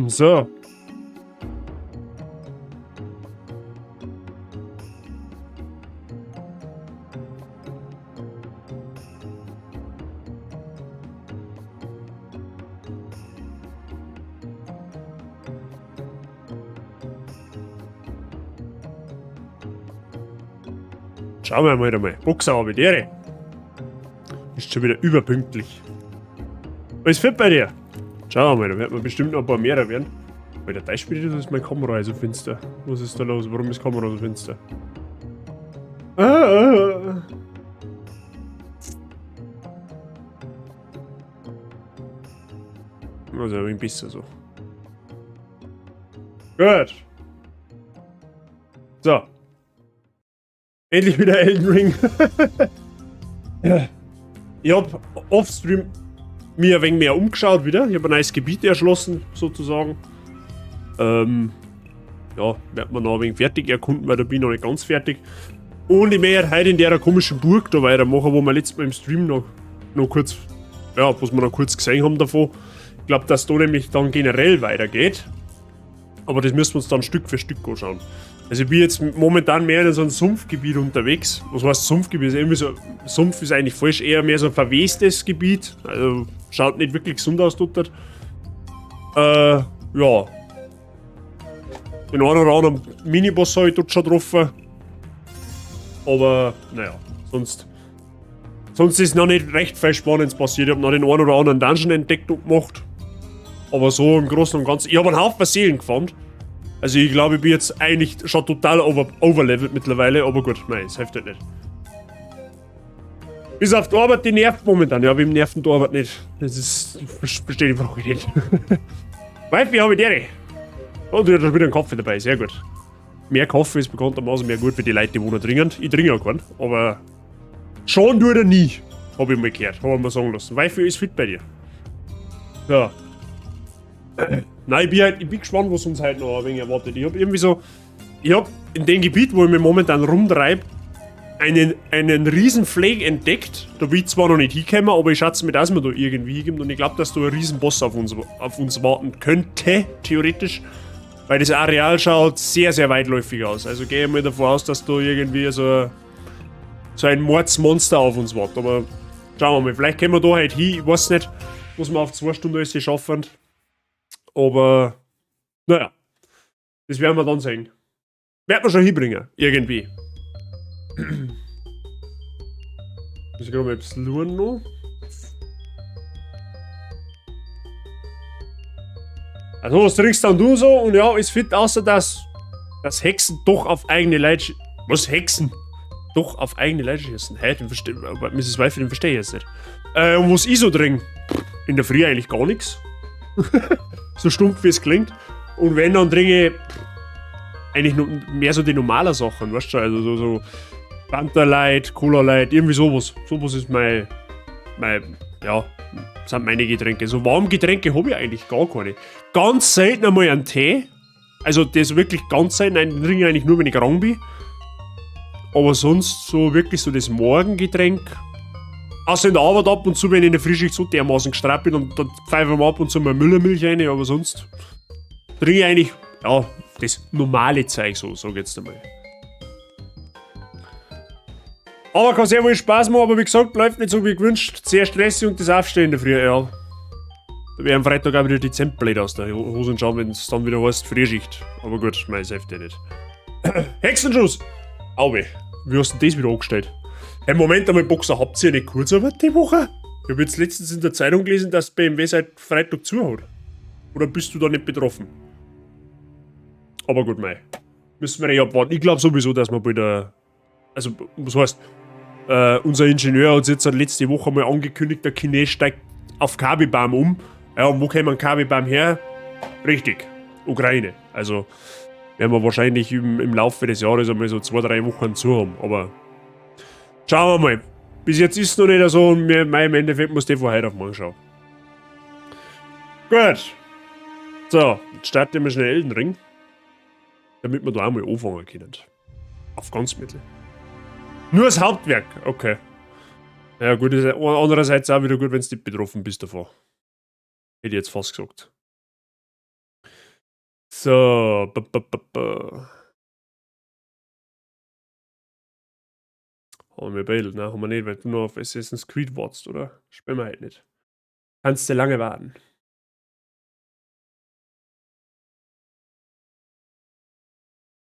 So. Schauen wir mal einmal. Boxer habe ich die. Ist schon wieder überpünktlich. Alles fit bei dir? Schauen wir mal, da wird man bestimmt noch ein paar mehr werden. Alter, das Spiel ist meine Kamera so finster. Was ist da los? Warum ist die Kamera so finster? Ah. Also ein bisschen so. Gut. So. Endlich wieder Elden Ring. Ich hab offstream mir ein wenig mehr umgeschaut wieder. Ich habe ein neues Gebiet erschlossen, sozusagen. Ja, wird man noch ein wenig fertig erkunden, weil da bin ich noch nicht ganz fertig. Und ich möchte heute in der komischen Burg da weitermachen, wo wir letztes Mal im Stream noch kurz, ja, was wir noch kurz gesehen haben davon. Ich glaub, dass da nämlich dann generell weitergeht. Aber das müssen wir uns dann Stück für Stück anschauen. Also ich bin jetzt momentan mehr in so einem Sumpfgebiet unterwegs. Was heißt Sumpfgebiet? Irgendwie so, Sumpf ist eigentlich falsch, eher mehr so ein verwestes Gebiet. Also schaut nicht wirklich gesund aus dort. Ja. Den einen oder anderen Miniboss habe ich dort schon getroffen. Aber, naja, sonst ist noch nicht recht viel Spannendes passiert. Ich hab noch den einen oder anderen Dungeon entdeckt und gemacht. Aber so im Großen und Ganzen. Ich hab einen Haufen Seelen gefarmt. Also ich glaube, ich bin jetzt eigentlich schon total overlevelt mittlerweile, aber gut, nein, es hilft halt nicht. Bis auf die Arbeit, die nervt momentan. Ja, wem nervt denn die Arbeit nicht? Das ist, verstehe ich Frage nicht. Wifi habe ich die. Und ich hab schon wieder einen Kaffee dabei, sehr gut. Mehr Kaffee ist bekanntermaßen mehr gut für die Leute, die wohnen dringend. Ich trinke ja keinen, aber schon tut er nie, hab ich mal gehört, hab ich mir sagen lassen. Wifi ist fit bei dir. Ja. Nein, ich bin gespannt, was uns heute noch ein wenig erwartet. Ich hab irgendwie so, ich hab in dem Gebiet, wo ich mich momentan rumtreib, einen riesen Fleck entdeckt. Da bin ich zwar noch nicht hingekommen, aber ich schätze mir, dass man da irgendwie hinkommt. Und ich glaub, dass da ein Riesenboss auf uns warten könnte, theoretisch. Weil das Areal schaut sehr, sehr weitläufig aus. Also gehe ich mal davon aus, dass da irgendwie so ein Mordsmonster auf uns wartet. Aber schauen wir mal, vielleicht kommen wir da halt hin. Ich weiß nicht, was wir auf 2 Stunden alles schaffen. Aber, naja, das werden wir dann sehen. Werden wir schon hinbringen, irgendwie. Muss ich gerade mal etwas schauen noch. Also, was trinkst dann du so? Und ja, ist fit, außer dass Hexen doch auf eigene Leute was Hexen? Doch auf eigene Leute schießen. Hä, den verste Mrs. Wife, den verstehe ich jetzt nicht. Und was ich so trinke? In der Früh eigentlich gar nichts. So stumpf wie es klingt. Und wenn, dann trinke ich eigentlich nur mehr so die normalen Sachen, weißt du? Also so Fanta Light, Cola Light, irgendwie sowas. Sowas ist mein, ja, sind meine Getränke. So Warmgetränke habe ich eigentlich gar keine. Ganz selten einmal einen Tee. Also das wirklich ganz selten, den trinke ich eigentlich nur, wenn ich krank bin. Aber sonst so wirklich so das Morgengetränk. Außer in der Arbeit ab und zu, wenn ich in der Frühschicht so dermaßen gestrappt bin, und dann pfeife ich mir ab und zu mal Müllermilch rein, aber sonst trinke ich eigentlich, ja, das normale Zeug so, sag ich jetzt einmal. Aber kann sehr wohl Spaß machen, aber wie gesagt, läuft nicht so wie gewünscht. Sehr stressig und das Aufstehen in der Früh, ja. Da wäre am Freitag auch wieder die Zentblöd aus der Hose schauen, wenn es dann wieder heißt Frühschicht. Aber gut, mein hilft ja nicht. Hexenschuss! Au weh. Wie hast du denn das wieder angestellt? Hey, Moment einmal, Boxer, habt ihr nicht Kurzarbeit die Woche? Ich hab jetzt letztens in der Zeitung gelesen, dass BMW seit Freitag zu hat. Oder bist du da nicht betroffen? Aber gut, mei. Müssen wir eh abwarten. Ich glaub sowieso, dass wir bald, also, was heißt, unser Ingenieur hat jetzt letzte Woche mal angekündigt, der Chines steigt auf Kabelbaum um. Ja, und wo käme ein Kabelbaum her? Richtig, Ukraine. Also werden wir wahrscheinlich im Laufe des Jahres einmal so 2, 3 Wochen zu haben. Aber schauen wir mal. Bis jetzt ist es noch nicht so und mir, im Endeffekt muss der von heute auf morgen schauen. Gut. So, jetzt starten wir schnell Elden Ring. Damit wir da auch mal anfangen können. Auf ganz mittel. Nur das Hauptwerk, okay. Ja gut, ist andererseits auch wieder gut, wenn du nicht betroffen bist davon. Hätte ich jetzt fast gesagt. So. B, b, b, b. Haben wir Battle? Nein, haben wir nicht, weil du noch auf Assassin's Creed wartest, oder? Spielen wir halt nicht. Kannst du lange warten.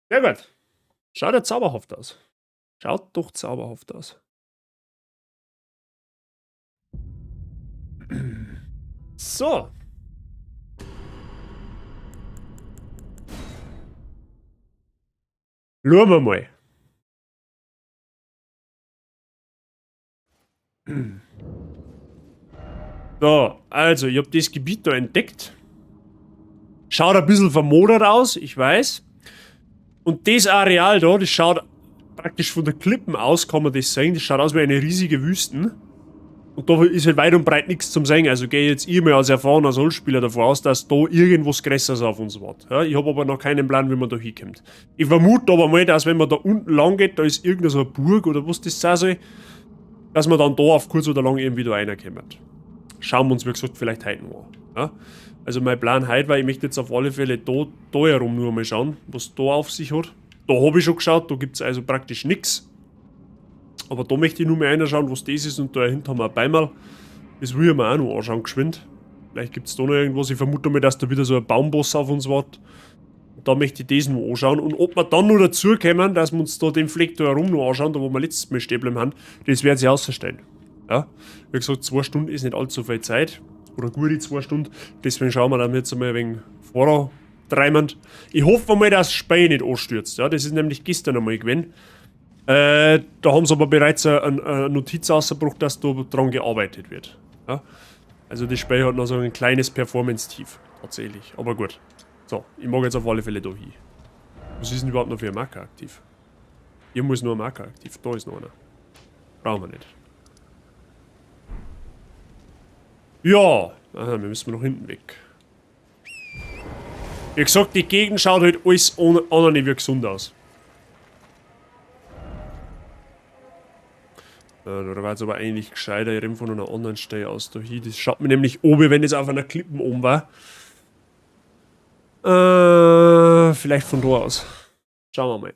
Sehr gut. Schaut ja zauberhaft aus. Schaut doch zauberhaft aus. So. Schauen wir mal. So, also, ich hab das Gebiet da entdeckt. Schaut ein bisschen vermodert aus, ich weiß. Und das Areal da, das schaut praktisch von der Klippen aus, kann man das sehen. Das schaut aus wie eine riesige Wüste. Und da ist halt weit und breit nichts zum Sehen. Also gehe jetzt ich mal als erfahrener Soulspieler davon aus, dass da irgendwas Größeres auf uns wartet. Ja, ich hab aber noch keinen Plan, wie man da hinkommt. Ich vermute aber mal, dass wenn man da unten lang geht, da ist irgendeine so eine Burg oder was das sein soll, dass man dann da auf kurz oder lang irgendwie da reinkommt. Schauen wir uns, wie gesagt, vielleicht heute noch an. Ja? Also mein Plan heute war, ich möchte jetzt auf alle Fälle da herum nur mal schauen, was da auf sich hat. Da hab ich schon geschaut, da gibt's also praktisch nix. Aber da möchte ich nur mal reinschauen, was das ist, und da hinten haben wir ein Beimerl. Das will ich mir auch noch anschauen, geschwind. Vielleicht gibt's da noch irgendwas. Ich vermute mal, dass da wieder so ein Baumboss auf uns wartet. Und da möchte ich das noch anschauen. Und ob wir dann noch dazu kommen, dass wir uns da den Fleck da herum noch anschauen, da wo wir letztes Mal stehen bleiben haben, das wird sich ausstellen. Ja, wie gesagt, 2 Stunden ist nicht allzu viel Zeit. Oder gute 2 Stunden. Deswegen schauen wir dann jetzt einmal ein wenig vorantreibend. Ich hoffe mal, dass das Spiel nicht anstürzt. Ja, das ist nämlich gestern einmal gewesen. Da haben sie aber bereits eine Notiz rausgebracht, dass da dran gearbeitet wird. Ja? Also das Spiel hat noch so ein kleines Performance-Tief, tatsächlich. Aber gut. So, ich mag jetzt auf alle Fälle da hin. Was ist denn überhaupt noch für ein Marker aktiv? Hier muss nur ein Marker aktiv. Da ist noch einer. Brauchen wir nicht. Ja! Aha, wir müssen noch hinten weg. Wie gesagt, die Gegend schaut halt alles ohne nicht wie gesund aus. Ja, da war's aber eigentlich gescheiter, ich renn von einer anderen Stelle aus da hin. Das schaut mir nämlich oben, wenn es auf einer Klippe oben war. Vielleicht von da aus. Schauen wir mal.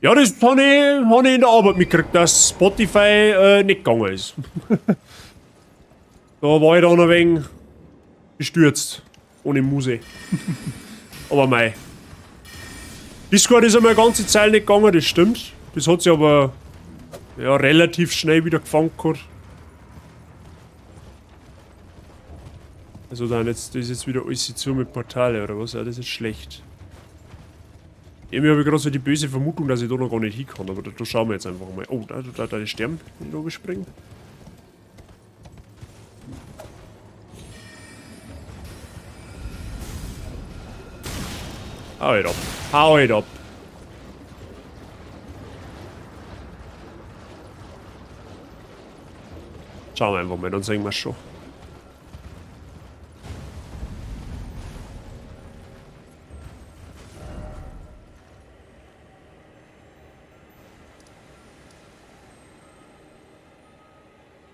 Ja, das hab ich in der Arbeit mitgekriegt, dass Spotify nicht gegangen ist. Da war ich dann ein wenig bestürzt. Ohne Muse. Aber mei. Discord ist einmal eine ganze Zeit nicht gegangen, das stimmt. Das hat sich aber, ja, relativ schnell wieder gefangen gehabt. Also dann jetzt, das ist jetzt wieder alles zu mit Portale oder was? Ja, das ist schlecht. Irgendwie habe ich gerade so die böse Vermutung, dass ich da noch gar nicht hin kann, aber da schauen wir jetzt einfach mal. Oh, da die sterben, wenn ich da springen. Hau it up. Hau it up. Schauen wir einfach mal, dann sehen wir schon.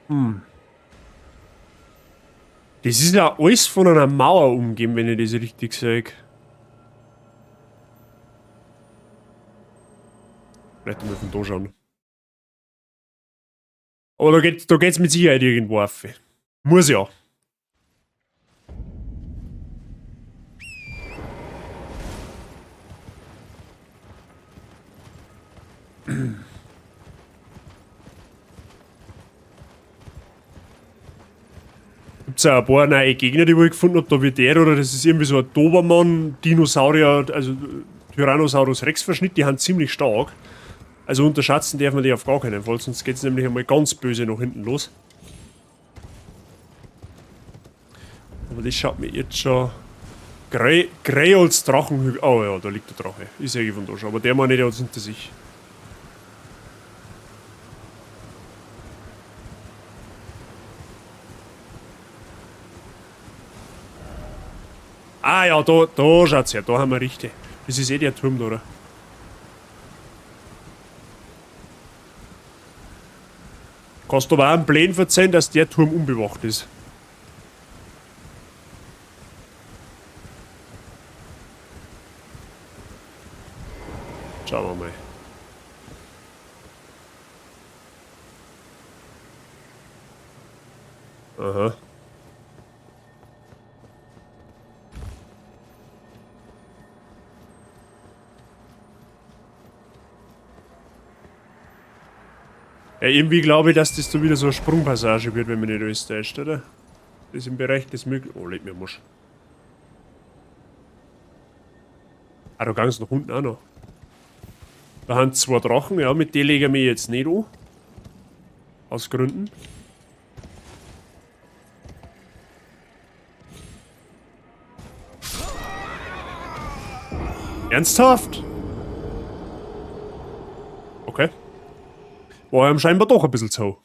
Hm. Das ist ja alles von einer Mauer umgeben, wenn ich das richtig sehe. Vielleicht mal von da schauen. Aber da geht's mit Sicherheit irgendwo auf. Muss ja. Gibt's auch ein paar neue Gegner, die ich gefunden hab, da wie der, oder das ist irgendwie so ein Dobermann, Dinosaurier, also Tyrannosaurus Rex Verschnitt, die sind ziemlich stark. Also unterschätzen darf man die auf gar keinen Fall, sonst geht's nämlich einmal ganz böse nach hinten los. Aber das schaut mir jetzt schon Greyoll's Drachenhügel. Oh ja, da liegt der Drache. Ich sehe von da schon, aber der meine ich, der hat's hinter sich. Ah ja, da schaut's her, da haben wir richtig. Das ist eh der Turm da, oder? Kannst du aber auch einen Plan verzeihen, dass der Turm unbewacht ist. Schauen wir mal. Aha. Ja, irgendwie glaube ich, dass das da wieder so eine Sprungpassage wird, wenn man nicht alles täuscht, oder? Das ist im Bereich des Möglichen. Oh, leck mir Musch. Ah, da ging's nach unten auch noch. Da haben zwei Drachen, ja, mit denen lege ich mich jetzt nicht an. Aus Gründen. Ernsthaft? Okay. War ihm scheinbar doch ein bisschen zu.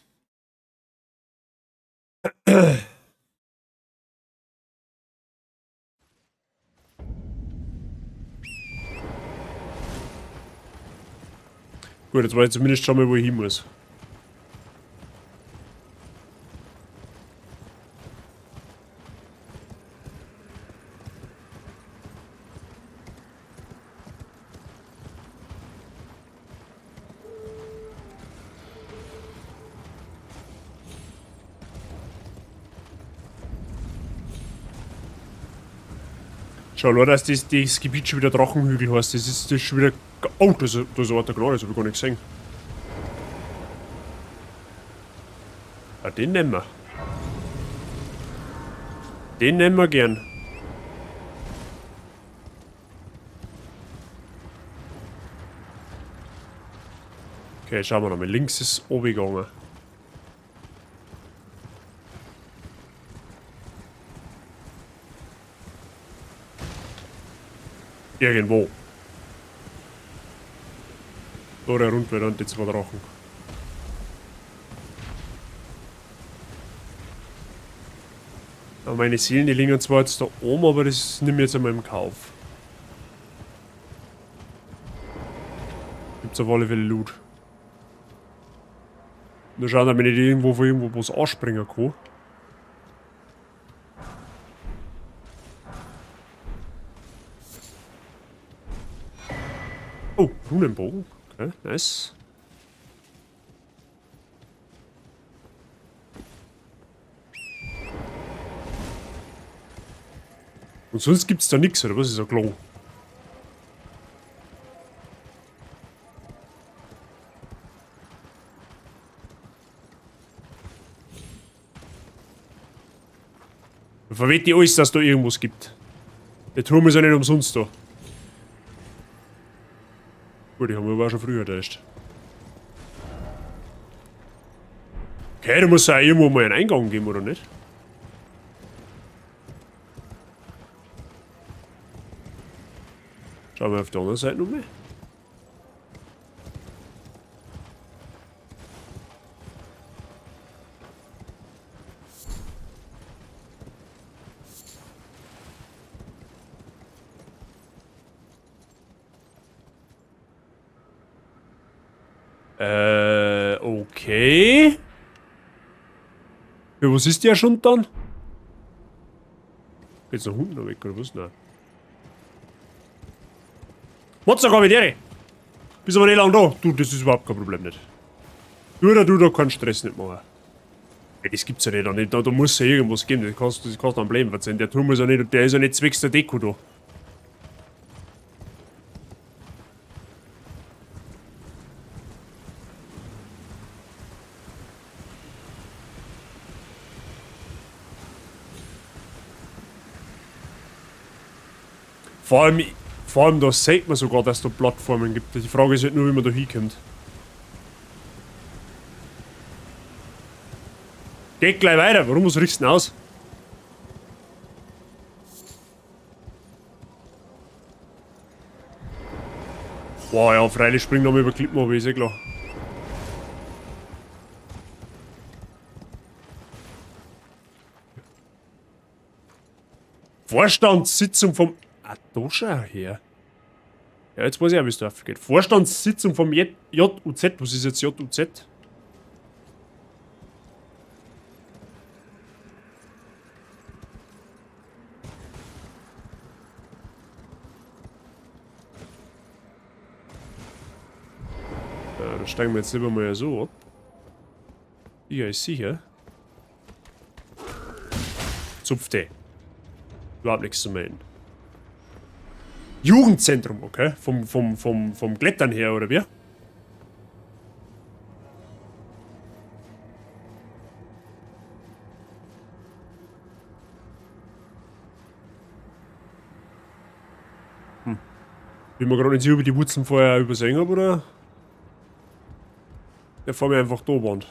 Gut, jetzt weiß ich zumindest schon mal, wo ich hin muss. Schau, nur, dass das Gebiet schon wieder Drachenhügel heißt. Das ist das schon wieder. Oh, das ist ein alter Gnade, das hab ich gar nicht gesehen. Ah, den nehmen wir. Den nehmen wir gern. Okay, schauen wir nochmal. Links ist oben gegangen. Irgendwo. Da der rund und die zwei Drachen. Aber meine Seelen, die liegen zwar jetzt da oben, aber das nehme ich jetzt einmal im Kauf. Gibt's auf alle Fälle Loot. Nur schauen, ob ich nicht irgendwo von irgendwo was anspringen kann. Oh, Runenbogen. Okay, nice. Und sonst gibt's da nix, oder was ist ein Klo? Da verwette ich alles, dass da irgendwas gibt. Der Turm ist ja nicht umsonst da. Gut, ich habe mich aber auch schon früher erst. Okay, da muss es auch irgendwo mal einen Eingang geben, oder nicht? Schauen wir auf der anderen Seite nochmal. Okay. Ja, was ist der schon dann? Geht's nach unten weg oder was? Nein. Motzer, komm mit dir! Bist aber nicht lang da. Du, das ist überhaupt kein Problem nicht. Du, da keinen Stress nicht machen. Ja, das gibt's ja nicht. Da muss ja irgendwas geben. Das kannst du am Leben verzeihen. Der Turm ist ja nicht, der ist ja nicht zwecks der Deko da. Vor allem da sieht man sogar, dass es da Plattformen gibt. Die Frage ist halt nur, wie man da hinkommt. Geht gleich weiter. Warum, was riechst du denn aus? Boah, ja, freilich springt noch mal über Klippen, aber ist eh klar. Vorstandssitzung vom... Ah, da schau her. Ja, jetzt weiß ich auch, wie es da geht. Vorstandssitzung vom JUZ. Was ist jetzt JUZ? Ja, da steigen wir jetzt lieber mal so ab. Ja, ist sicher. Zupfte. Überhaupt nichts zu melden. Jugendzentrum, okay. Vom Klettern her, oder wie? Bin mir gerade nicht sicher, ob ich die Wurzeln vorher übersehen hab, oder? Der vor mir einfach da waren.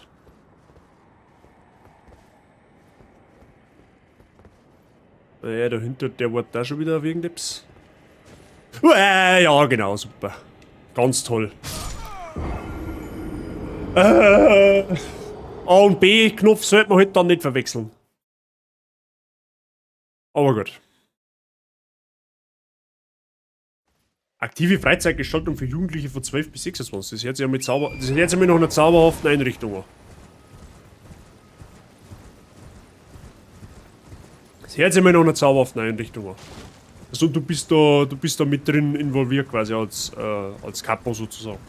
Naja, dahinter, der war da schon wieder wegen Dips. Uäh, ja, genau, super. Ganz toll. A und B-Knopf sollte man halt dann nicht verwechseln. Aber gut. Aktive Freizeitgestaltung für Jugendliche von 12 bis 26. Das hört sich ja mit Zauber, das hört sich mit noch einer zauberhaften Einrichtung an. Das hört sich mit noch einer zauberhaften Einrichtung an. Also du bist da mit drin involviert quasi als Kapo sozusagen.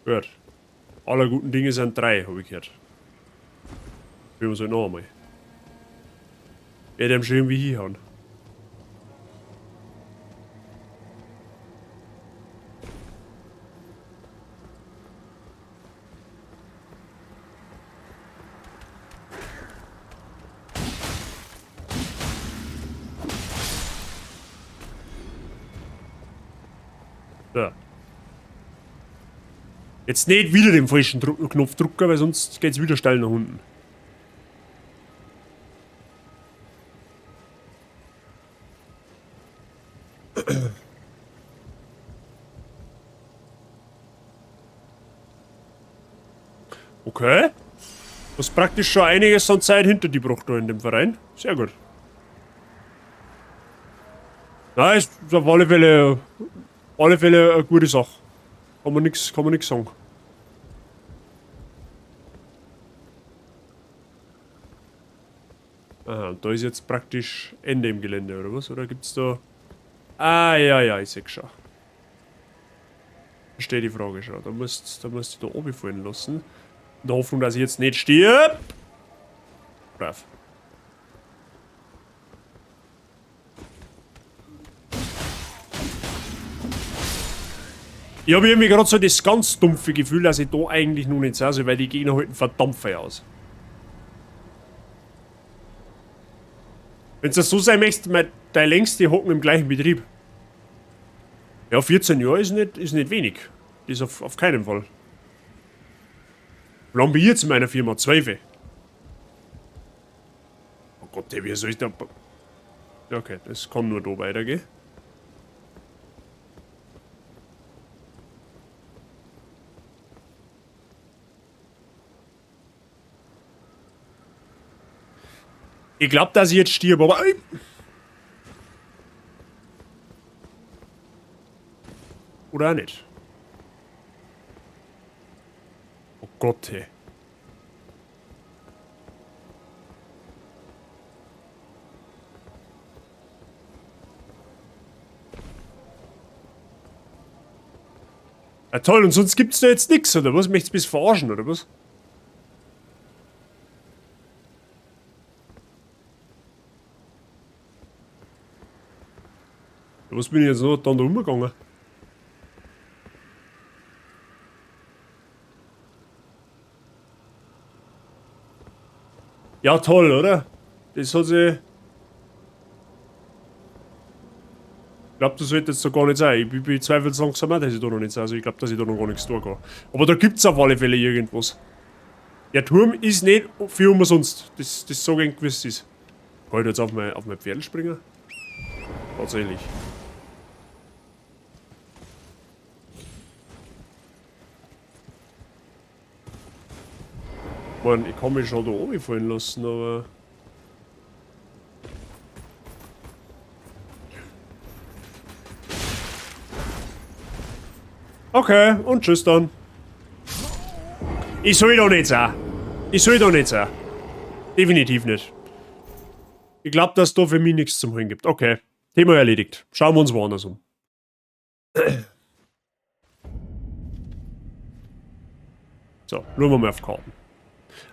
Gut. Aller guten Dinge sind 3, hab ich gehört. Probieren wir's halt noch einmal. Werde ihm schon irgendwie hinhauen. So. Jetzt nicht wieder den falschen Knopf drücken, weil sonst geht's wieder steil nach unten. Okay. Das ist praktisch schon einiges an Zeit hinter die gebracht da in dem Verein. Sehr gut. Na, ist auf alle Fälle eine gute Sache. Kann man nix sagen. Aha, und da ist jetzt praktisch Ende im Gelände, oder was? Oder gibt's da... Ah, ja, ja, ich seh schon. Verstehe die Frage schon. Da musst du da oben fallen lassen. In der Hoffnung, dass ich jetzt nicht stirb. Brav. Ich habe irgendwie gerade so das ganz dumpfe Gefühl, dass ich da eigentlich noch nicht sein soll, weil die Gegner halten verdammt viel aus. Wenn es so sein möchtest, dein längste hocken im gleichen Betrieb. Ja, 14 Jahre ist nicht wenig. Das auf keinen Fall. Wie lange bin ich jetzt in meiner Firma? 12. Oh Gott, wie soll ich da... Okay, das kann nur da weitergehen. Ich glaub, dass ich jetzt stirb, aber... Oder auch nicht. Oh Gott, hey. Ja toll, und sonst gibt's da jetzt nix, oder was? Möchtest du bis verarschen, oder was? Was bin ich jetzt noch dann da rumgegangen? Ja, toll, oder? Das hat sich... Ich glaub, das sollte jetzt so gar nicht sein. Ich bezweifle es langsam auch, dass ich da noch nicht sein. Also ich glaub, dass ich da noch gar nichts tun kann. Aber da gibt's auf alle Fälle irgendwas. Der Turm ist nicht für umsonst. Das so gern gewiss ist. Kann ich jetzt auf mein Pferd springen? Tatsächlich. Ich mein, ich kann mich schon da oben fallen lassen, aber... Okay, und tschüss dann. Ich soll da nicht sein. Ich soll da nicht sein. Definitiv nicht. Ich glaub, dass da für mich nichts zum Holen gibt. Okay, Thema erledigt. Schauen wir uns woanders um. So, schauen wir mal auf Karten.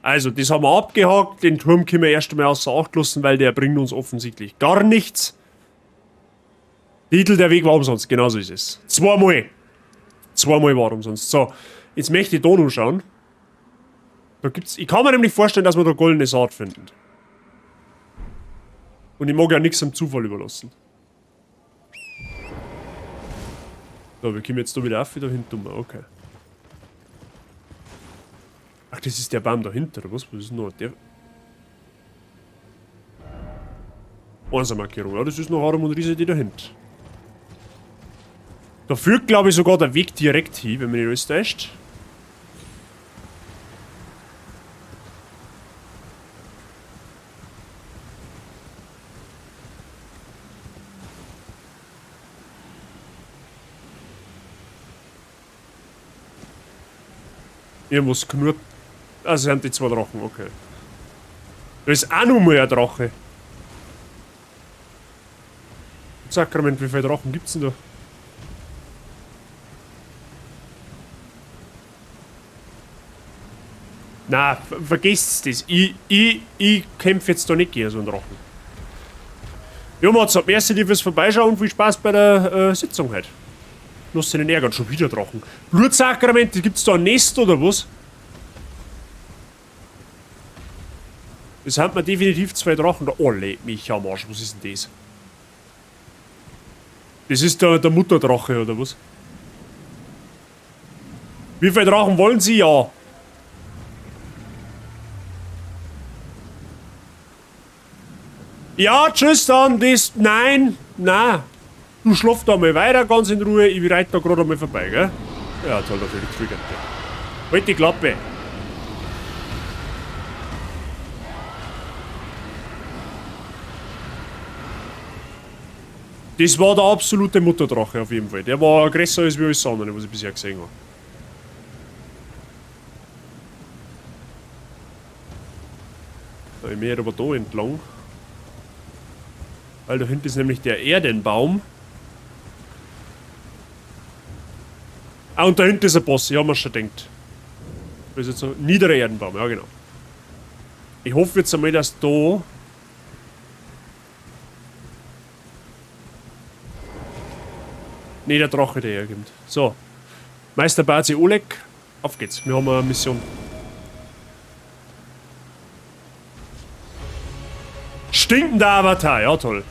Also, das haben wir abgehakt. Den Turm können wir erst einmal außer Acht lassen, weil der bringt uns offensichtlich gar nichts. Titel, der Weg war umsonst. Genauso ist es. Zweimal. Zweimal war umsonst. So, jetzt möchte ich da noch schauen. Da gibt's, ich kann mir nämlich vorstellen, dass wir da goldene Saat finden. Und ich mag ja nichts am Zufall überlassen. So, wir kommen jetzt da wieder auf, da hinten um. Okay. Ach, das ist der Baum dahinter, oder was? Was ist denn noch? Der. Einser-Markierung. Ja, das ist noch Harum und Riese, die dahinter. Da führt, glaube ich, sogar der Weg direkt hin, wenn mich nicht alles täuscht. Irgendwas knurrt. Also sind die zwei Drachen, okay. Da ist auch noch mal ein Drache. Sakrament, wie viele Drachen gibt's denn da? Na, vergesst das. Ich kämpfe jetzt da nicht gegen so einen Drachen. Ja, Mats, merci dir fürs Vorbeischauen und viel Spaß bei der Sitzung heute. Lass dich nicht ärgern, schon wieder Drachen. Blutsakrament, gibt's da ein Nest oder was? Das haben wir definitiv zwei Drachen da. Oh, leck mich am Arsch, was ist denn das? Das ist der Mutterdrache oder was? Wie viele Drachen wollen Sie? Ja. Ja, tschüss dann, das. Nein, nein. Du schlaf da mal weiter, ganz in Ruhe. Ich reite da gerade mal vorbei, gell? Ja, toll, natürlich triggert der. Halt die Klappe. Das war der absolute Mutterdrache auf jeden Fall. Der war größer als wir alles andere, was ich bisher gesehen habe. Da ich mehr aber da entlang. Weil da hinten ist nämlich der Erdenbaum. Ah, und da hinten ist ein Boss, ich hab mir schon gedacht. Das ist jetzt so ein niederer Erdenbaum, ja genau. Ich hoffe jetzt einmal, dass da... Ne, der Drache, der herkommt. So. Meister Bazi Oleg, auf geht's. Wir haben eine Mission. Stinkender Avatar, ja toll.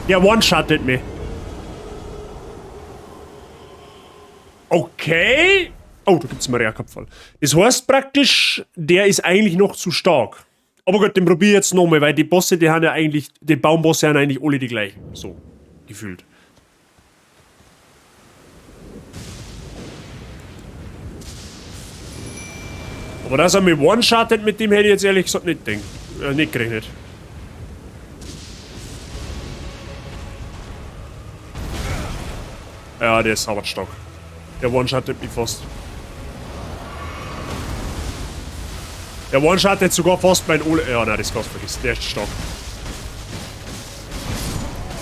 Der one-shottet mich. Okay. Oh, da gibt's einen Kopfball. Das heißt praktisch, der ist eigentlich noch zu stark. Aber gut, den probiere ich jetzt nochmal, weil die Bosse, die haben ja eigentlich, die Baumbosse haben eigentlich alle die gleichen. So, gefühlt. Aber dass er mich one-shottet, mit dem hätte ich jetzt ehrlich gesagt nicht gerechnet. Ja, der ist sauber stark. Der one-shottet mich fast. Der one-shottet sogar fast mein Ole. Ja, nein, das kannst du vergessen. Der ist stark.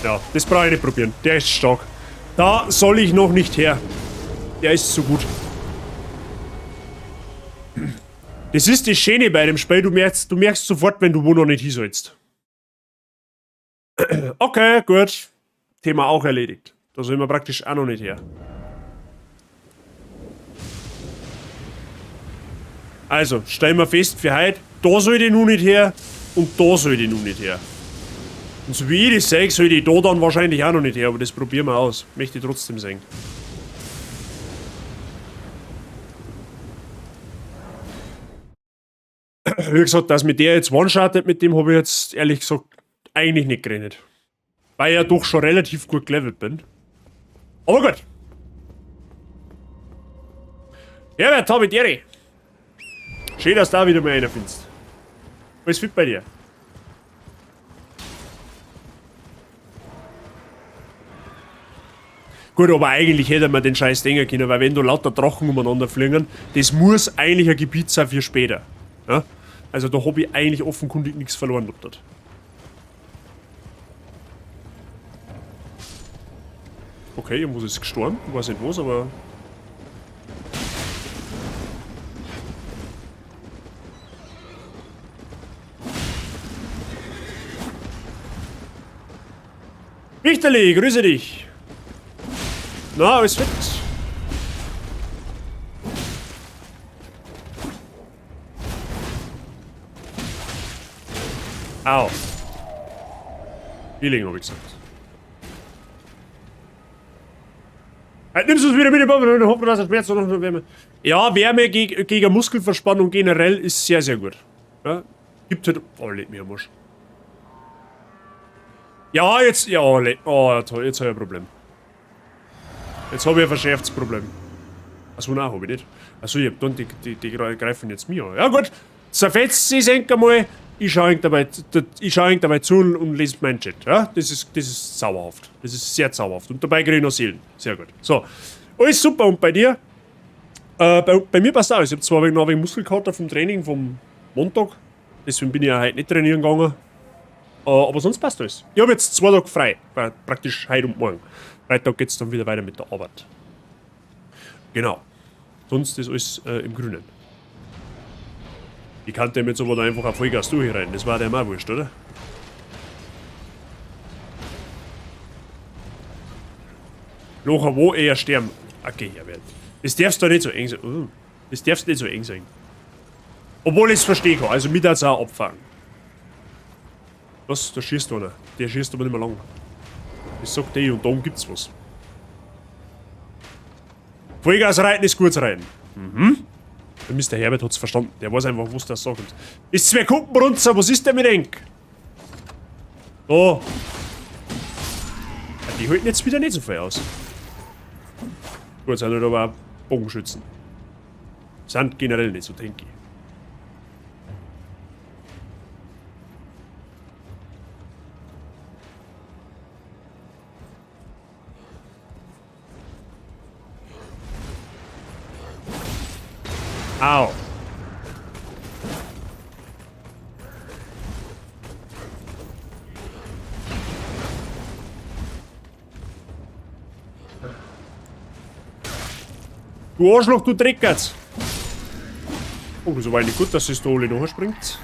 Ja, das brauche ich nicht probieren. Der ist stark. Da soll ich noch nicht her. Der ist zu gut. Das ist das Schöne bei dem Spiel. Du merkst sofort, wenn du wo noch nicht hin sollst. Okay, gut. Thema auch erledigt. Da sollen wir praktisch auch noch nicht her. Also, stellen wir fest für heute, da soll ich noch nicht her und da soll ich noch nicht her. Und so wie ich das sehe, soll ich da dann wahrscheinlich auch noch nicht her, aber das probieren wir aus. Möchte ich trotzdem sehen. Wie gesagt, dass mit der jetzt one-shottet, mit dem habe ich jetzt ehrlich gesagt eigentlich nicht gerechnet. Weil ich ja doch schon relativ gut gelevelt bin. Aber gut. Herbert, hab ich dir. Schön, dass du da wieder mal einer findest. Alles fit bei dir? Gut, aber eigentlich hätte man den scheiß Dinger können, weil wenn da lauter Drachen umeinander fliegen, das muss eigentlich ein Gebiet sein für später. Ja? Also da hab ich eigentlich offenkundig nichts verloren dort. Okay, irgendwo ist gestorben. Ich weiß nicht was, aber... Wichterli, grüße dich! Na, alles fit? Au. Feeling, hab ich gesagt. Halt, nimmst du es wieder mit dem Bomben und hoffen, dass das Schmerz noch Wärme. Ja, Wärme gegen Muskelverspannung generell ist sehr, sehr gut. Ja, gibt halt. Oh, leck mich am Arsch. Ja, jetzt. Ja, leck. Oh, toll, jetzt hab ich ein Problem. Jetzt hab ich ein verschärftes Problem. Achso, nein, hab ich nicht. Achso, ich hab dann, die greifen jetzt mir an. Ja, gut. Zerfetzt sie es einmal. Ich schau dabei zu und lese meinen Chat. Ja? Das ist zauberhaft. Das ist sehr zauberhaft. Und dabei kriege ich noch Seelen. Sehr gut. So. Alles super. Und bei dir? Bei mir passt auch. Ich hab zwar noch ein wenig Muskelkater vom Training vom Montag. Deswegen bin ich ja heute nicht trainieren gegangen. Aber sonst passt alles. Ich hab jetzt 2 Tage frei. Praktisch heute und morgen. Freitag geht's dann wieder weiter mit der Arbeit. Genau. Sonst ist alles im Grünen. Ich kann dem jetzt aber da einfach auf Vollgas durchrennen. Das war dem auch wurscht, oder? Locher, wo eher sterben. Okay, Herbert. Das darfst du nicht so eng sein. Das darfst du nicht so eng sein. Obwohl ich's verstehen kann. Also mich darf's auch abfangen. Was? Da schießt einer. Der schießt aber nicht mehr lang. Das sagt der und darum gibt's was. Vollgas reiten ist gut reiten. Mhm. Der Mister Herbert hat's verstanden. Der weiß einfach, was der sagt. Ist zwei Kuppen runter, was ist der mit Enk? Da. Ja, die halten jetzt wieder nicht so viel aus. Gut, sind halt aber auch Bogenschützen. Sind generell nicht so, denke ich. Au. Du Arschloch, du Dreckertz! Oh, das war eigentlich gut, dass es da alle nachspringt.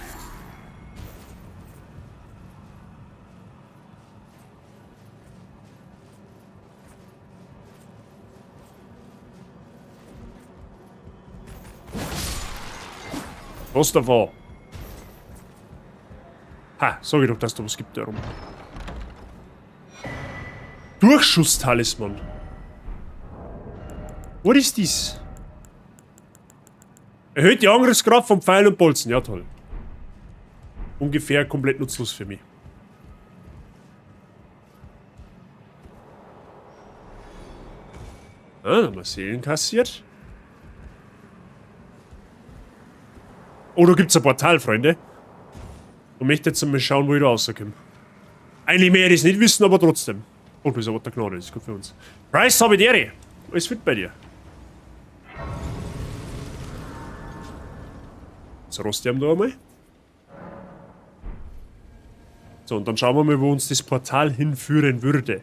Was da war? Ha, sag ich doch, dass da was gibt da rum. Durchschusstalisman. What is this? Erhöht die Angriffskraft von Pfeilen und Bolzen. Ja, toll. Ungefähr komplett nutzlos für mich. Ah, haben wir Seelen kassiert. Oh, da gibt's ein Portal, Freunde. Ich möchte jetzt mal schauen, wo ich da rauskomme. Eigentlich mehr ich es nicht wissen, aber trotzdem. Oh, das ist aber der Gnade, das ist gut für uns. Price, habe ich dir. Alles fit bei dir. So, rost ich da einmal. So, und dann schauen wir mal, wo uns das Portal hinführen würde.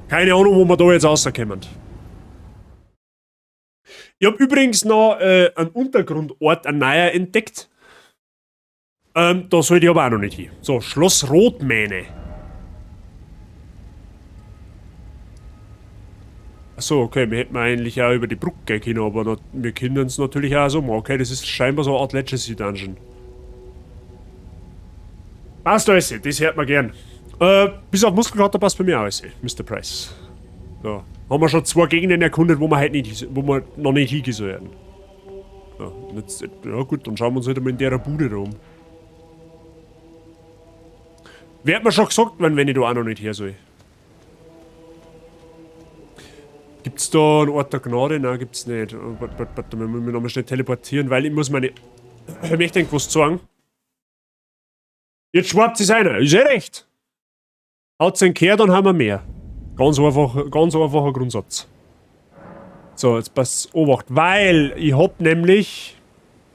Keine Ahnung, wo wir da jetzt rauskommen. Ich hab übrigens noch einen Untergrundort, einen neuer entdeckt. Da sollte ich aber auch noch nicht hin. So, Schloss Rotmähne. Achso, okay, wir hätten eigentlich auch über die Brücke gehen können, aber wir können es natürlich auch so machen. Okay, das ist scheinbar so eine Art Legacy Dungeon. Passt alles, das hört man gern. Bis auf Muskelkater passt bei mir auch alles, Mr. Price. So. Haben wir schon zwei Gegenden erkundet, wo wir halt nicht, wo wir noch nicht hingehen sollen. Ja, und jetzt, ja gut, dann schauen wir uns halt einmal in der Bude da um. Wer hat mir schon gesagt, wenn ich da auch noch nicht her soll? Gibt's da einen Ort der Gnade? Nein, gibt's nicht. Oh, warte, warte, warte, wir müssen nochmal schnell teleportieren, weil ich muss meine... Ich möchte irgendwas zeigen. Jetzt schwappt es einer. Ist eh recht. Haut seinen Kehr, dann haben wir mehr. Ganz einfach, ganz einfacher Grundsatz. So, jetzt passt Obacht, weil ich hab nämlich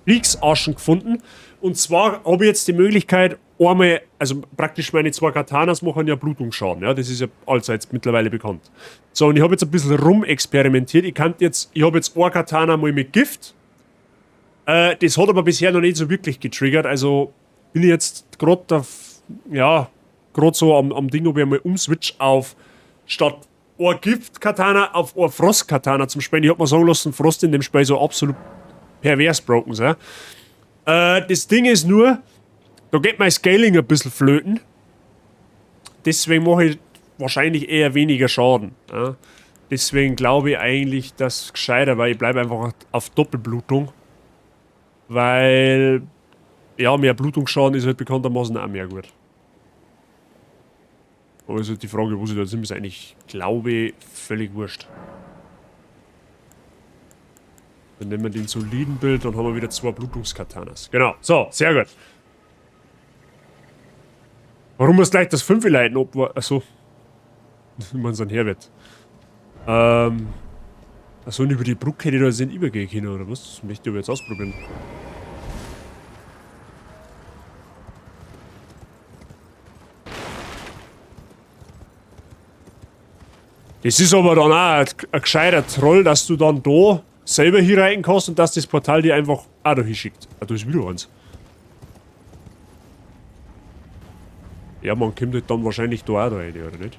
Kriegsaschen gefunden. Und zwar hab ich jetzt die Möglichkeit, einmal, also praktisch meine zwei Katanas machen ja Blutungsschaden, ja, das ist ja allseits mittlerweile bekannt. So, und ich hab jetzt ein bisschen rumexperimentiert. Ich kann jetzt, ich hab jetzt ein Katana mal mit Gift. Das hat aber bisher noch nicht so wirklich getriggert, also bin ich jetzt grad da, ja, grad so am Ding, ob ich einmal umswitch auf statt ein Gift-Katana auf ein Frost-Katana zum Spielen. Ich hab mir sagen lassen, Frost in dem Spiel so absolut pervers broken sein. Das Ding ist nur, da geht mein Scaling ein bisschen flöten. Deswegen mache ich wahrscheinlich eher weniger Schaden. Ja. Deswegen glaube ich eigentlich, dass es gescheiter, weil ich bleibe einfach auf Doppelblutung. Weil, ja, mehr Blutungsschaden ist halt bekanntermaßen auch mehr gut. Aber ist halt die Frage, wo sie da sind, ist eigentlich, glaube ich, völlig wurscht. Dann nehmen wir den soliden Bild, dann haben wir wieder zwei Blutungskatanas. Genau, so, sehr gut. Warum muss gleich das 5 leiten? Ob wir, achso. Wenn man es dann herwird. Achso, und über die Brücke hätte ich da jetzt nicht übergehen können, oder was? Das möchte ich aber jetzt ausprobieren. Das ist aber dann auch ein gescheiter Troll, dass du dann da selber hier rein kannst und dass das Portal dir einfach auch da hinschickt. Ah, da ist wieder eins. Ja, man kommt halt dann wahrscheinlich da auch da rein, oder nicht?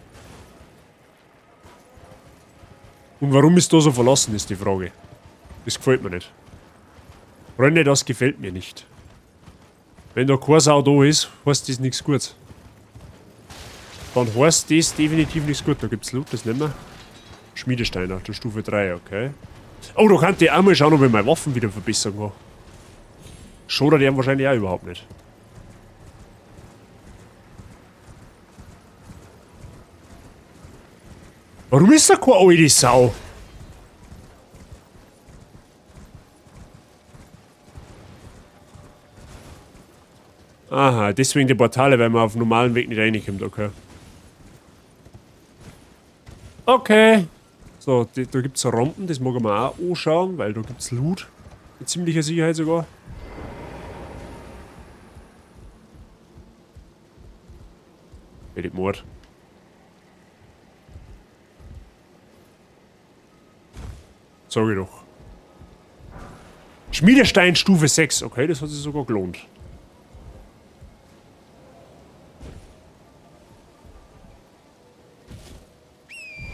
Und warum ist da so verlassen, ist die Frage. Das gefällt mir nicht. Freunde, das gefällt mir nicht. Wenn da keine Sau da ist, heißt das nichts Gutes. Dann heißt das definitiv nichts gut. Da gibt's Loot, das nehmen wir. Schmiedestein auf der Stufe 3, okay. Oh, da kann ich auch mal schauen, ob ich meine Waffen wieder verbessern kann. Schaut der wahrscheinlich auch überhaupt nicht. Warum ist da keine alte Sau? Aha, deswegen die Portale, weil man auf normalen Weg nicht reinkommt, okay. Okay. So, da gibt's Rampen, das mag ich mir auch anschauen, weil da gibt's Loot. Mit ziemlicher Sicherheit sogar. Mord. Sag ich doch. Schmiedestein Stufe 6. Okay, das hat sich sogar gelohnt.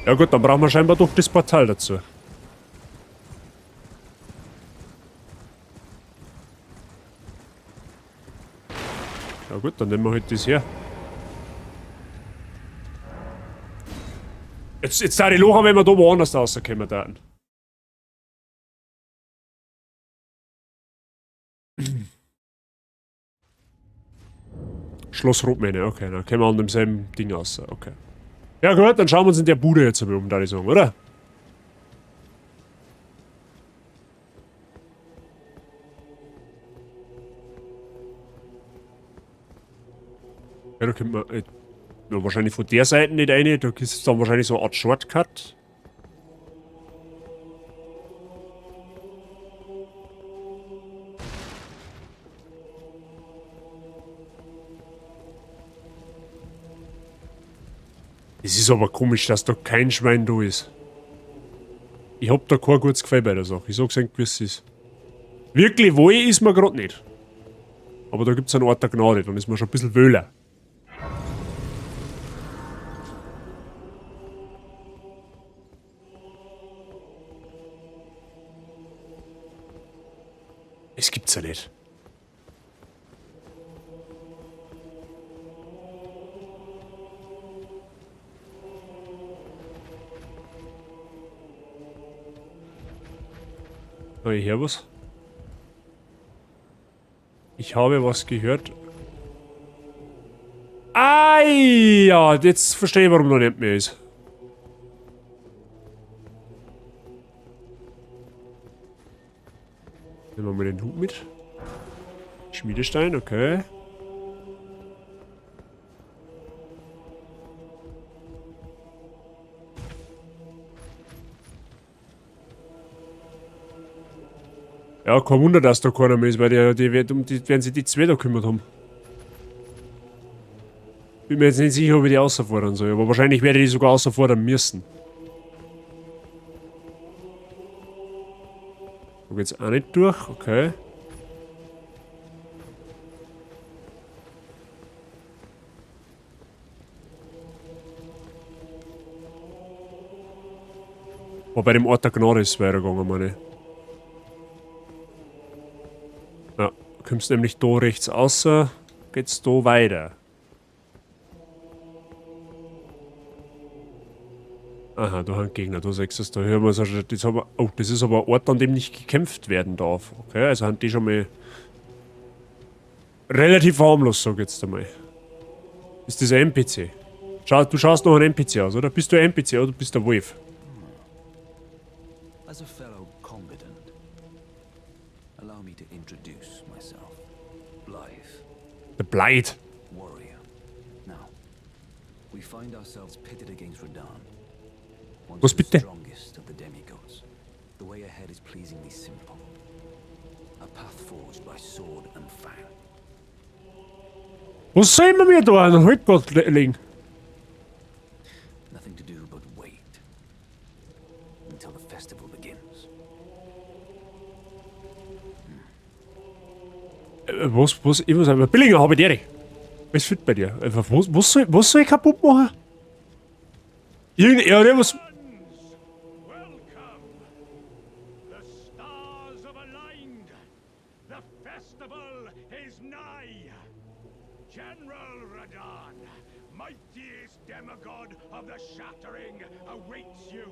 Ja gut, dann brauchen wir scheinbar doch das Portal dazu. Ja gut, dann nehmen wir halt das her. Jetzt da die Locher, wenn wir da woanders rauskommen da. Schloss Rotmähne, okay, dann kommen wir an demselben Ding raus, okay. Ja gut, dann schauen wir uns in der Bude jetzt einmal um, da ich sagen, oder? Ja, da könnte man ja, wahrscheinlich von der Seite nicht rein, da ist es dann wahrscheinlich so eine Art Shortcut. Es ist aber komisch, dass da kein Schwein da ist. Ich hab da kein gutes Gefühl bei der Sache. Ich sag's euch, wie es ist. Wirklich wohl ist mir grad nicht. Aber da gibt's einen Ort der Gnade, dann ist man schon ein bisschen wöhler. Es gibt's ja nicht. Oh, ich höre was. Ich habe was gehört. Ah, ja, jetzt verstehe ich, warum da nicht mehr ist. Nehmen wir mal den Hut mit. Schmiedestein, okay. Ja, kein Wunder, dass da keiner mehr ist, weil um die werden sich die zwei da gekümmert haben. Bin mir jetzt nicht sicher, ob ich die außerfordern soll, aber wahrscheinlich werde ich die sogar außerfordern müssen. Da geht's auch nicht durch, okay. Aber bei dem Ort der Gnade ist es weitergegangen, meine ich. Ja, kommst nämlich da rechts außer, geht's da weiter. Aha, da haben Gegner, da sagst du's, da hören wir es auch schon, das haben wir, oh, das ist aber ein Ort, an dem nicht gekämpft werden darf. Okay, also haben die schon mal relativ harmlos, sag ich jetzt einmal. Ist das ein NPC? Schau, du schaust noch ein NPC aus, oder? Bist du ein NPC oder bist du der Wolf? As a fellow combatant, allow me to introduce myself. Blaidd. Der Blaidd. Warrior. Now, we find ourselves pitted against Radahn. One Was of the bitte? strongest of the demigods. The way ahead is pleasingly simple. A path forged by sword and fang. Was soll man mir da einen Halbgott legen? Nothing to do but wait until the festival begins. Was, ich muss einfach Billinger habe ich dir. Was fit bei dir? Einfach, was soll ich kaputt machen? Irgend, ja, der was. General Radahn, mightiest demigod of the Shattering, awaits you.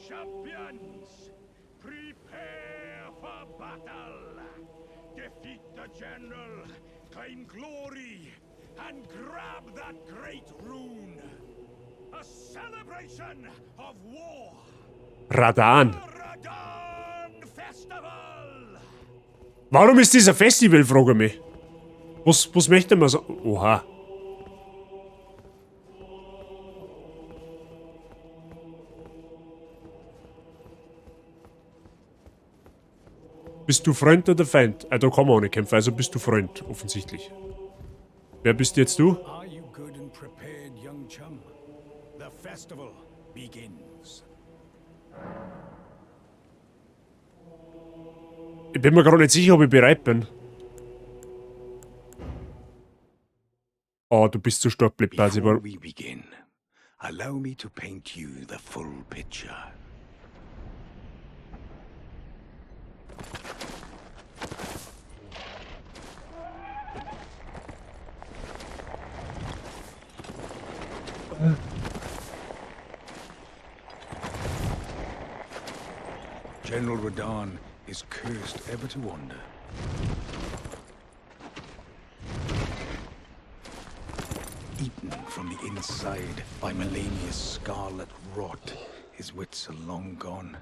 Champions, prepare for battle. Defeat the general, claim glory, and grab that great rune. A celebration of war. Radahn. Radahn Festival. Warum ist dieser Festival, frage ich mich. Was möchte man so? Oha. Bist du Freund oder Feind? Ah, da kann man auch nicht kämpfen, also bist du Freund, offensichtlich. Wer bist jetzt du? Are you good and prepared, young chum? The festival begins. Ich bin mir gerade nicht sicher, ob ich bereit bin. Oh, du bist zu stark, Blipbasi. Before we begin, allow me to paint you the full picture. General Radahn is cursed ever to wander. Eaten from the inside by Malenia's scarlet rot, his wits are long gone.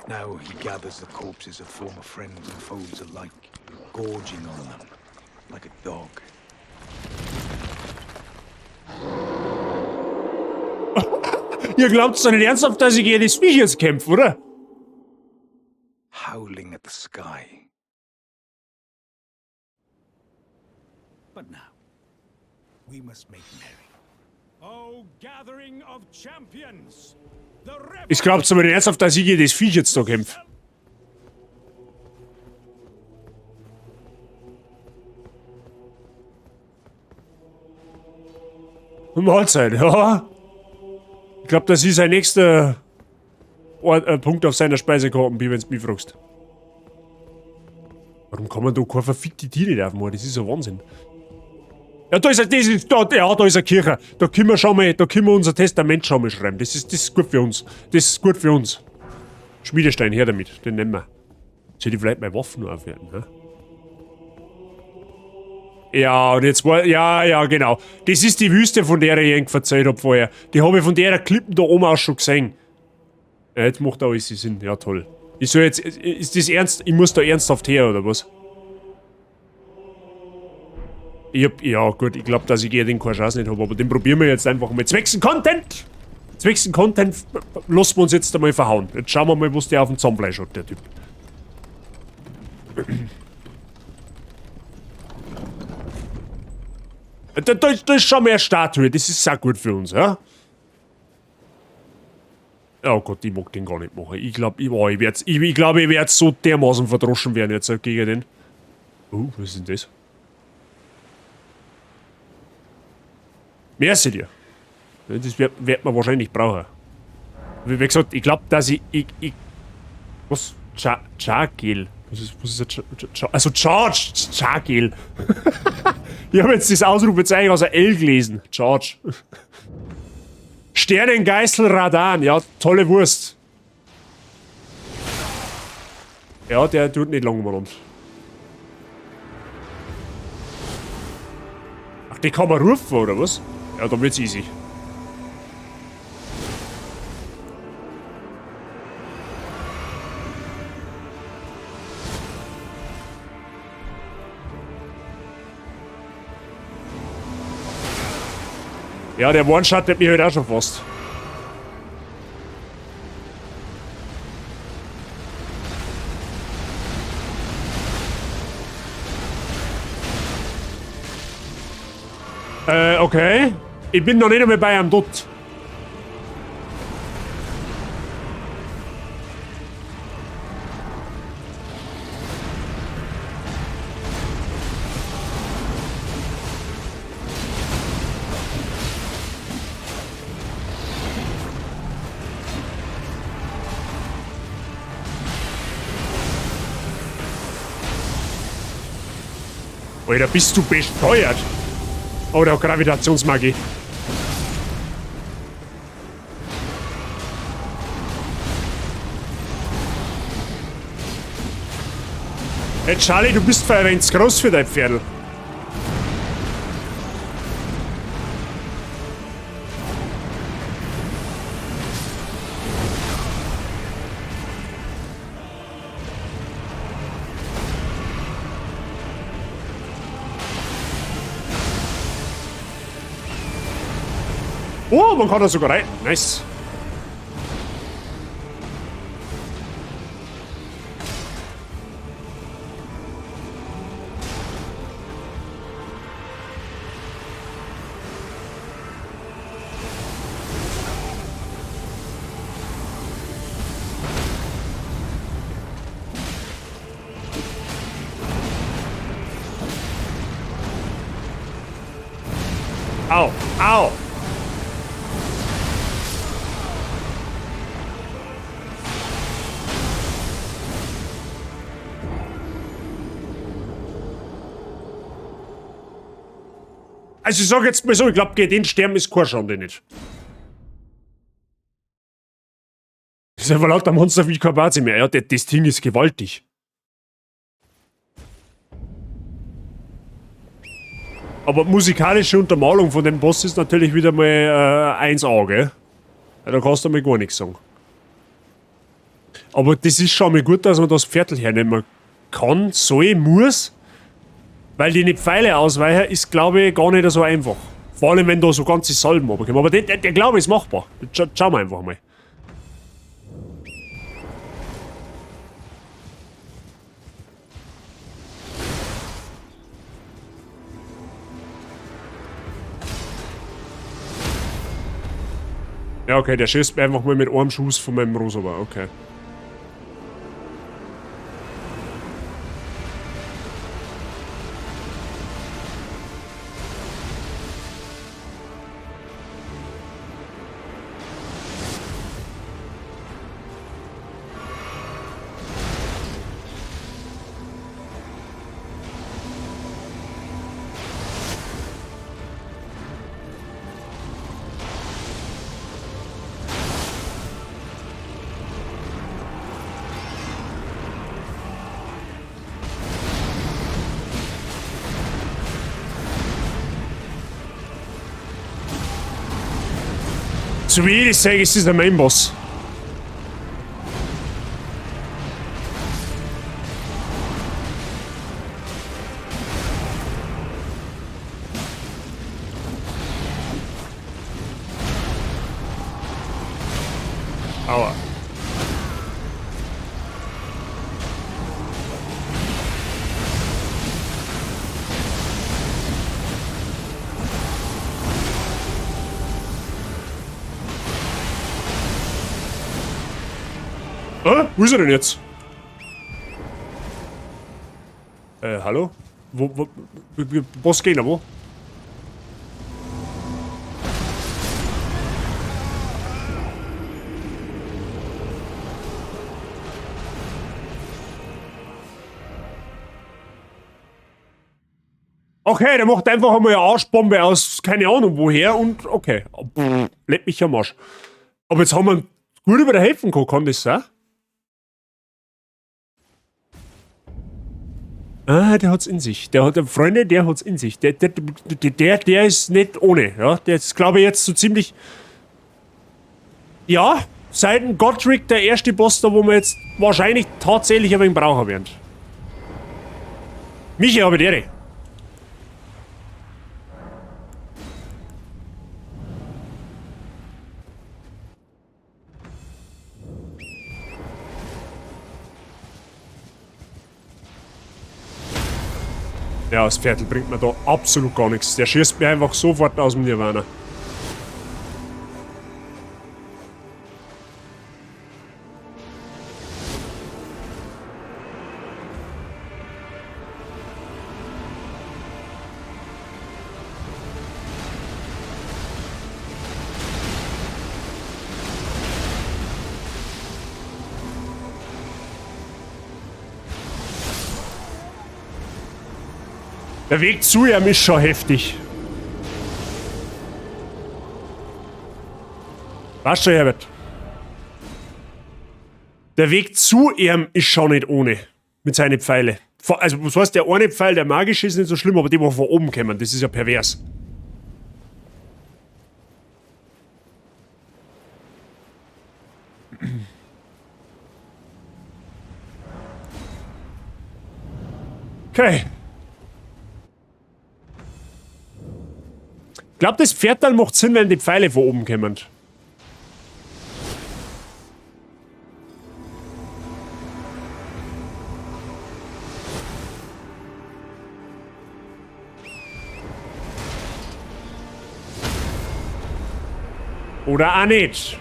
Now he gathers the corpses of former friends and foes alike, gorging on them like a dog. Ihr glaubt doch nicht ernsthaft, dass ich gegen das Viech jetzt kämpfe, oder? Howling at the sky. But now, we must make merry. Oh, gathering of champions! The Ich glaub's aber nicht ernsthaft, dass ich gegen das Viech jetzt da kämpfe. Mahlzeit, ja. Ich glaub, das ist sein nächster Punkt auf seiner Speisekarte, wie wenn's mich fragst. Warum kann man da keine verfickte Tiere nicht aufmachen? Das ist ja Wahnsinn. Ja, da ist ein, das ist, da, ja, da ist eine Kirche. Da können wir schon mal, da können wir unser Testament schon mal schreiben. Das ist gut für uns. Das ist gut für uns. Schmiedestein, her damit. Den nehmen wir. Soll ich vielleicht meine Waffen noch aufwerten, hä? Ja, und jetzt war, ja, ja, genau. Das ist die Wüste, von der ich eigentlich erzählt hab vorher. Die hab ich von der Klippen da oben auch schon gesehen. Ja, jetzt macht alles Sinn. Ja, toll. Ich soll jetzt, ist das ernst? Ich muss da ernsthaft her, oder was? Ich hab, ja gut, ich glaub, dass ich gegen den keine Chance nicht hab, aber den probieren wir jetzt einfach mal. Zwecks Content! Zwecks Content lassen wir uns jetzt einmal verhauen. Jetzt schauen wir mal, was der auf dem Zahnfleisch hat, der Typ. Da ist schon mehr Statue, das ist sehr gut für uns, ja? Oh Gott, ich mag den gar nicht machen. Ich glaub, ich, oh, ich werd's, ich, ich glaub, ich werd so dermaßen verdroschen werden jetzt gegen den. Oh, was ist denn das? Merci dir. Ja, das wird man wahrscheinlich brauchen. Wie gesagt, ich glaub, dass ich, ich, ich, was? Chargel. Was ist das? Also Charge! Chargel. Ich hab jetzt das Ausrufezeichen aus der L gelesen. Charge. Sternengeißel Radahn. Ja, tolle Wurst. Ja, der tut nicht lang umeinander. Ach, die kann man rufen, oder was? Ja, dann wird's easy. Ja, der One-Shot hat mich halt auch schon fast. Okay. Ich bin noch nicht einmal bei einem dort. Alter, bist du besteuert? Oder Gravitationsmagie. Hey Charlie, du bist verwendet groß für dein Pferdl. Oh, man kann da sogar rein. Nice. Au, au! Also ich sag jetzt mal so, ich glaub, gegen den Sterben ist keine Schande nicht. Das ist einfach lauter Monster wie kein Bazi mehr. Ja, das Ding ist gewaltig. Aber musikalische Untermalung von dem Boss ist natürlich wieder mal 1A, gell? Ja, da kannst du mal gar nichts sagen. Aber das ist schon mal gut, dass man das Pferdl hernehmen kann, soll, muss. Weil die nicht Pfeile ausweichen, ist, glaube ich, gar nicht so einfach. Vor allem, wenn da so ganze Salben runterkommen. Aber der glaube ich, ist machbar. Schauen wir einfach mal. Ja, okay, der schießt mir einfach mal mit einem Schuss von meinem Rosober, okay. So wie ich sage, es ist der Main Boss. Aua. Hä? Wo ist er denn jetzt? Hallo? Wo, Boss Gegner, wo? Okay, der macht einfach einmal eine Arschbombe aus, keine Ahnung woher und okay. Pff, leck mich am Arsch. Aber jetzt haben wir ihn gut über der Hälfte gekommen, kann das sein? Ah, der hat's in sich. Der hat, Freunde, der hat's in sich. Der ist nicht ohne. Ja? Der ist, glaube ich, jetzt so ziemlich. Ja, seit dem Godrick der erste Boss da, wo wir jetzt wahrscheinlich tatsächlich ein wenig brauchen werden. Michi, habe die Ehre. Ja, das Pferdl bringt mir da absolut gar nichts. Der schießt mir einfach sofort aus dem Nirvana. Der Weg zu ihm ist schon heftig. Weißt du, Herbert? Der Weg zu ihm ist schon nicht ohne. Mit seinen Pfeile. Also, was heißt, der eine Pfeil, der magische, ist nicht so schlimm, aber die, die von oben kommen, das ist ja pervers. Okay. Ich glaub, das Pferdteil macht Sinn, wenn die Pfeile von oben kommen. Oder auch nicht.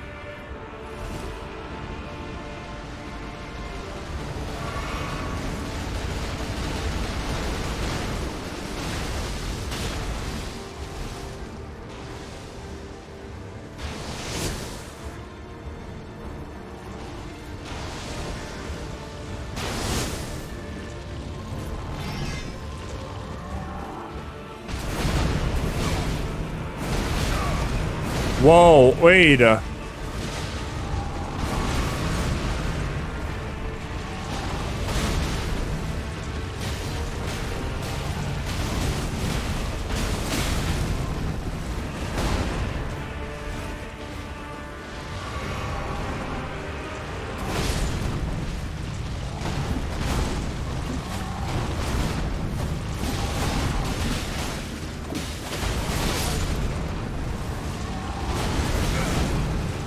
Wow, Alter.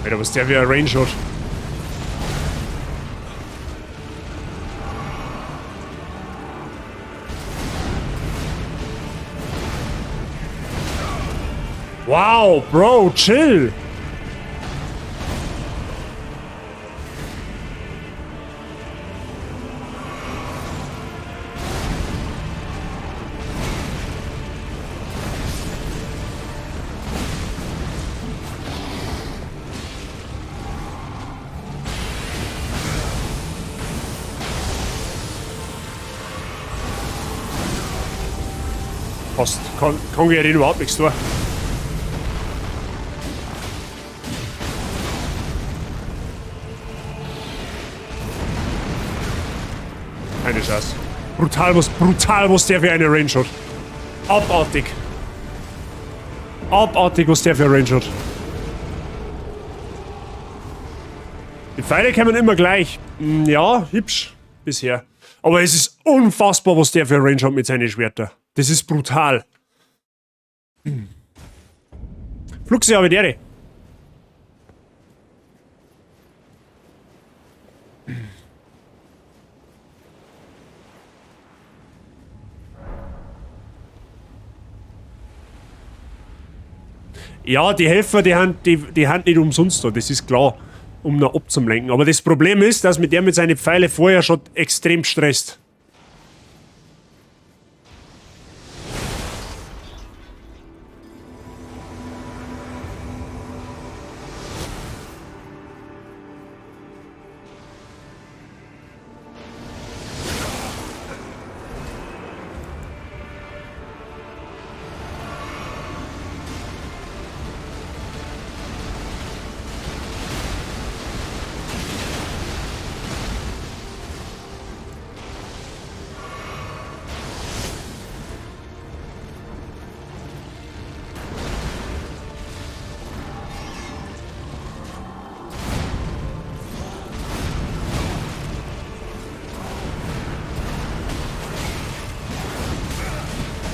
Alter, was der für eine Range hat. Wow, Bro, chill. Passt. Kann gegen den überhaupt nichts tun. Keine Chance. Brutal, was der für eine Range hat. Abartig. Abartig, was der für eine Range hat. Die Pfeile kommen immer gleich. Ja, hübsch. Bisher. Aber es ist unfassbar, was der für eine Range hat mit seinen Schwertern. Das ist brutal. Fluxi, habe ich. Ja, die Helfer, die haben nicht umsonst da, das ist klar, um noch abzulenken. Aber das Problem ist, dass mit der mit seinen Pfeile vorher schon extrem stresst.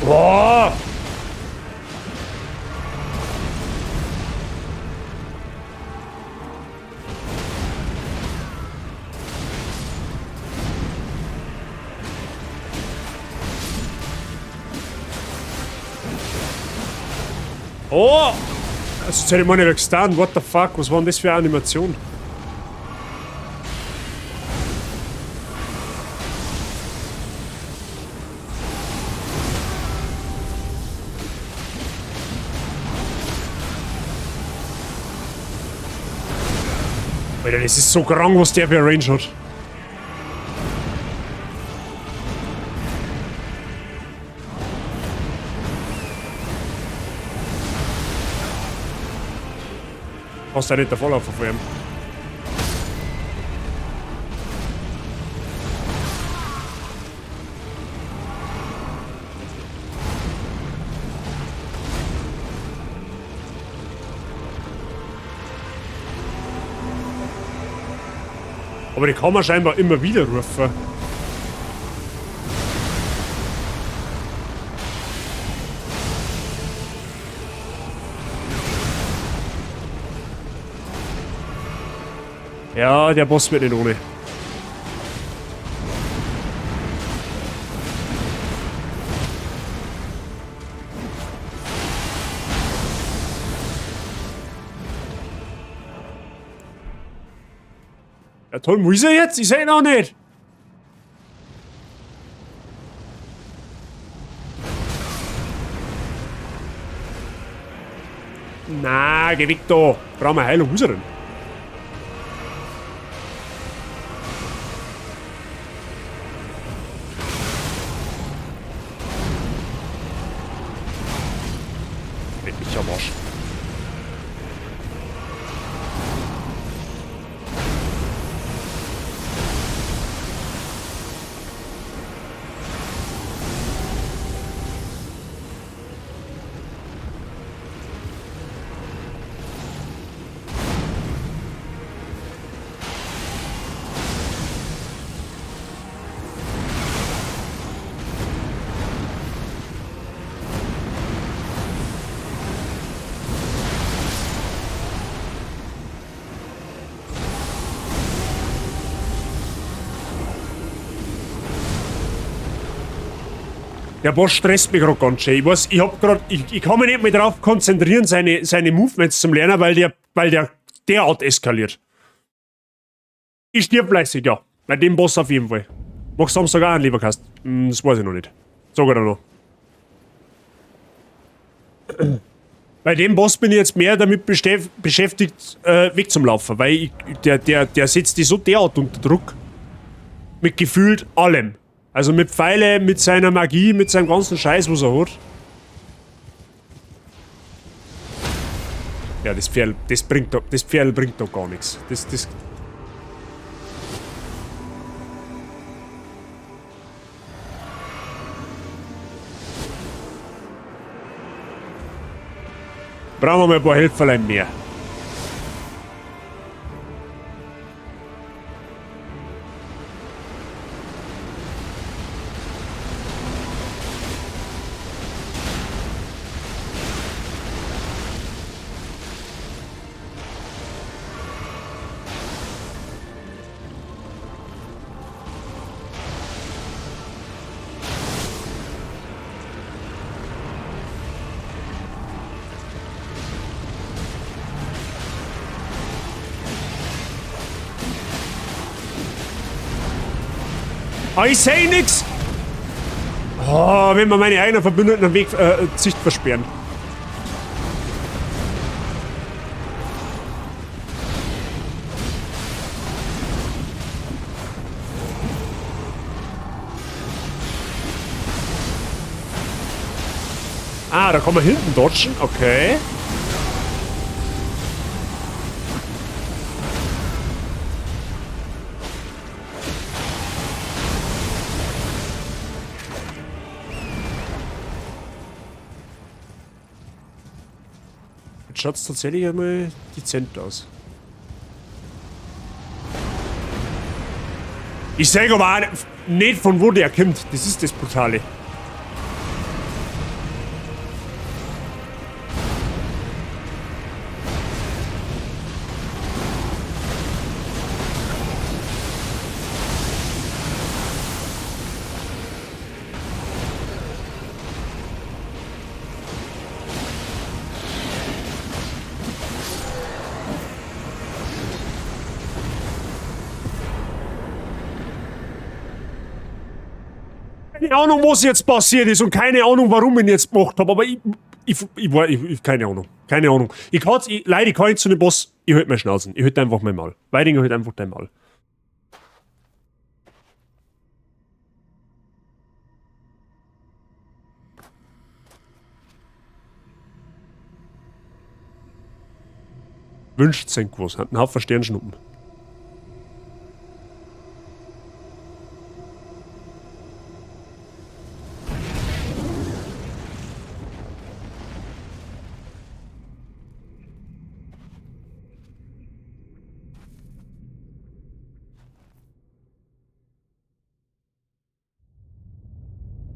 Boah! Oh! Also Zeremonie gestunt, what the fuck, was war denn das für eine Animation? Alter, das ist so krank, was der für eine Range hat. Brauchst du ja nicht davonlaufen vor ihm. Aber die kann man scheinbar immer wieder rufen. Ja, der Boss wird nicht ohne. Ja toll, wo ist er jetzt? Ich seh ihn auch nicht. Na, geh weg da. Brauchen wir Heilung. Wo ist er denn? Leck mich am Arsch. Der Boss stresst mich gerade ganz schön. Ich weiß, ich hab grad, ich kann mich nicht mehr darauf konzentrieren, seine Movements zum Lernen, weil der derart eskaliert. Ich stirb fleißig, ja. Bei dem Boss auf jeden Fall. Machst du Samstag auch einen Leberkast? Das weiß ich noch nicht. Sag ich dir noch. Bei dem Boss bin ich jetzt mehr damit beschäftigt, wegzulaufen, weil der setzt die so derart unter Druck. Mit gefühlt allem. Also mit Pfeile, mit seiner Magie, mit seinem ganzen Scheiß, was er hat. Ja, das Pferd, das bringt doch gar nichts. Das. Brauchen wir mal ein paar Helferlein mehr. Ah, ich seh nix! Oh, wenn wir meine eigenen Verbündeten am Weg Sicht versperren. Ah, da kann man hinten dodgen. Okay. Schaut's tatsächlich einmal dezent aus. Ich sag aber auch nicht, von wo der kommt. Das ist das Brutale. Keine Ahnung, was jetzt passiert ist und keine Ahnung, warum ich ihn jetzt gemacht habe, aber ich keine Ahnung. Keine Ahnung. Ich kann's, leider ich kann nicht zu dem Boss, ich halt meine Schnauzen. Ich halt einfach mein Maul. Weidinger halt einfach dein Maul. Wünscht sich was. Hat einen Haufen Sternschnuppen.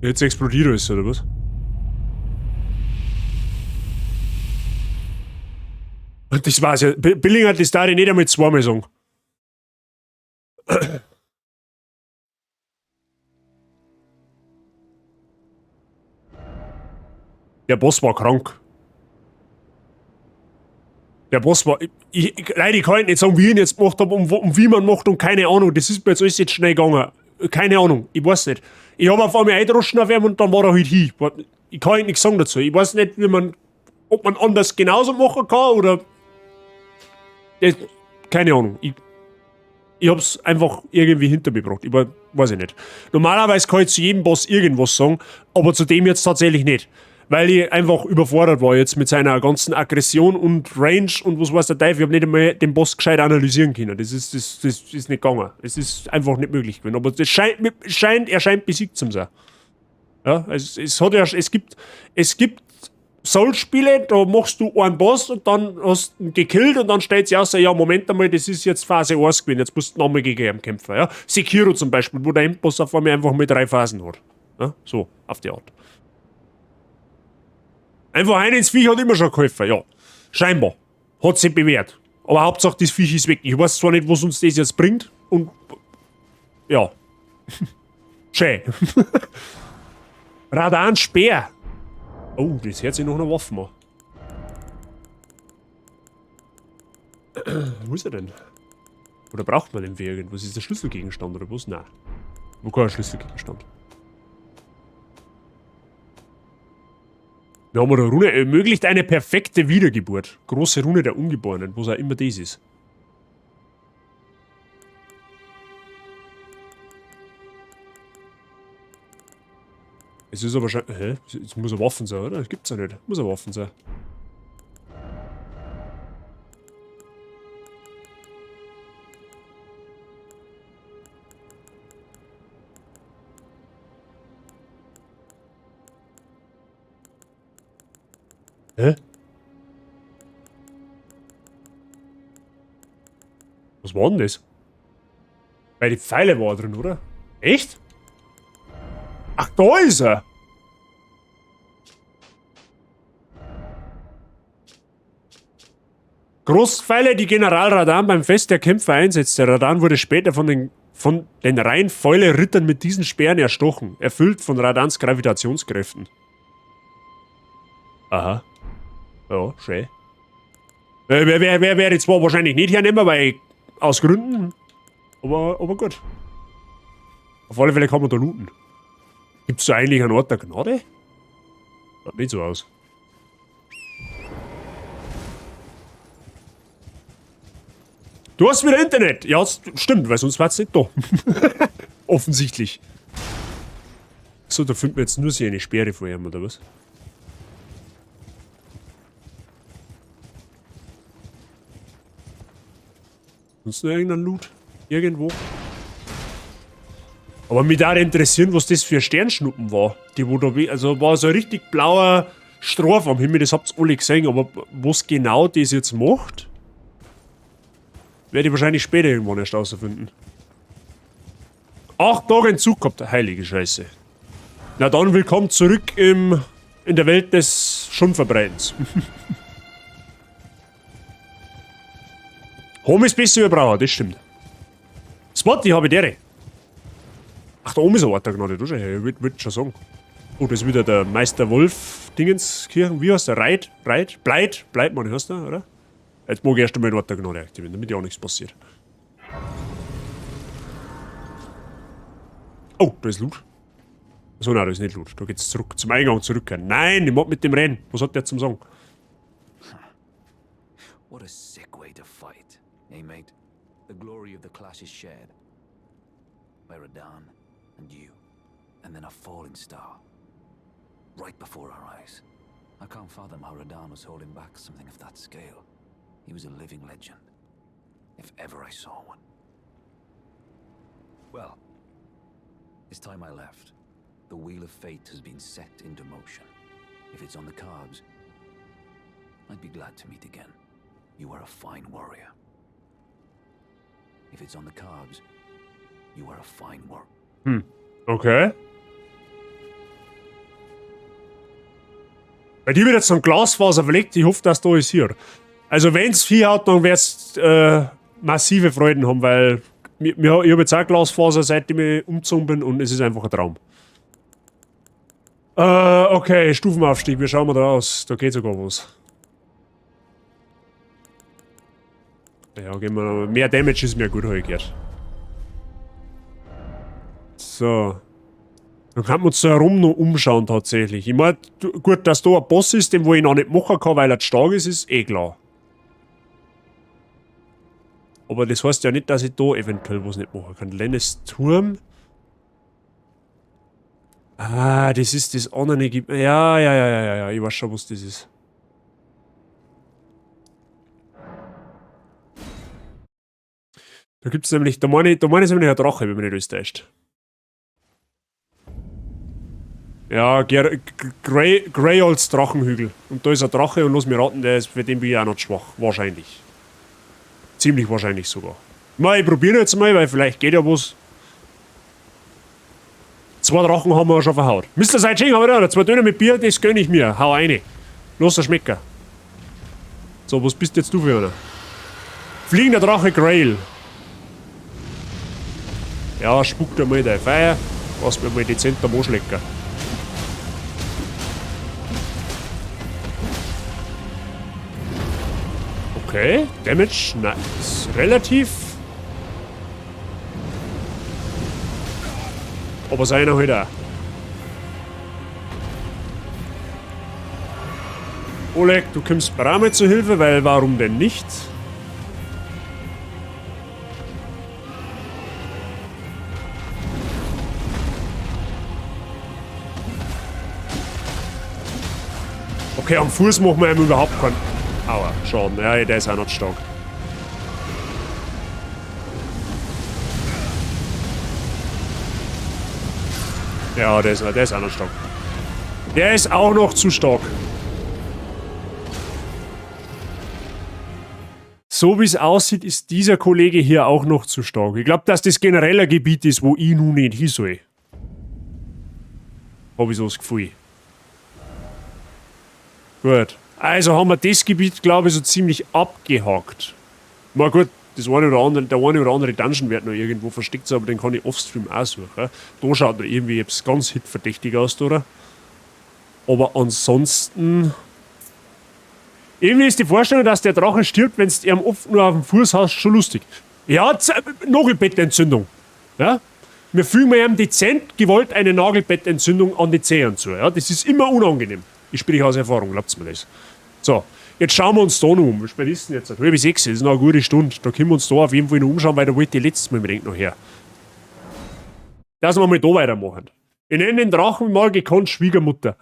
Jetzt explodiert alles, oder was? Und das war's ja. Billinger, das darf ich nicht einmal zweimal sagen. Der Boss war krank. Der Boss war... Leider kann ich nicht sagen, wie ich ihn jetzt gemacht habe und wie man macht und keine Ahnung. Das ist mir jetzt alles jetzt schnell gegangen. Keine Ahnung, ich weiß nicht. Ich hab auf einmal eingedroschen auf ihm und dann war er halt hin. Ich kann nichts sagen dazu. Ich weiß nicht, wie man, ob man anders genauso machen kann oder... Keine Ahnung. Ich hab's einfach irgendwie hinter mir gebracht. Ich weiß ich nicht. Normalerweise kann ich zu jedem Boss irgendwas sagen, aber zu dem jetzt tatsächlich nicht. Weil ich einfach überfordert war jetzt mit seiner ganzen Aggression und Range und was weiß der Teufel. Ich hab nicht einmal den Boss gescheit analysieren können. Das ist nicht gegangen. Es ist einfach nicht möglich gewesen. Aber das er scheint besiegt zu sein. Ja, es gibt Souls-Spiele, da machst du einen Boss und dann hast du ihn gekillt und dann stellt sich aus, ja, Moment einmal, das ist jetzt Phase 1 gewesen, jetzt musst du nochmal gegen ihn kämpfen. Ja? Sekiro zum Beispiel, wo der Endboss auf einmal einfach mit 3 Phasen hat. Ja? So, auf die Art. Einfach ein ins Viech hat immer schon geholfen, ja. Scheinbar. Hat sich bewährt. Aber Hauptsache, das Viech ist weg. Ich weiß zwar nicht, was uns das jetzt bringt und... Ja. Schön. Radan Speer. Oh, das hört sich noch eine Waffe an. Wo ist er denn? Oder braucht man den für irgendwas? Ist der Schlüsselgegenstand oder was? Nein. Wo kein Schlüsselgegenstand? Wir haben eine Rune. Ermöglicht eine perfekte Wiedergeburt. Große Rune der Ungeborenen, was auch immer das ist. Es ist aber schon. Hä? Es muss eine Waffe sein, oder? Das gibt's ja nicht. Muss eine Waffe sein. Hä? Was war denn das? Weil die Pfeile war drin, oder? Echt? Ach, da ist er! Großpfeile, die General Radahn beim Fest der Kämpfer einsetzte. Radahn wurde später von den Rheinfäule-Rittern mit diesen Speeren erstochen, erfüllt von Radahns Gravitationskräften. Aha. Ja, schön. Wer ich zwar wahrscheinlich nicht hernehmen, weil aus Gründen, aber gut. Auf alle Fälle kann man da looten. Gibt's da eigentlich einen Ort der Gnade? Sieht nicht so aus. Du hast wieder Internet! Ja, das stimmt, weil sonst wär's nicht da. Offensichtlich. So, da finden wir jetzt nur so eine Sperre vor ihm, oder was? Sonst noch irgendein Loot? Irgendwo? Aber mich da interessieren, was das für Sternschnuppen war. Die wo da, also war so ein richtig blauer Stroph am Himmel, das habt ihr alle gesehen, aber was genau das jetzt macht, werde ich wahrscheinlich später irgendwann erst rausfinden. 8 Tage Entzug gehabt, heilige Scheiße. Na dann, willkommen zurück in der Welt des Schundverbreitens. Home ist besser über Brauer, das stimmt. Spotty habe ich dere. Ach, da oben ist ein Ort der Gnade, du schau her, ich würd schon sagen. Oh, das ist wieder der Meister Wolf Dingenskirchen. Wie heißt der? Reit? Reit? Bleit? Bleit, man, heißt der, oder? Jetzt mag ich erst einmal den Ort der Gnade aktivieren, damit ja auch nichts passiert. Oh, da ist Loot. Achso, nein, da ist nicht Loot. Da geht's zurück, zum Eingang zurückkehren. Nein, ich mag mit dem rennen. Was hat der zum Sagen? What a sick way to fight, eh, mate? The glory of the clash is shared by Radahn and you, and then a falling star right before our eyes. I can't fathom how Radahn was holding back something of that scale. He was a living legend, if ever I saw one. Well, it's time I left. The wheel of fate has been set into motion. If it's on the cards, I'd be glad to meet again. You are a fine warrior. If it's on the cards, you are a fine warrior. Hm, okay. Bei dir wird jetzt so ein Glasfaser verlegt. Ich hoffe, dass da ist hier. Also wenn's Vieh hat, dann werd's massive Freuden haben, weil ich hab jetzt auch Glasfaser, seitdem ich umgezogen bin, und es ist einfach ein Traum. Okay, Stufenaufstieg, wie schauen wir da aus? Da geht sogar was. Ja, gehen wir noch. Mehr Damage ist mir gut, hab ich gehört. So. Dann kann man uns da herum noch umschauen tatsächlich. Ich mein, gut, dass da ein Boss ist, den wo ich noch nicht machen kann, weil er zu stark ist, ist eh klar. Aber das heißt ja nicht, dass ich da eventuell was nicht machen kann. Lennes Turm. Ah, das ist das andere Ja, ja, ja, ja, ja, ja, ich weiß schon, was das ist. Da gibt's nämlich, da meine ich, da meine ich nämlich ein Drache, wenn man nicht alles täuscht. Ja, Greyoll's Drachenhügel. Und da ist ein Drache und lass mich raten, der ist, für den bin ich auch noch schwach. Wahrscheinlich. Ziemlich wahrscheinlich sogar. Mal, ich probiere jetzt mal, weil vielleicht geht ja was. 2 Drachen haben wir ja schon verhaut. Mister Seitsching, aber da, 2 Döner mit Bier, das gönn ich mir. Hau rein. Los, der Schmecker. So, was bist jetzt du für einer? Fliegender Drache Greyoll. Ja, spuck dir mal dein Feuer. Lass mir mal dezent am Arsch lecken. Okay, Damage, nice. Relativ. Aber seiner halt auch. Oleg, du kommst mir auch mal zu Hilfe, weil warum denn nicht? Okay, am Fuß machen wir ihm überhaupt keinen Aua, Schaden. Ja, der ist auch noch stark. Ja, der ist auch noch stark. Der ist auch noch zu stark. So wie es aussieht, ist dieser Kollege hier auch noch zu stark. Ich glaub, dass das generell ein Gebiet ist, wo ich nun nicht hin soll. Hab ich so das Gefühl. Gut. Also haben wir das Gebiet, glaub ich, so ziemlich abgehakt. Na gut, das eine oder andere, der eine oder andere Dungeon wird noch irgendwo versteckt sein, aber den kann ich offstream auch suchen. Da schaut noch irgendwie etwas ganz hitverdächtig aus, oder? Aber ansonsten... Irgendwie ist die Vorstellung, dass der Drache stirbt, wenn's ihm oft nur auf dem Fuß hast, schon lustig. Ja, Nagelbettentzündung. Ja? Wir fügen ihm dezent gewollt eine Nagelbettentzündung an die Zehen zu. Ja? Das ist immer unangenehm. Ich spreche aus Erfahrung, glaubt's mir das. So, jetzt schauen wir uns da noch um. Wie spät ist denn jetzt? 5:30, das ist noch eine gute Stunde. Da können wir uns da auf jeden Fall noch umschauen, weil da wollte ich letztes Mal unbedingt noch her. Lass wir mal da weitermachen. Ich nenne den Drachen mal gekonnt Schwiegermutter.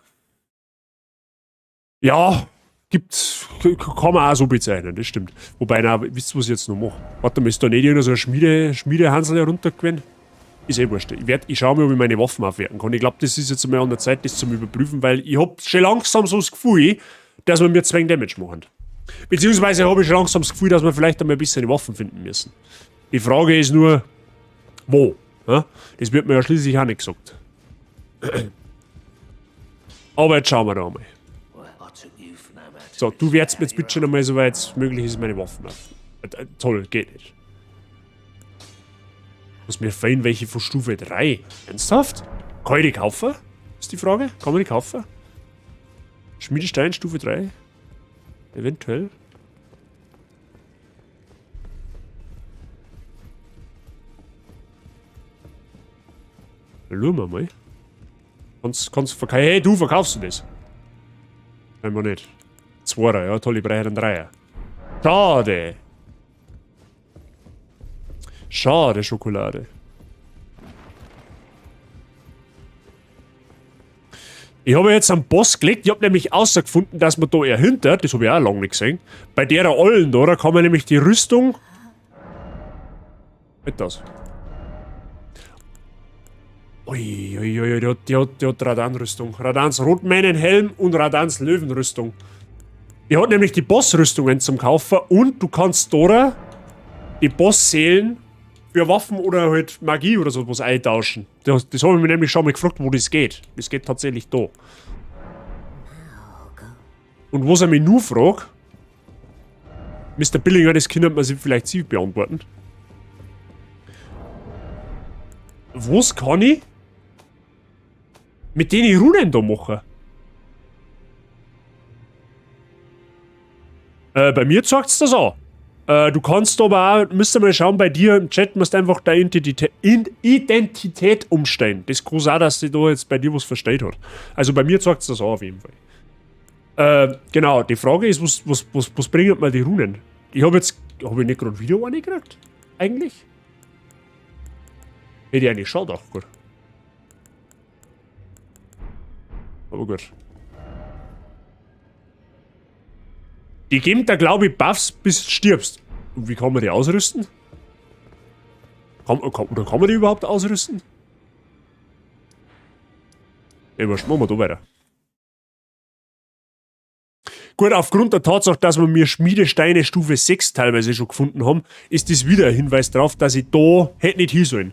Ja, gibt's, kann man auch so bezeichnen, das stimmt. Wobei, na, wisst ihr, was ich jetzt noch mache? Warte mal, ist da nicht irgendein so ein Schmiedehansel heruntergegangen? Ist eh wurscht. Ich schau mal, ob ich meine Waffen aufwerten kann. Ich glaub, das ist jetzt einmal an der Zeit, das zum Überprüfen, weil ich hab schon langsam so das Gefühl, dass wir mir zu wenig Damage machen. Beziehungsweise hab ich schon langsam das Gefühl, dass wir vielleicht einmal ein bisschen die Waffen finden müssen. Die Frage ist nur, wo? Ja? Das wird mir ja schließlich auch nicht gesagt. Aber jetzt schauen wir da mal. So, du werdest mir jetzt bitte schon einmal, soweit es möglich ist, meine Waffen auf. Toll, geht nicht. Muss mir fehlen welche von Stufe 3. Ernsthaft? Kann ich die kaufen? Ist die Frage. Kann man die kaufen? Schmiedestein Stufe 3? Eventuell. Schauen wir mal. Hey, du verkaufst du das? Scheinbar nicht. Zweier, ja, toll, ich brauche einen Dreier. Schade. Schade, Schokolade. Ich habe jetzt am Boss gelegt. Ich habe nämlich außergefunden, dass man da eher hinter, das habe ich auch lange nicht gesehen, bei der Ollen da, da kann man nämlich die Rüstung... Mit das. Ui, ui, ui, die hat Radahn-Rüstung. Radahns Rotmähnenhelm und Radahns Löwenrüstung. Die hat nämlich die Boss-Rüstungen zum Kaufen und du kannst da die Boss-Seelen für Waffen oder halt Magie oder sowas eintauschen. Das habe ich mir nämlich schon mal gefragt, wo das geht. Das geht tatsächlich da. Und was ich mich nur frage, Mister Billinger, das könnte man sich vielleicht sie beantworten. Was kann ich mit den Runen da machen? Bei mir zeigt's das an. Du kannst aber auch, müsst ihr mal schauen, bei dir im Chat musst du einfach deine Identität umstellen. Das kann auch, dass sie da jetzt bei dir was versteht hat. Also bei mir zeigt's das an auf jeden Fall. Genau, die Frage ist, was bringen mir die Runen? Ich hab jetzt, hab ich nicht gerade Video reingekriegt? Eigentlich? Hätte ich eigentlich schon gedacht, gut. Aber gut. Die geben da, glaub ich, Buffs, bis du stirbst. Und wie kann man die ausrüsten? Oder kann man die überhaupt ausrüsten? Ja, was machen wir da weiter? Gut, aufgrund der Tatsache, dass wir mir Schmiedesteine Stufe 6 teilweise schon gefunden haben, ist das wieder ein Hinweis darauf, dass ich da hätte nicht hin sollen.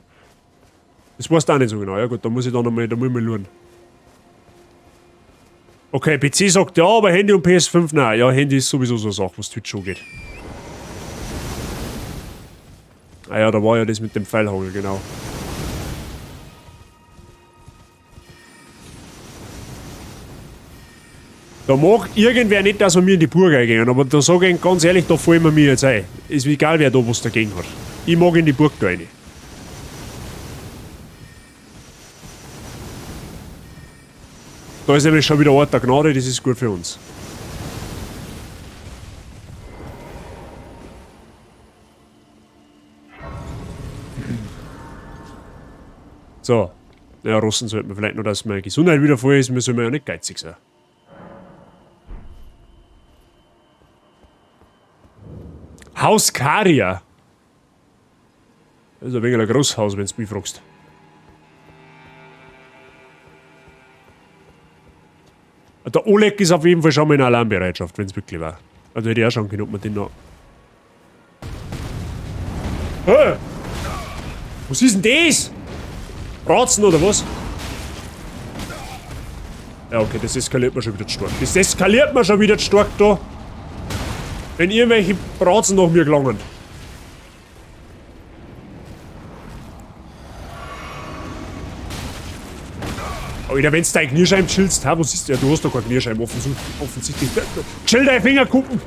Das weißt du auch nicht so genau. Ja gut, da muss ich da nochmal, da muss ich mal schauen. Okay, PC sagt ja, aber Handy und PS5, nein. Ja, Handy ist sowieso so eine Sache, was Twitch schon geht. Ah ja, da war ja das mit dem Pfeilhagel, genau. Da mag irgendwer nicht, dass wir mir in die Burg eingehen, aber da sage ich ganz ehrlich, da fallen wir mir jetzt ein. Ist mir egal, wer da was dagegen hat. Ich mag in die Burg da rein. Da ist nämlich schon wieder Ort der Gnade, das ist gut für uns. So. Ja, Russen sollten wir vielleicht noch, dass meine Gesundheit wieder voll ist, müssen wir ja nicht geizig sein. Haus Caria. Das ist ein wenig ein Großhaus, wenn du mich fragst. Der Oleg ist auf jeden Fall schon mal in Alarmbereitschaft, wenn es wirklich war. Also hätte ich auch schauen können, ob man den noch. Hä? Was ist denn das? Ratzen oder was? Ja, okay, das eskaliert mir schon wieder zu stark. Das eskaliert mir schon wieder zu stark da. Wenn irgendwelche Bratzen nach mir gelangen. Alter, wenn's dein Knierschein chillst, ha, was ist der? Du hast doch kein Knierschein, offensichtlich. Chill deine Finger gucken!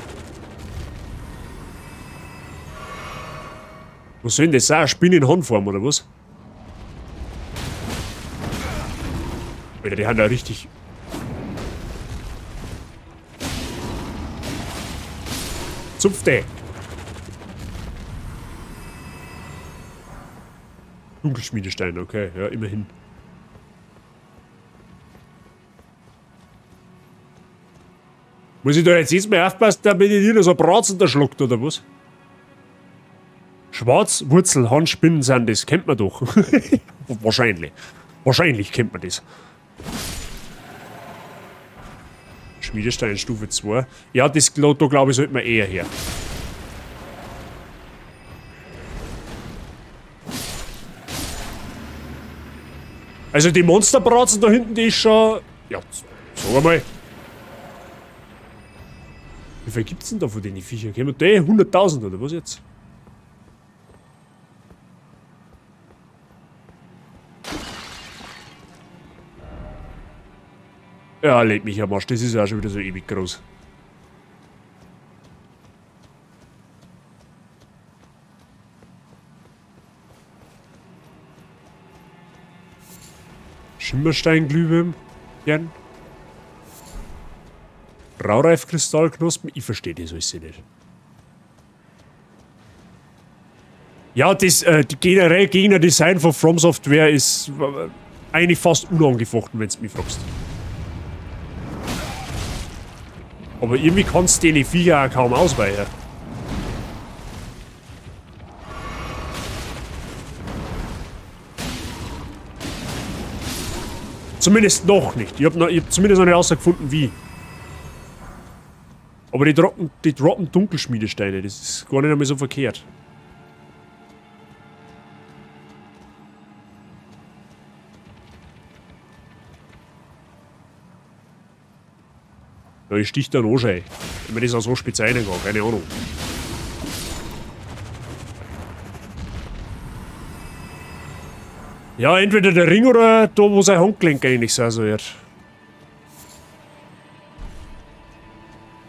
Was soll denn das sein? Spinne in Handform oder was? Alter, die haben da richtig. Zupfte! Dunkelschmiedestein, okay, ja, immerhin. Muss ich da jetzt jedes Mal aufpassen, damit ich nicht so Bratzen da schluckt, oder was? Schwarzwurzel, Handspinnen sind das, kennt man doch. Wahrscheinlich. Wahrscheinlich kennt man das. Schmiedestein Stufe 2. Ja, das da glaube ich, sollte man eher her. Also die Monsterbratzen da hinten, die ist schon. Ja, sag einmal. Wie viel gibt's denn da von den Viecher? Kennen wir die? 100.000 oder was jetzt? Ja, leck mich am Arsch, das ist ja auch schon wieder so ewig groß. Schimmersteinglühwürmchen. Raureifkristallknospen. Ich verstehe das alles nicht. Ja, das die generell Gegnerdesign von From Software ist eigentlich fast unangefochten, wenn du mich fragst. Aber irgendwie kannst du den Viecher auch kaum ausweichen. Zumindest noch nicht. Ich hab zumindest noch nicht herausgefunden, wie. Aber die droppen Dunkelschmiedesteine, das ist gar nicht einmal so verkehrt. Ja, ich stich da noch schon. Wenn man das auch so bezeichnen kann, keine Ahnung. Ja, entweder der Ring oder da, wo sein Handgelenk eigentlich sein soll.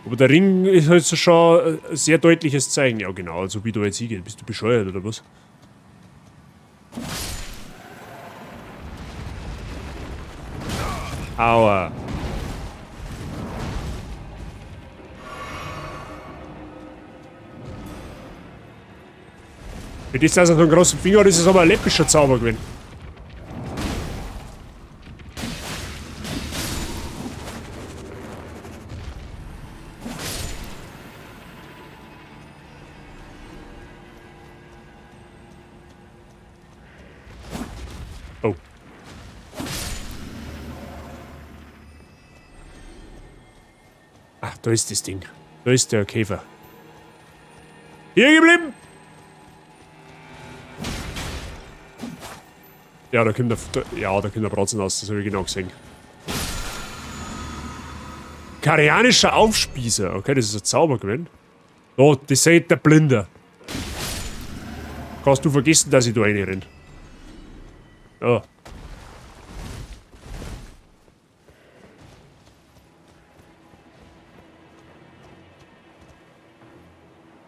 Aber der Ring ist halt so schon ein sehr deutliches Zeichen. Ja, genau, also wie du jetzt hingehst. Bist du bescheuert oder was? Aua. Wenn das also so einen großen Finger hat, ist es aber ein läppischer Zauber gewesen. Oh. Ach, da ist das Ding. Da ist der Käfer. Hier geblieben! Ja, da kommt der Bratzen raus, das habe ich genau gesehen. Karianischer Aufspießer. Okay, das ist ein Zauber gewesen. Oh, das seht der Blinder. Kannst du vergessen, dass ich da reinrenne. Ja.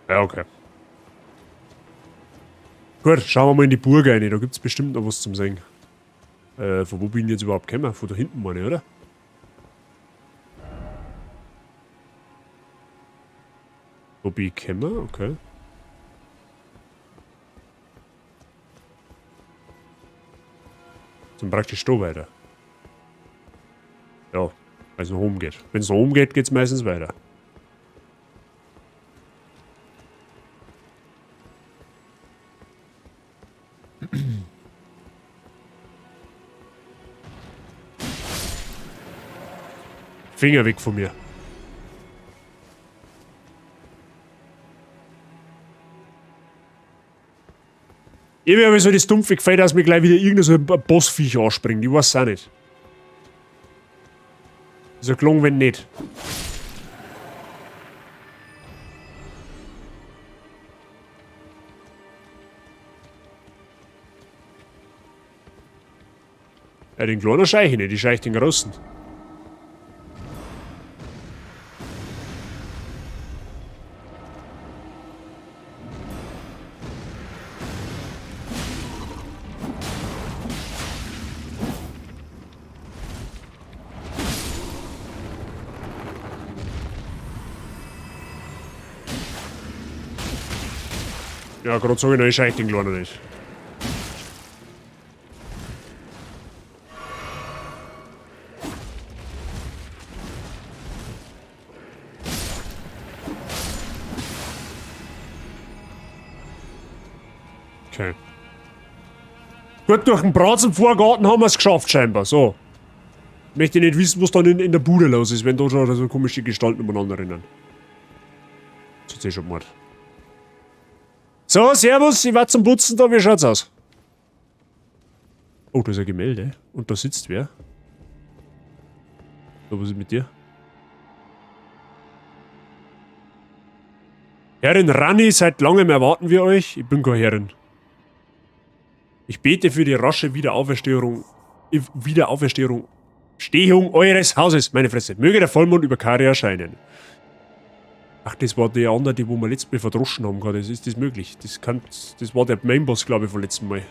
Ja, okay. Gut, schauen wir mal in die Burg rein. Da gibt es bestimmt noch was zum Sehen. Von wo bin ich jetzt überhaupt gekommen? Von da hinten, meine ich, oder? Wo bin ich gekommen? Okay. Zum praktisch da weiter. Ja, weil es nach oben geht. Wenn es nach oben geht, geht es meistens weiter. Finger weg von mir. Irgendwie habe ich so das dumpfe Gefühl, dass mir gleich wieder irgendein so ein Bossviech anspringt. Ich weiß auch nicht. Ist ja gelungen, wenn nicht. Ja, den kleinen scheich ich nicht, ich scheich den großen. Ja, gerade sag ich noch, ich scheich den kleinen nicht. Okay. Gut, durch den Bratzenvorgarten haben wir es geschafft, scheinbar. So. Möchte nicht wissen, was dann in der Bude los ist, wenn da schon so komische Gestalten umeinander rennen. Das ist eh schon Mord. So, servus, ich war zum Putzen da, wie schaut's aus? Oh, da ist ein Gemälde. Und da sitzt wer? So, was ist mit dir? Herrin Ranni, seit langem erwarten wir euch. Ich bin keine Herrin. Ich bete für die rasche Wiederauferstehung, Stehung eures Hauses, meine Fresse. Möge der Vollmond über Karia scheinen. Ach, das war der andere, die wo wir letztes Mal verdroschen haben gerade. Ist das möglich? Das war der Mainboss, glaube ich, vom letzten Mal.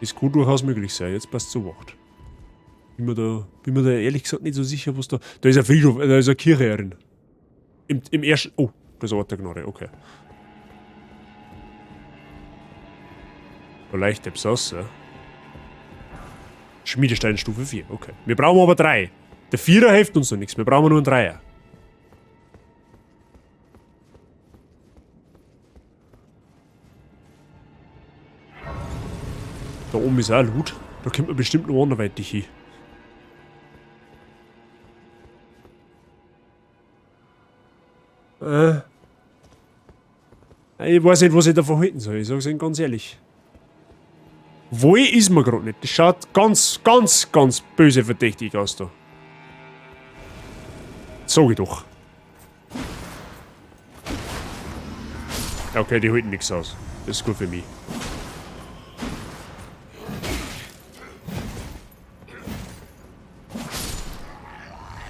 Das kann durchaus möglich sein. Jetzt passt zur Wacht. Bin mir da ehrlich gesagt nicht so sicher, was da... Da ist ein Friedhof, da ist eine Kirche drin. Im ersten... Oh, da ist ein Ort der Gnade, okay. Vielleicht etwas aus, ja. Schmiedestein Stufe 4, okay. Wir brauchen aber 3. Der 4er hilft uns noch nichts, wir brauchen nur einen 3er. Da oben ist auch Loot. Da kommt man bestimmt noch anderweitig hin. Ich weiß nicht, was ich davon halten soll. Ich sag's Ihnen ganz ehrlich. Wo ist man grad nicht? Das schaut ganz, ganz, ganz böse verdächtig aus da. Sag ich doch. Okay, die halten nichts aus. Das ist gut für mich.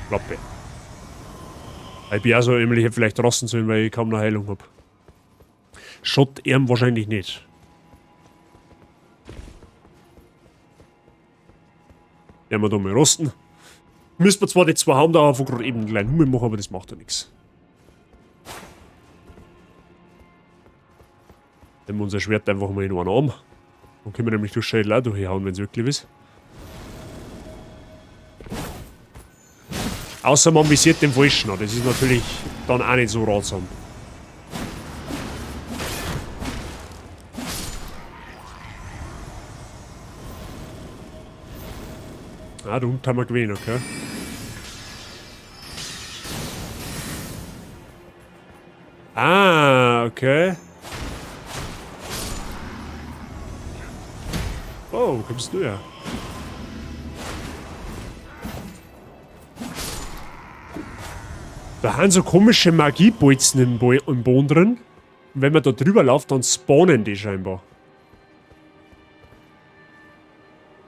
Klappe. Ich bin auch so, ich hätte vielleicht rasten sollen, weil ich kaum noch Heilung hab. Schott ihm wahrscheinlich nicht. Werden wir da mal rosten. Müssen wir zwar die zwei haben, da von gerade eben einen kleinen Hummel machen, aber das macht ja nichts. Nehmen wir unser Schwert einfach mal in einen Arm. Dann können wir nämlich durch Schädel auch durchhauen, wenn's wirklich ist. Außer man visiert den Falschen an. Das ist natürlich dann auch nicht so ratsam. Ah, da unten haben wir gewählt, okay. Ah, okay. Oh, wo kommst du her? Da haben so komische Magiebolzen im Boden drin. Und wenn man da drüber läuft, dann spawnen die scheinbar.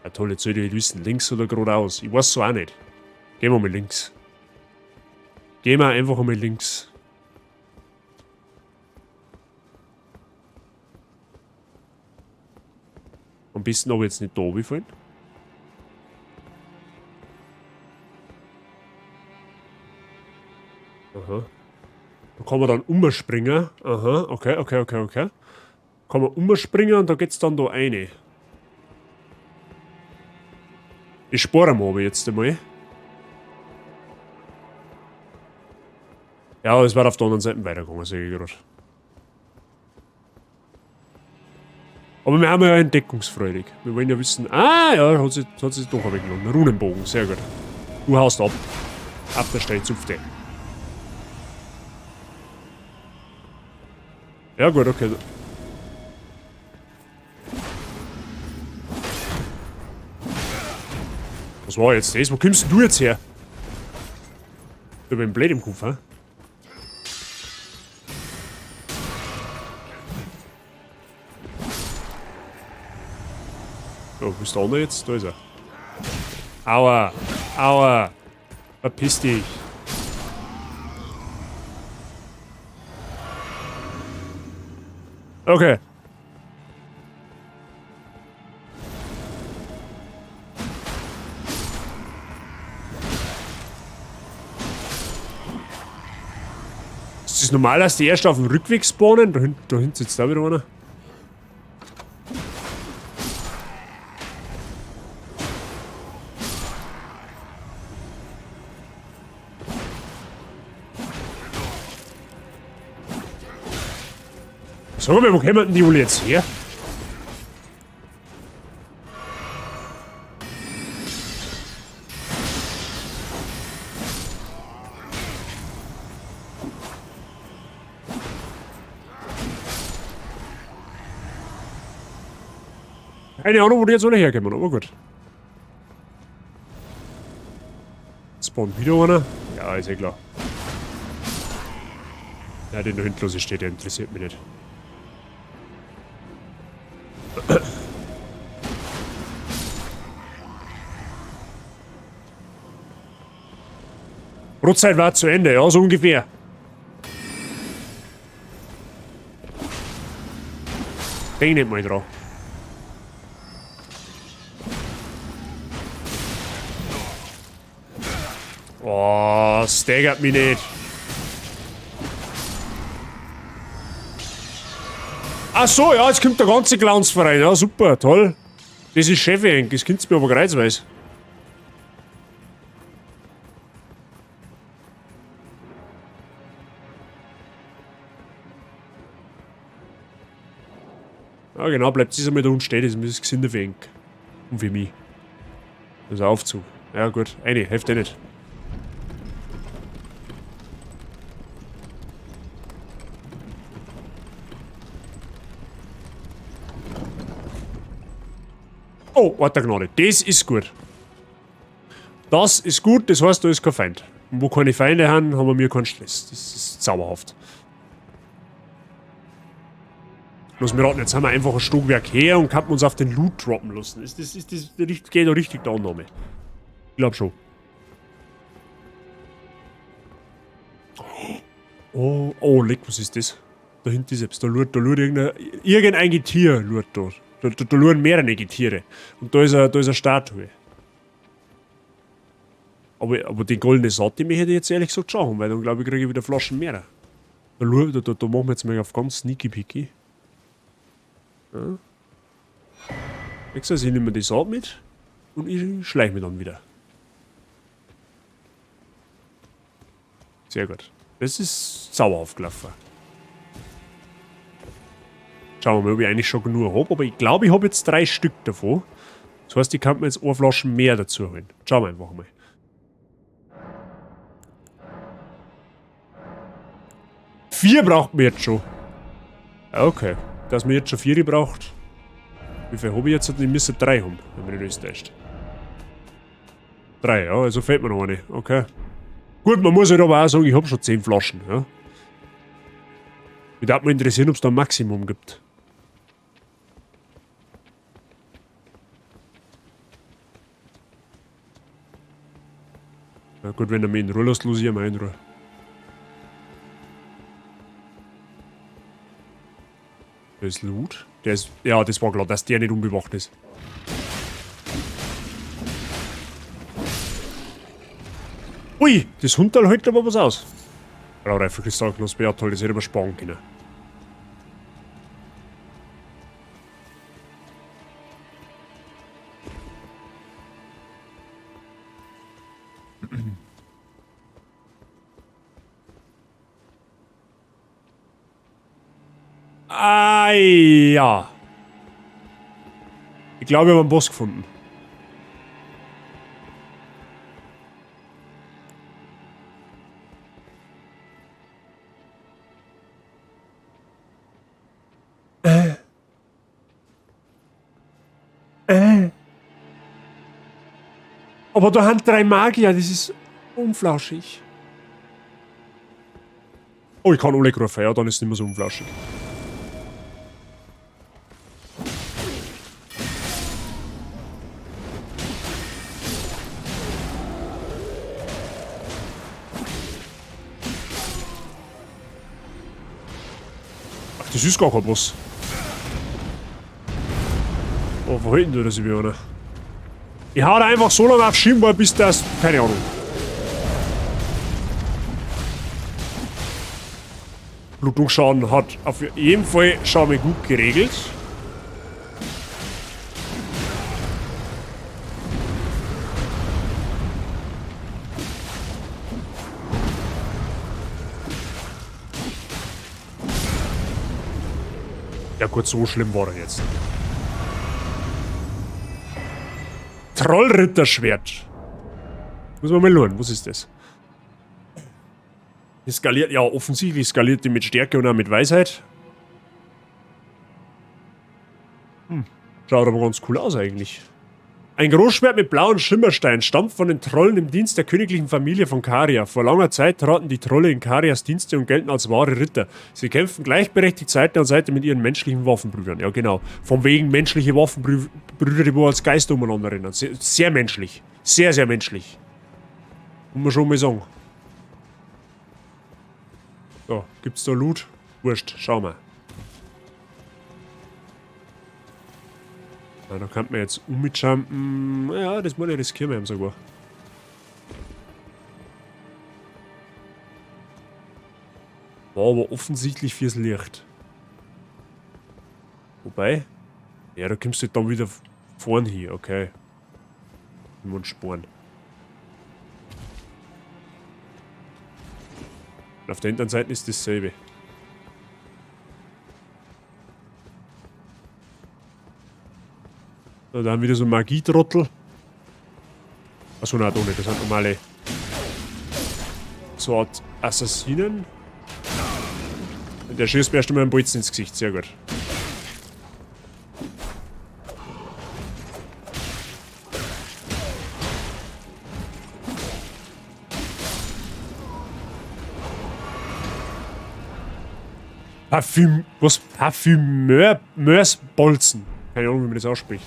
Ja toll, jetzt soll ich wissen, links oder geradeaus. Ich weiß so auch nicht. Gehen wir mal links. Gehen wir einfach mal links. Am besten aber jetzt nicht da runterfallen. Aha. Da kann man dann umspringen. Aha, okay, okay, okay, okay. Kann man umspringen und da geht's dann da rein. Ich spare mir aber jetzt einmal. Ja, es war auf der anderen Seite weitergegangen, sehe ich gerade. Aber wir haben ja entdeckungsfreudig. Wir wollen ja wissen. Ah, ja, hat sich doch ein wenig gelohnt. Runenbogen, sehr gut. Du haust ab. Ab der Stelle, zupf dich. Ja gut, okay. Was war jetzt das? Wo kommst denn du jetzt her? Du bist blöd im Kopf, hä? Oh, wo ist der andere jetzt? Da ist er. Aua! Aua! Verpiss dich! Okay. Ist das normal, dass die erst auf dem Rückweg spawnen? Da hinten sitzt da wieder einer. Sag mal, wo kommen denn die wohl jetzt her? Keine Ahnung, wo die jetzt alle herkommen, aber gut. Spawnt wieder einer. Ja, ist eh klar. Ja, den da hinten los steht, der interessiert mich nicht. Brotzeit war zu Ende, ja, so ungefähr. Denk nicht mal dran. Oh, staggert mich nicht. Ach so, ja, jetzt kommt der ganze Clownsverein. Ja, super, toll. Das ist Chef, das könnt's mir aber kreuzweise. Ja, genau, bleibt es einmal da unten stehen, das ist gesünder für Enk. Und für mich. Das ist ein Aufzug. Ja, gut, eine, hilft eh nicht. Oh, warte Gnade, das ist gut. Das ist gut, das heißt, da ist kein Feind. Und wo keine Feinde haben, haben wir keinen Stress. Das ist zauberhaft. Lass mich raten, jetzt haben wir einfach ein Stockwerk her und könnten uns auf den Loot droppen lassen. Geht da richtig der Annahme? Ich glaub schon. Oh, oh, leck, was ist das? Da hinten ist etwas. Da lurt irgendein Getier lurt da. Da luren mehrere Getiere. Und da ist eine Statue. Aber die goldene Saat, die möchte ich jetzt ehrlich gesagt schon haben, weil dann glaube ich, kriege ich wieder Flaschen mehr. Da machen wir jetzt mal auf ganz sneaky picky. Ja. Wie gesagt, ich nehme mir die Saat mit und ich schleiche mich dann wieder. Sehr gut. Das ist sauer aufgelaufen. Schauen wir mal, ob ich eigentlich schon genug hab. Aber ich glaube, ich habe jetzt 3 Stück davon. Das heißt, ich kann mir jetzt eine Flasche mehr dazu holen. Schauen wir einfach mal. 4 braucht man jetzt schon. Okay. Dass man jetzt schon 4 braucht. Wie viel habe ich jetzt? Ich müsste 3 haben, wenn man nicht täuscht. 3, ja, also fehlt mir noch eine. Okay. Gut, man muss halt aber auch sagen, ich habe schon 10 Flaschen. Ja. Mich würde mal interessieren, ob's da ein Maximum gibt. Na gut, wenn er mich in Ruhe lässt, lasse ich ihn in Ruhe. Da ist Loot. Der ist, ja, das war klar, dass der nicht unbewacht ist. Ui, das Hundal hält aber was aus. Graureifer Kristallknospe, ja toll, das hätte man sparen können. Ah ja. Ich glaube, wir haben einen Boss gefunden. Aber da haben drei Magier, das ist unflauschig. Oh, ich kann Oleg rufen, ja, dann ist es nicht mehr so unflauschig. Ach, das ist gar kein Boss. Oh, wo hinten tut das über, oder? Ich hau da einfach so lange auf Schienbein, bis das. Keine Ahnung. Blutungsschaden hat auf jeden Fall schon mal gut geregelt. Ja gut, so schlimm war er jetzt. Trollritterschwert. Muss man mal schauen, was ist das? Skaliert, ja, offensichtlich skaliert die mit Stärke und auch mit Weisheit. Schaut aber ganz cool aus eigentlich. Ein Großschwert mit blauen Schimmerstein stammt von den Trollen im Dienst der königlichen Familie von Caria. Vor langer Zeit traten die Trolle in Carias Dienste und gelten als wahre Ritter. Sie kämpfen gleichberechtigt Seite an Seite mit ihren menschlichen Waffenbrüdern. Ja, genau. Von wegen menschliche Waffenbrüder, die wo als Geister umeinander rennen. Sehr, sehr menschlich. Sehr, sehr menschlich. Muss man schon mal sagen. So, gibt's da Loot? Wurscht, schau mal. Na, da könnte man jetzt umjumpen. Ja, das muss ich riskieren, wir haben sogar. War aber offensichtlich fürs Licht. Wobei, ja, da kommst du dann wieder vorn hin, okay. Und Sporen. Und auf der anderen Seite ist dasselbe. So, da haben wir wieder so einen Magietrottel. Achso, nein, doch nicht. Das sind normale so Art Assassinen. Und der schießt mir erst einmal einen Bolzen ins Gesicht. Sehr gut. Parfüm. Was? Parfümeur. Mörsbolzen. Keine Ahnung, wie man das ausspricht.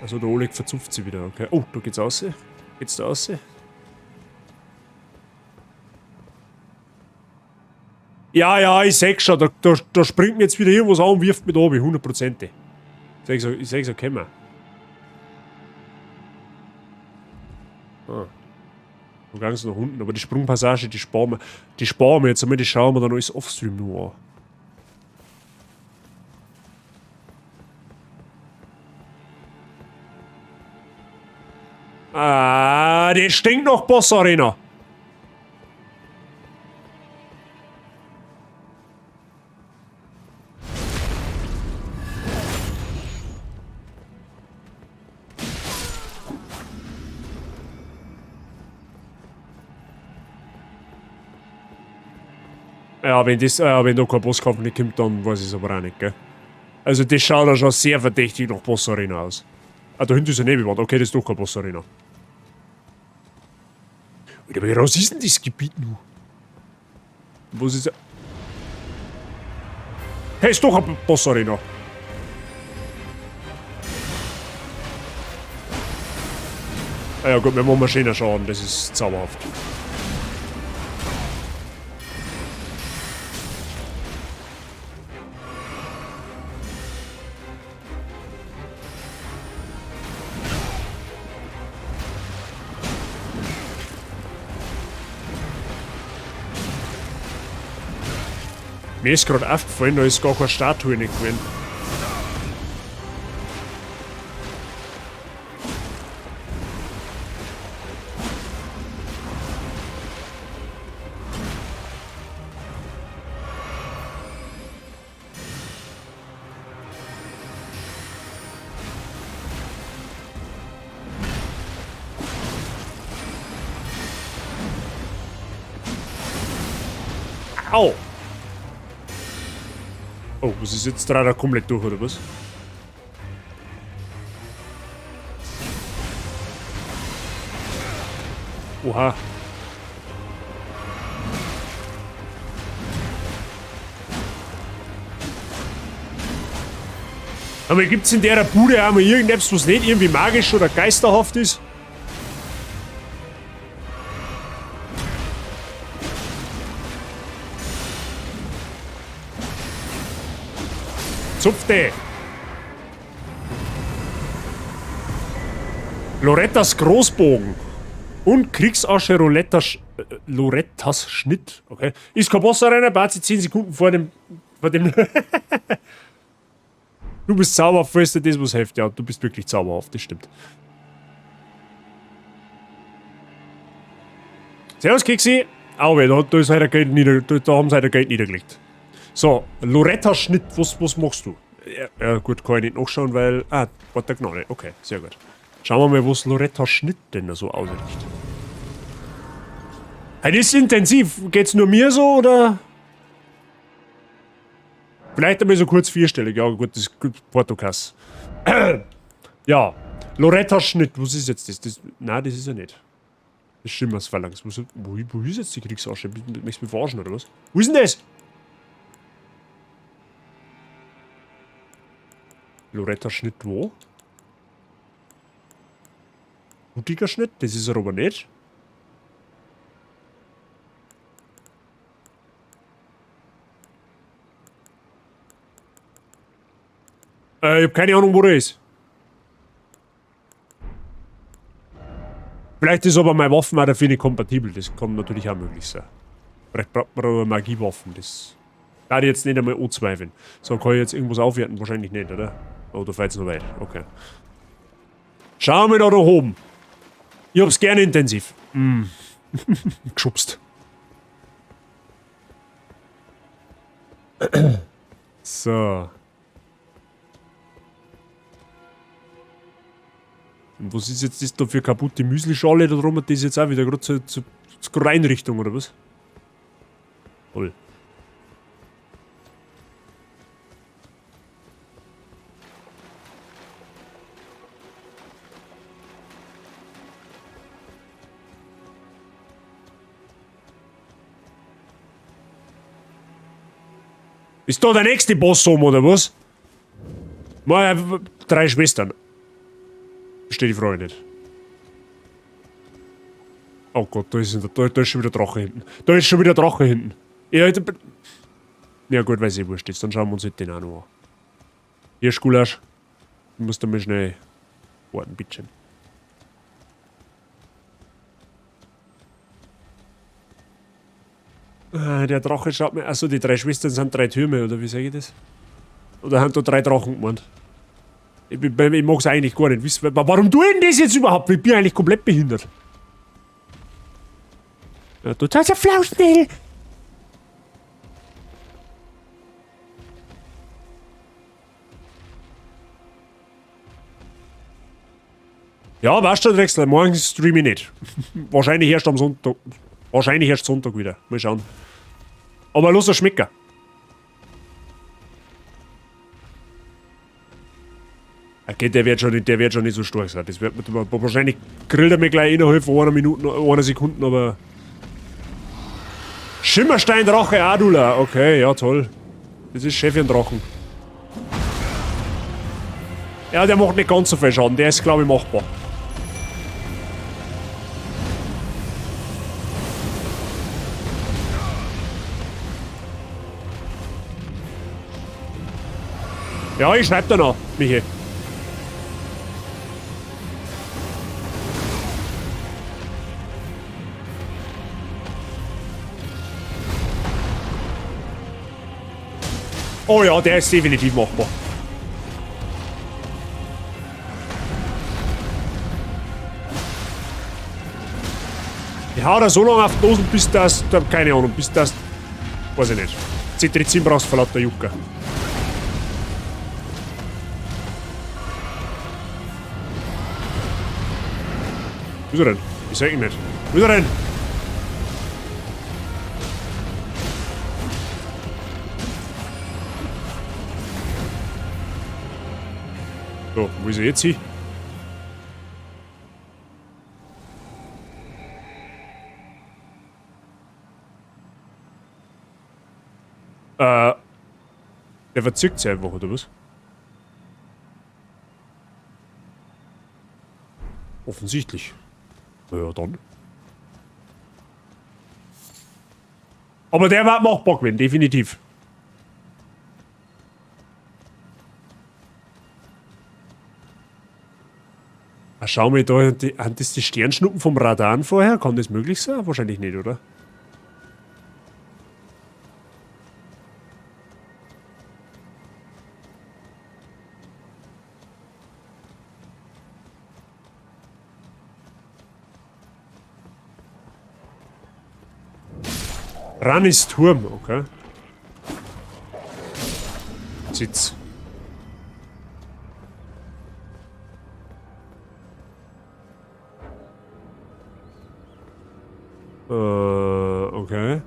Also der Oleg verzupft sie wieder, okay. Oh, da geht's raus. Geht's da raus? Ja, ja, ich seh schon, da springt mir jetzt wieder irgendwas an und wirft mich da oben, hundertprozentig. Ich seh so, komm mal. Ah. Da ging's nach unten, aber die Sprungpassage, die sparen wir jetzt einmal, die schauen wir dann alles offstream nur an. Ah, das stinkt nach Boss Arena. Ja, wenn da kein Bosskampf nicht kommt, dann weiß ich's aber auch nicht, gell? Also das schaut ja schon sehr verdächtig nach Boss Arena aus. Ah, da hinten ist eine Nebelwand. Okay, das ist doch keine Boss Arena. Alter, wie groß ist denn das Gebiet nun? Was ist... Hey, ist doch eine Boss Arena. Ah ja gut, wir machen schöner Schaden, das ist zauberhaft. Mir ist gerade aufgefallen, da ist gar keine Statue nicht gewesen. Au! Oh, was ist jetzt da komplett durch, oder was? Oha. Aber gibt's in der Bude auch mal irgendetwas, was nicht irgendwie magisch oder geisterhaft ist? Zupfte! Lorettas Großbogen. Und Kriegsasche Rolettas, Lorettas Schnitt. Okay. Ist kein Bossarena, bat sie 10 Sekunden vor dem. Vor dem. Du bist zauberhaft, falls dir das was hilft. Ja, du bist wirklich zauberhaft, das stimmt. Servus, Keksi. Au, da ist halt ein Geld nieder, da haben sie halt ein Geld niedergelegt. So, Loretta Schnitt, was machst du? Ja, ja, gut, kann ich nicht nachschauen, weil. Ah, Wort der Gnade. Okay, sehr gut. Schauen wir mal, was Loretta Schnitt denn da so ausrichtet. Das ist intensiv. Geht's nur mir so, oder? Vielleicht einmal so kurz vierstellig. Ja, gut, das ist Portokass. Ja, Loretta Schnitt, was ist jetzt das? Das nein, das ist ja nicht. Das Schimmers Phalanx. Wo ist jetzt die Kriegsasche? Möchtest du mich verarschen, oder was? Wo ist denn das? Loretta Schnitt wo? Blutiger Schnitt? Das ist er aber nicht. Ich hab keine Ahnung, wo der ist. Vielleicht ist aber meine Waffen auch dafür nicht kompatibel. Das kann natürlich auch möglich sein. Vielleicht braucht man aber Magiewaffen. Das da ich jetzt nicht einmal anzweifeln. So, kann ich jetzt irgendwas aufwerten? Wahrscheinlich nicht, oder? Oh, da fällt's noch weit. Okay. Schauen wir da oben. Ich hab's gerne intensiv. Geschubst. So. Und was ist jetzt das da für kaputte Müslischale da drum? Das ist jetzt auch wieder gerade zur Reinrichtung, oder was? Toll. Ist da der nächste Boss um, oder was? Mal, drei Schwestern. Verstehe die Frage nicht. Oh Gott, da ist schon wieder Drache hinten. Da ist schon wieder Drache hinten. Ja, ja gut, weiß ich wurscht jetzt. Dann schauen wir uns halt den auch noch an. Hier, Gulasch. Du musst da mal schnell warten, bitteschön. Ah, der Drache schaut mir... Achso, die drei Schwestern sind drei Türme, oder wie sage ich das? Oder haben da drei Drachen gemeint? Ich mag's eigentlich gar nicht. Warum tue ich denn das jetzt überhaupt? Ich bin eigentlich komplett behindert. Ja, total zerflauscht, Ja, weißt du, Drechsler, morgen streame ich nicht. Wahrscheinlich erst am Sonntag. Wahrscheinlich erst Sonntag wieder. Mal schauen. Aber los, Schmecker. Okay, der wird schon nicht so stark sein. Das wird wahrscheinlich grillt er mich gleich innerhalb von einer Minute, einer Sekunde, aber. Schimmersteindrache Adula. Okay, ja toll. Das ist Chefin-Drachen. Ja, der macht nicht ganz so viel Schaden. Der ist, glaube ich, machbar. Ja, ich schreib da noch, Michi. Oh ja, der ist definitiv machbar. Ich hau da so lange auf die Dosen, bis das, keine Ahnung, bis das, weiß ich nicht. Cetirizin brauchst du vor lauter Jucker. Wo ist er denn? Ich seh ihn nicht. Wo ist er denn? So, wo ist er jetzt hin? Der verzückt sich einfach, oder was? Offensichtlich. Na ja, dann. Aber der war machbar gewesen, definitiv. Ah, schau mal, da sind das die Sternschnuppen vom Radahn vorher? Kann das möglich sein? Wahrscheinlich nicht, oder? Ranis Turm, okay. Sitz. Okay.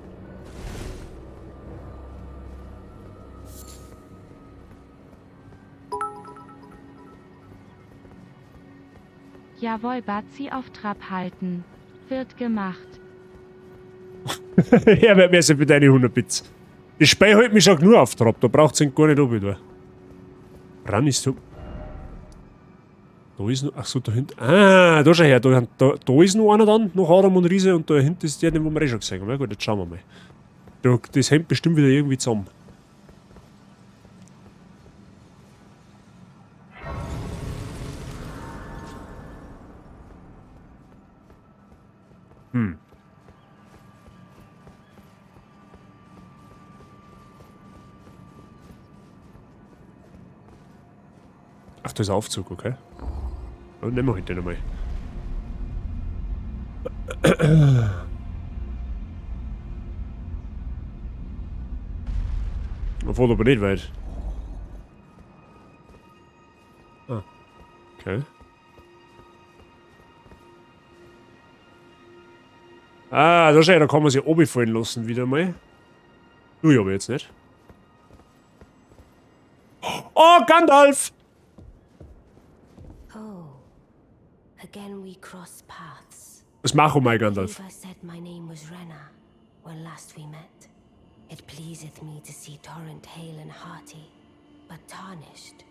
Jawohl, Bazi auf Trab halten. Wird gemacht. Ja, wer sind bitte deine 100 Bits? Das Spiel hält mich schon genug auf Trab, da braucht's ihn gar nicht oben. Ranis Turm. Da ist noch, ach so, da hinten. Ah, da schau her, da ist noch einer dann, noch Adam und Riese, und da hinten ist der, den wir eh schon gesehen haben. Ja gut, jetzt schauen wir mal. Das hängt bestimmt wieder irgendwie zusammen. Ach, da ist ein Aufzug, okay. Dann nehmen wir halt den einmal. Man fährt aber nicht weit. Ah. Okay. Ah, da schau, da kann man sich runterfallen lassen wieder mal. Tu ich aber jetzt nicht. Oh, Gandalf! Oh, again we cross paths. Was machen wir, Gandalf? I said my name was Renna when last we met. It pleaseth me to see Torrent hale and hearty, but tarnished.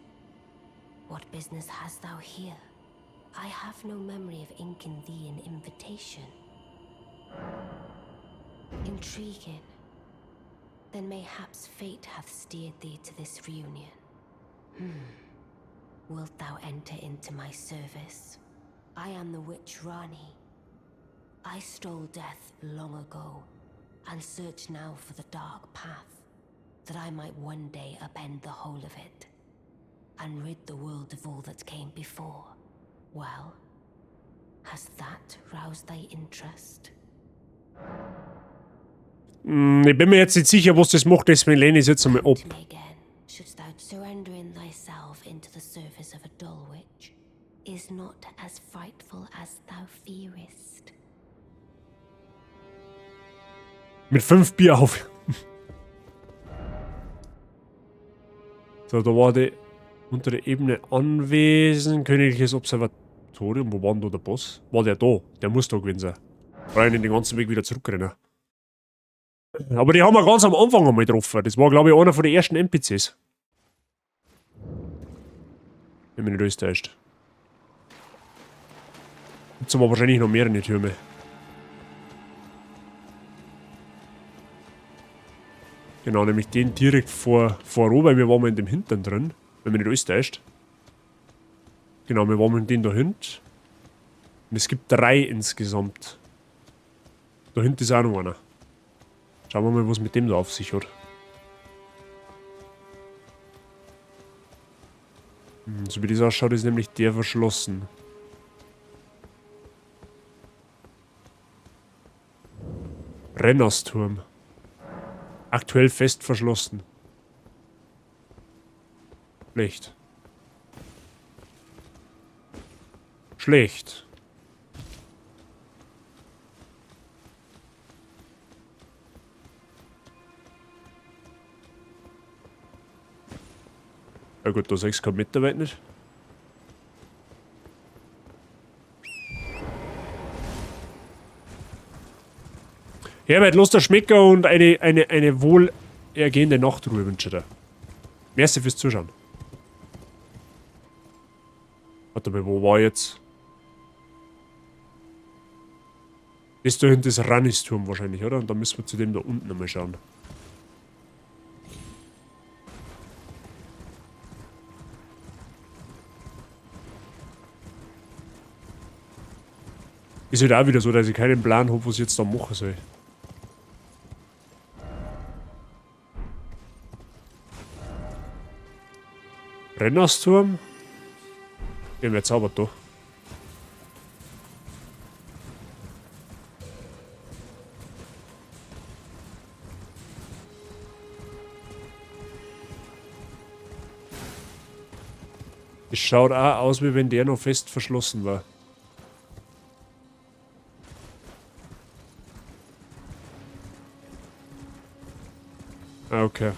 What business hast thou here? I have no memory of inking thee an invitation. Intriguing. Then mayhaps fate hath steered thee to this reunion. Wilt thou enter into my service? I am the witch Ranni. I stole death long ago, and search now for the dark path, that I might one day upend the whole of it, and rid the world of all that came before. Well, has that roused thy interest? Ich bin mir jetzt nicht sicher, was das macht, deswegen lehne ich es jetzt einmal ab. To me again, shouldst thou surrendering thyself into the service of a dull witch, is not as frightful as thou fearest. Mit 5 Bier auf. So, da war die untere Ebene Anwesen, Königliches Observatorium. Wo war denn da der Boss? War der da? Der muss da gewesen sein. Brauche ich nicht den ganzen Weg wieder zurückrennen. Aber die haben wir ganz am Anfang einmal getroffen. Das war, glaube ich, einer von den ersten N P Cs. Wenn mich nicht alles täuscht. Gibt's aber wahrscheinlich noch mehrere Türme. Genau, nämlich den direkt vor oben, weil wir waren mal in dem Hintern drin. Wenn mich nicht alles täuscht. Genau, wir waren mit dem da hinten. Und es gibt 3 insgesamt. Da hinten ist auch noch einer. Schauen wir mal, was mit dem da auf sich hat. So wie das ausschaut, ist nämlich der verschlossen. Rennersturm. Aktuell fest verschlossen. Schlecht. Schlecht. Ja gut, da 6 Meter weit nicht. Herbert, los der Schmecker und eine wohlergehende Nachtruhe wünsche ich dir. Merci fürs Zuschauen. Warte mal, wo war ich jetzt? Das da hinten ist Rannisturm wahrscheinlich, oder? Und dann müssen wir zu dem da unten nochmal schauen. Ist halt auch wieder so, dass ich keinen Plan hab, was ich jetzt da machen soll. Rennersturm? Ja, wer zaubert da? Es schaut auch aus, wie wenn der noch fest verschlossen war. Ah, okay.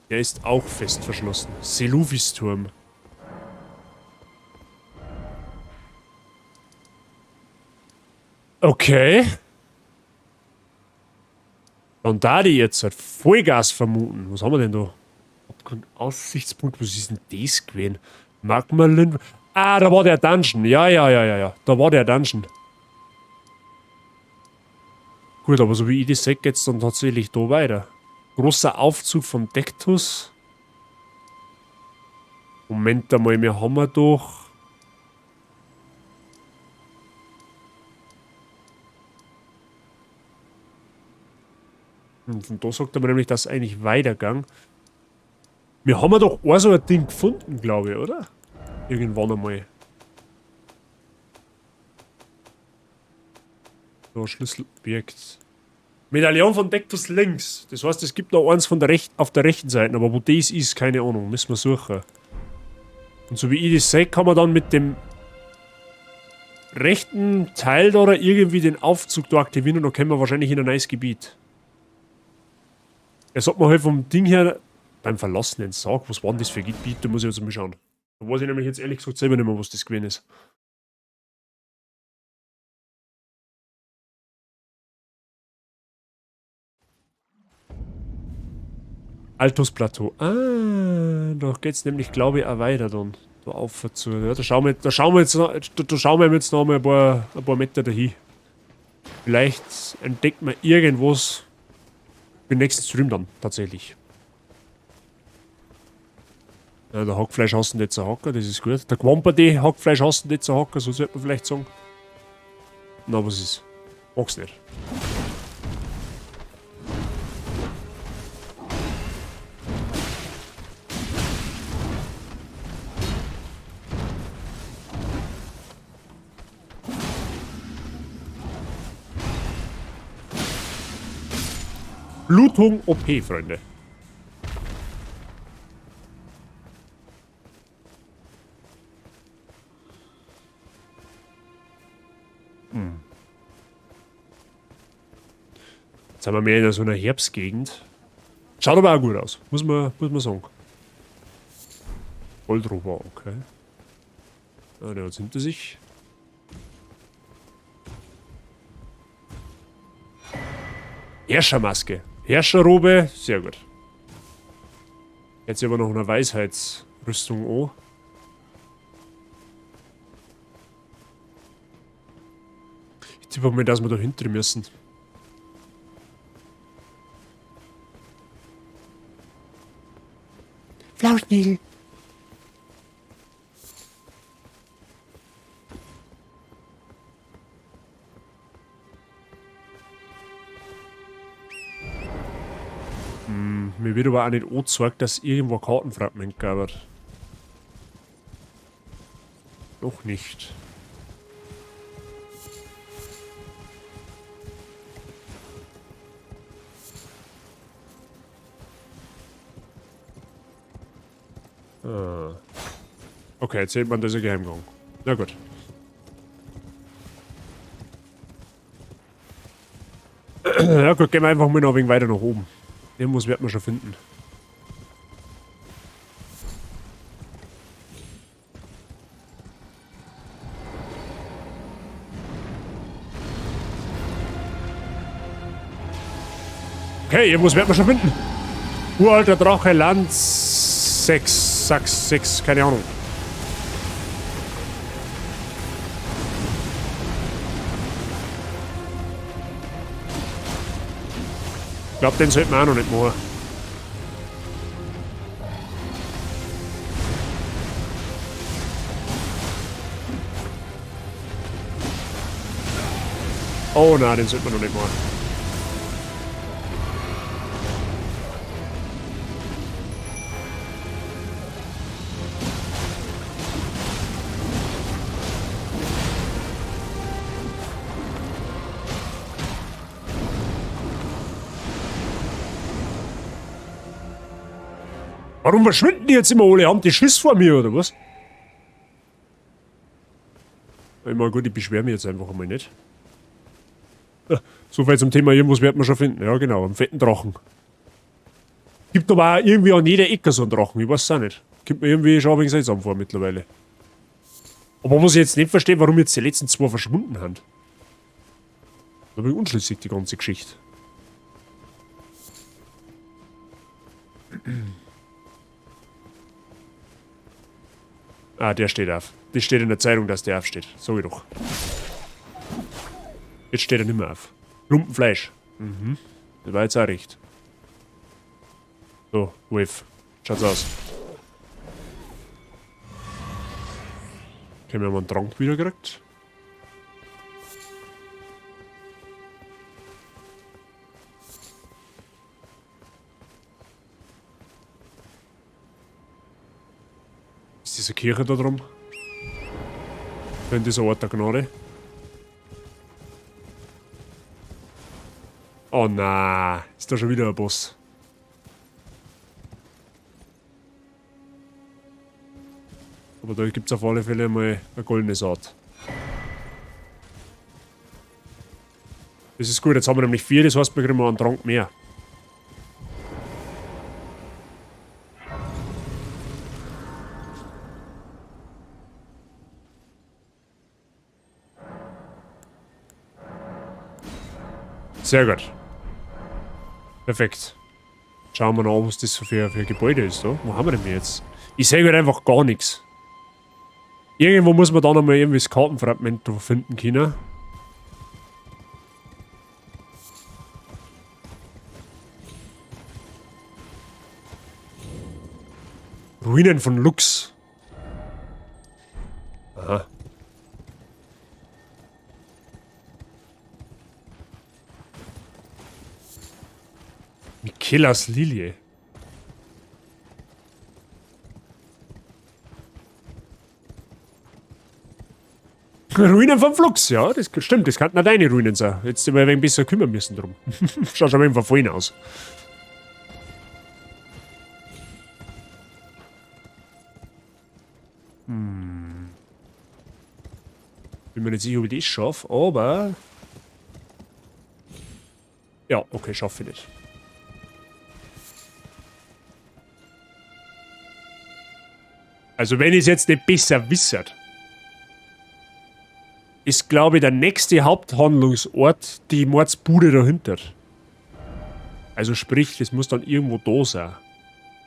Der ist auch fest verschlossen. Seluvis-Turm. Okay. Und da die jetzt halt Vollgas vermuten. Was haben wir denn da? Abgrund, Aussichtspunkt, was ist denn das gewesen? Magmalin. Ah, da war der Dungeon. Ja, ja, ja, ja, ja. Da war der Dungeon. Gut, aber so wie ich das sehe, geht's dann tatsächlich da weiter. Großer Aufzug vom Dektus. Moment einmal, wir haben ja doch... Und von da sagt er mir nämlich, dass eigentlich weitergang. Wir haben ja doch auch so ein Ding gefunden, glaube ich, oder? Irgendwann einmal. So, Schlüsselobjekt. Medaillon von Dektus links. Das heißt, es gibt noch eins von der auf der rechten Seite, aber wo das ist, keine Ahnung. Müssen wir suchen. Und so wie ich das sehe, kann man dann mit dem rechten Teil da oder irgendwie den Aufzug da aktivieren und dann kommen wir wahrscheinlich in ein neues Gebiet. Er sagt mir halt vom Ding her, beim verlassenen Sarg, was war denn das für ein Gebiet? Da muss ich jetzt mal schauen. Da weiß ich nämlich jetzt ehrlich gesagt selber nicht mehr, was das gewesen ist. Altus Plateau. Ah, da geht's nämlich, glaube ich, auch weiter dann. Da auf zu. Ja, da schauen wir, jetzt noch mal ein paar Meter dahin. Vielleicht entdeckt man irgendwas für den nächsten Stream dann, tatsächlich. Ja, der Hackfleisch hassen die Hacker, das ist gut. Der Quamperde Hackfleisch hassen die Hacker, so sollte man vielleicht sagen. Na, was ist? Mag's nicht. Blutung OP, Freunde. Hm. Jetzt haben wir mehr in so einer Herbstgegend. Schaut aber auch gut aus, muss man sagen. Goldrober, okay. Ah, der hat's hinter sich. Herrschermaske. Herrscherrobe, sehr gut. Jetzt aber noch eine Weisheitsrüstung an. Ich tippe mal, dass wir da hinter müssen. Flauschnigel. Mir wird aber auch nicht angezeigt, dass irgendwo ein Kartenfragment gab. Noch nicht. Ah. Okay, jetzt sieht man, das ist ein Geheimgang. Na gut. Ja gut, gehen wir einfach mal noch ein wenig weiter nach oben. Irgendwas wird man schon finden. Okay, irgendwas wird man schon finden. Uralter Drache, Lanz 6, 6, 6, keine Ahnung. Ich glaub, den sollten wir auch noch nicht machen. Oh nein, den sollten wir noch nicht machen. Warum verschwinden die jetzt immer alle? Haben die Schiss vor mir oder was? Ich meine, gut, ich beschwere mich jetzt einfach einmal nicht. So viel zum Thema, irgendwas wird man schon finden. Ja, genau, einen fetten Drachen. Gibt aber auch irgendwie an jeder Ecke so einen Drachen, ich weiß es auch nicht. Kommt mir irgendwie schon ein wenig seltsam vor mittlerweile. Aber was ich jetzt nicht verstehe, warum jetzt die letzten zwei verschwunden sind. Da bin ich unschlüssig, die ganze Geschichte. Ah, der steht auf. Das steht in der Zeitung, dass der aufsteht. Sag ich doch. Jetzt steht er nicht mehr auf. Lumpenfleisch. Mhm. Das war jetzt auch recht. So, Wolf. Schaut's aus. Okay, wir haben einen Trank wieder gekriegt. Ist diese Kirche da drum? In dieser Ort der Gnade. Oh na, ist da schon wieder ein Boss. Aber da gibt's auf alle Fälle mal eine goldene Saat. Das ist gut, jetzt haben wir nämlich 4, das heißt, wir kriegen einen Trank mehr. Sehr gut. Perfekt. Schauen wir noch, was das so für Gebäude ist da. Wo haben wir denn jetzt? Ich sehe halt einfach gar nichts. Irgendwo muss man da nochmal irgendwie das Kartenfragment finden können. Ruinen von Lux. Aha. Michaelas Lilie. Ruinen vom Flux, ja, das stimmt, das könnten auch deine Ruinen sein. Jetzt sind wir ein wenig besser kümmern müssen drum. Schaut schon ein wenig verfallen aus. Bin mir nicht sicher, ob ich das schaffe, aber... Ja, okay, schaffe ich nicht. Also wenn ich es jetzt nicht besser wisse, ist, glaube ich, der nächste Haupthandlungsort die Mordsbude dahinter. Also sprich, das muss dann irgendwo da sein.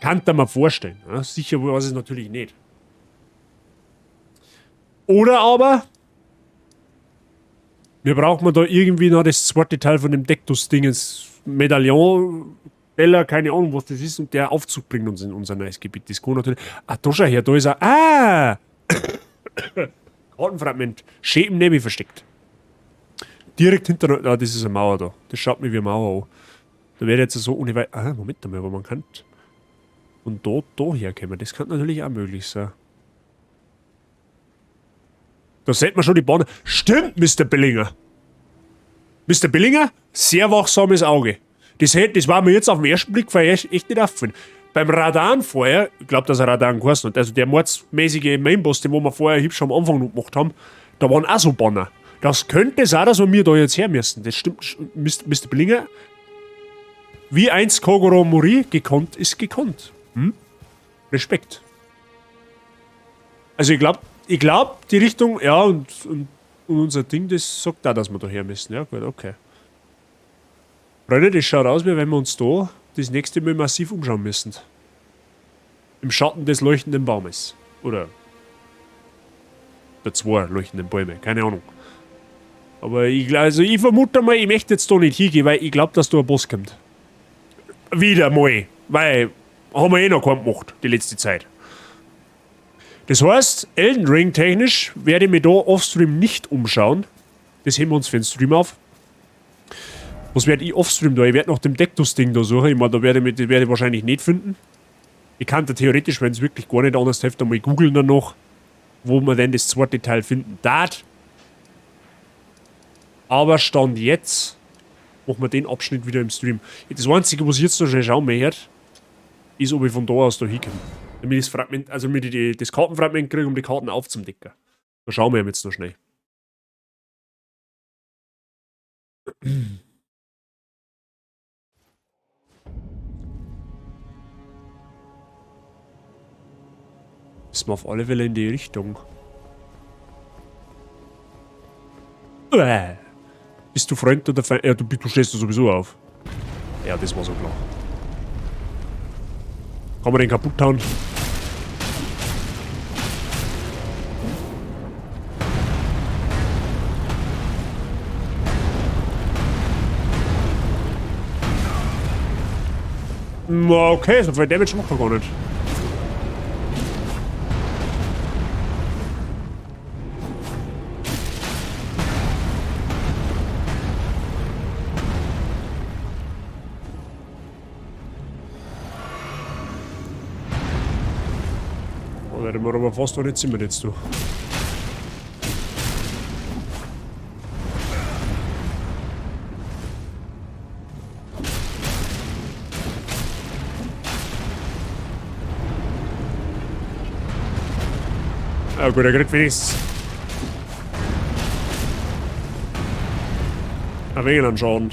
Kann man mir vorstellen. Ja? Sicher weiß ich es natürlich nicht. Oder aber, wir brauchen da irgendwie noch das zweite Teil von dem Dectus-Dingens, Medaillon, Teller, keine Ahnung, was das ist, und der Aufzug bringt uns in unser neues Gebiet. Das kann natürlich... Ah, da schau her, da ist er. Ah! Kartenfragment. Schön im Nebel versteckt. Direkt hinter... Ah, das ist eine Mauer da. Das schaut mir wie eine Mauer an. Da wäre jetzt so ohne wei-, ah, Moment einmal, aber man kann... Und da herkommen. Das kann natürlich auch möglich sein. Da sieht man schon die Bahn. Stimmt, Mr. Billinger. Mr. Billinger, sehr wachsames Auge. Das war mir jetzt auf den ersten Blick echt nicht aufgefallen. Beim Radahn vorher, ich glaub, dass er Radahn geheißen hat, also der mordsmäßige Mainboss, den wo wir vorher hübsch am Anfang noch gemacht haben, da waren auch so Banner. Das könnte sein, dass wir mir da jetzt her müssen. Das stimmt, Mr. Billinger. Wie einst Kogoro Mori, gekonnt ist gekonnt. Hm? Respekt. Also ich glaub, die Richtung, ja, und unser Ding, das sagt auch, dass wir da her müssen. Ja, gut, okay. Freunde, das schaut aus, wie wenn wir uns da das nächste Mal massiv umschauen müssen. Im Schatten des leuchtenden Baumes. Oder der zwei leuchtenden Bäume, keine Ahnung. Aber ich vermute mal, ich möchte jetzt da nicht hingehen, weil ich glaub, dass da ein Boss kommt. Wieder mal, weil haben wir eh noch keinen gemacht, die letzte Zeit. Das heißt, Elden Ring technisch werde ich mich da offstream nicht umschauen. Das heben wir uns für den Stream auf. Was werde ich offstream da? Ich werde nach dem Dectus-Ding da suchen. Ich meine, da werde ich, das werde ich wahrscheinlich nicht finden. Ich kann da theoretisch, wenn es wirklich gar nicht anders hilft, einmal googeln danach, wo man denn das zweite Teil finden darf. Aber Stand jetzt machen wir den Abschnitt wieder im Stream. Das Einzige, was ich jetzt noch schnell schauen möchte, ist, ob ich von da aus da hinkomme. Damit ich das Fragment, also damit ich das Kartenfragment kriege, um die Karten aufzudecken. Da schauen wir jetzt noch schnell. Ist mal auf alle Fälle in die Richtung. Uäh. Bist du Freund oder Feind? Ja, du stehst da sowieso auf. Ja, das war so klar. Kann man den kaputt hauen? Okay, so viel Damage macht er gar nicht. Aber fast nicht sind wir jetzt, du. Ja gut, er kriegt wenigstens ein wenig an Schaden.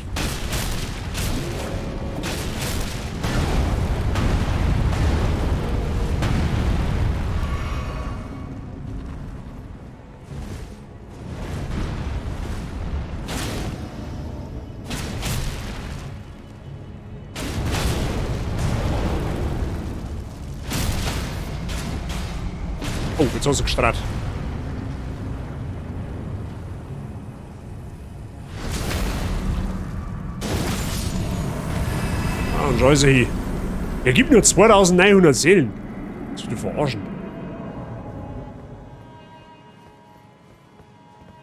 Oh, jetzt hast du gestrahlt. Ah, und scheiße hier. Er gibt nur 2900 Seelen. Das würde verarschen.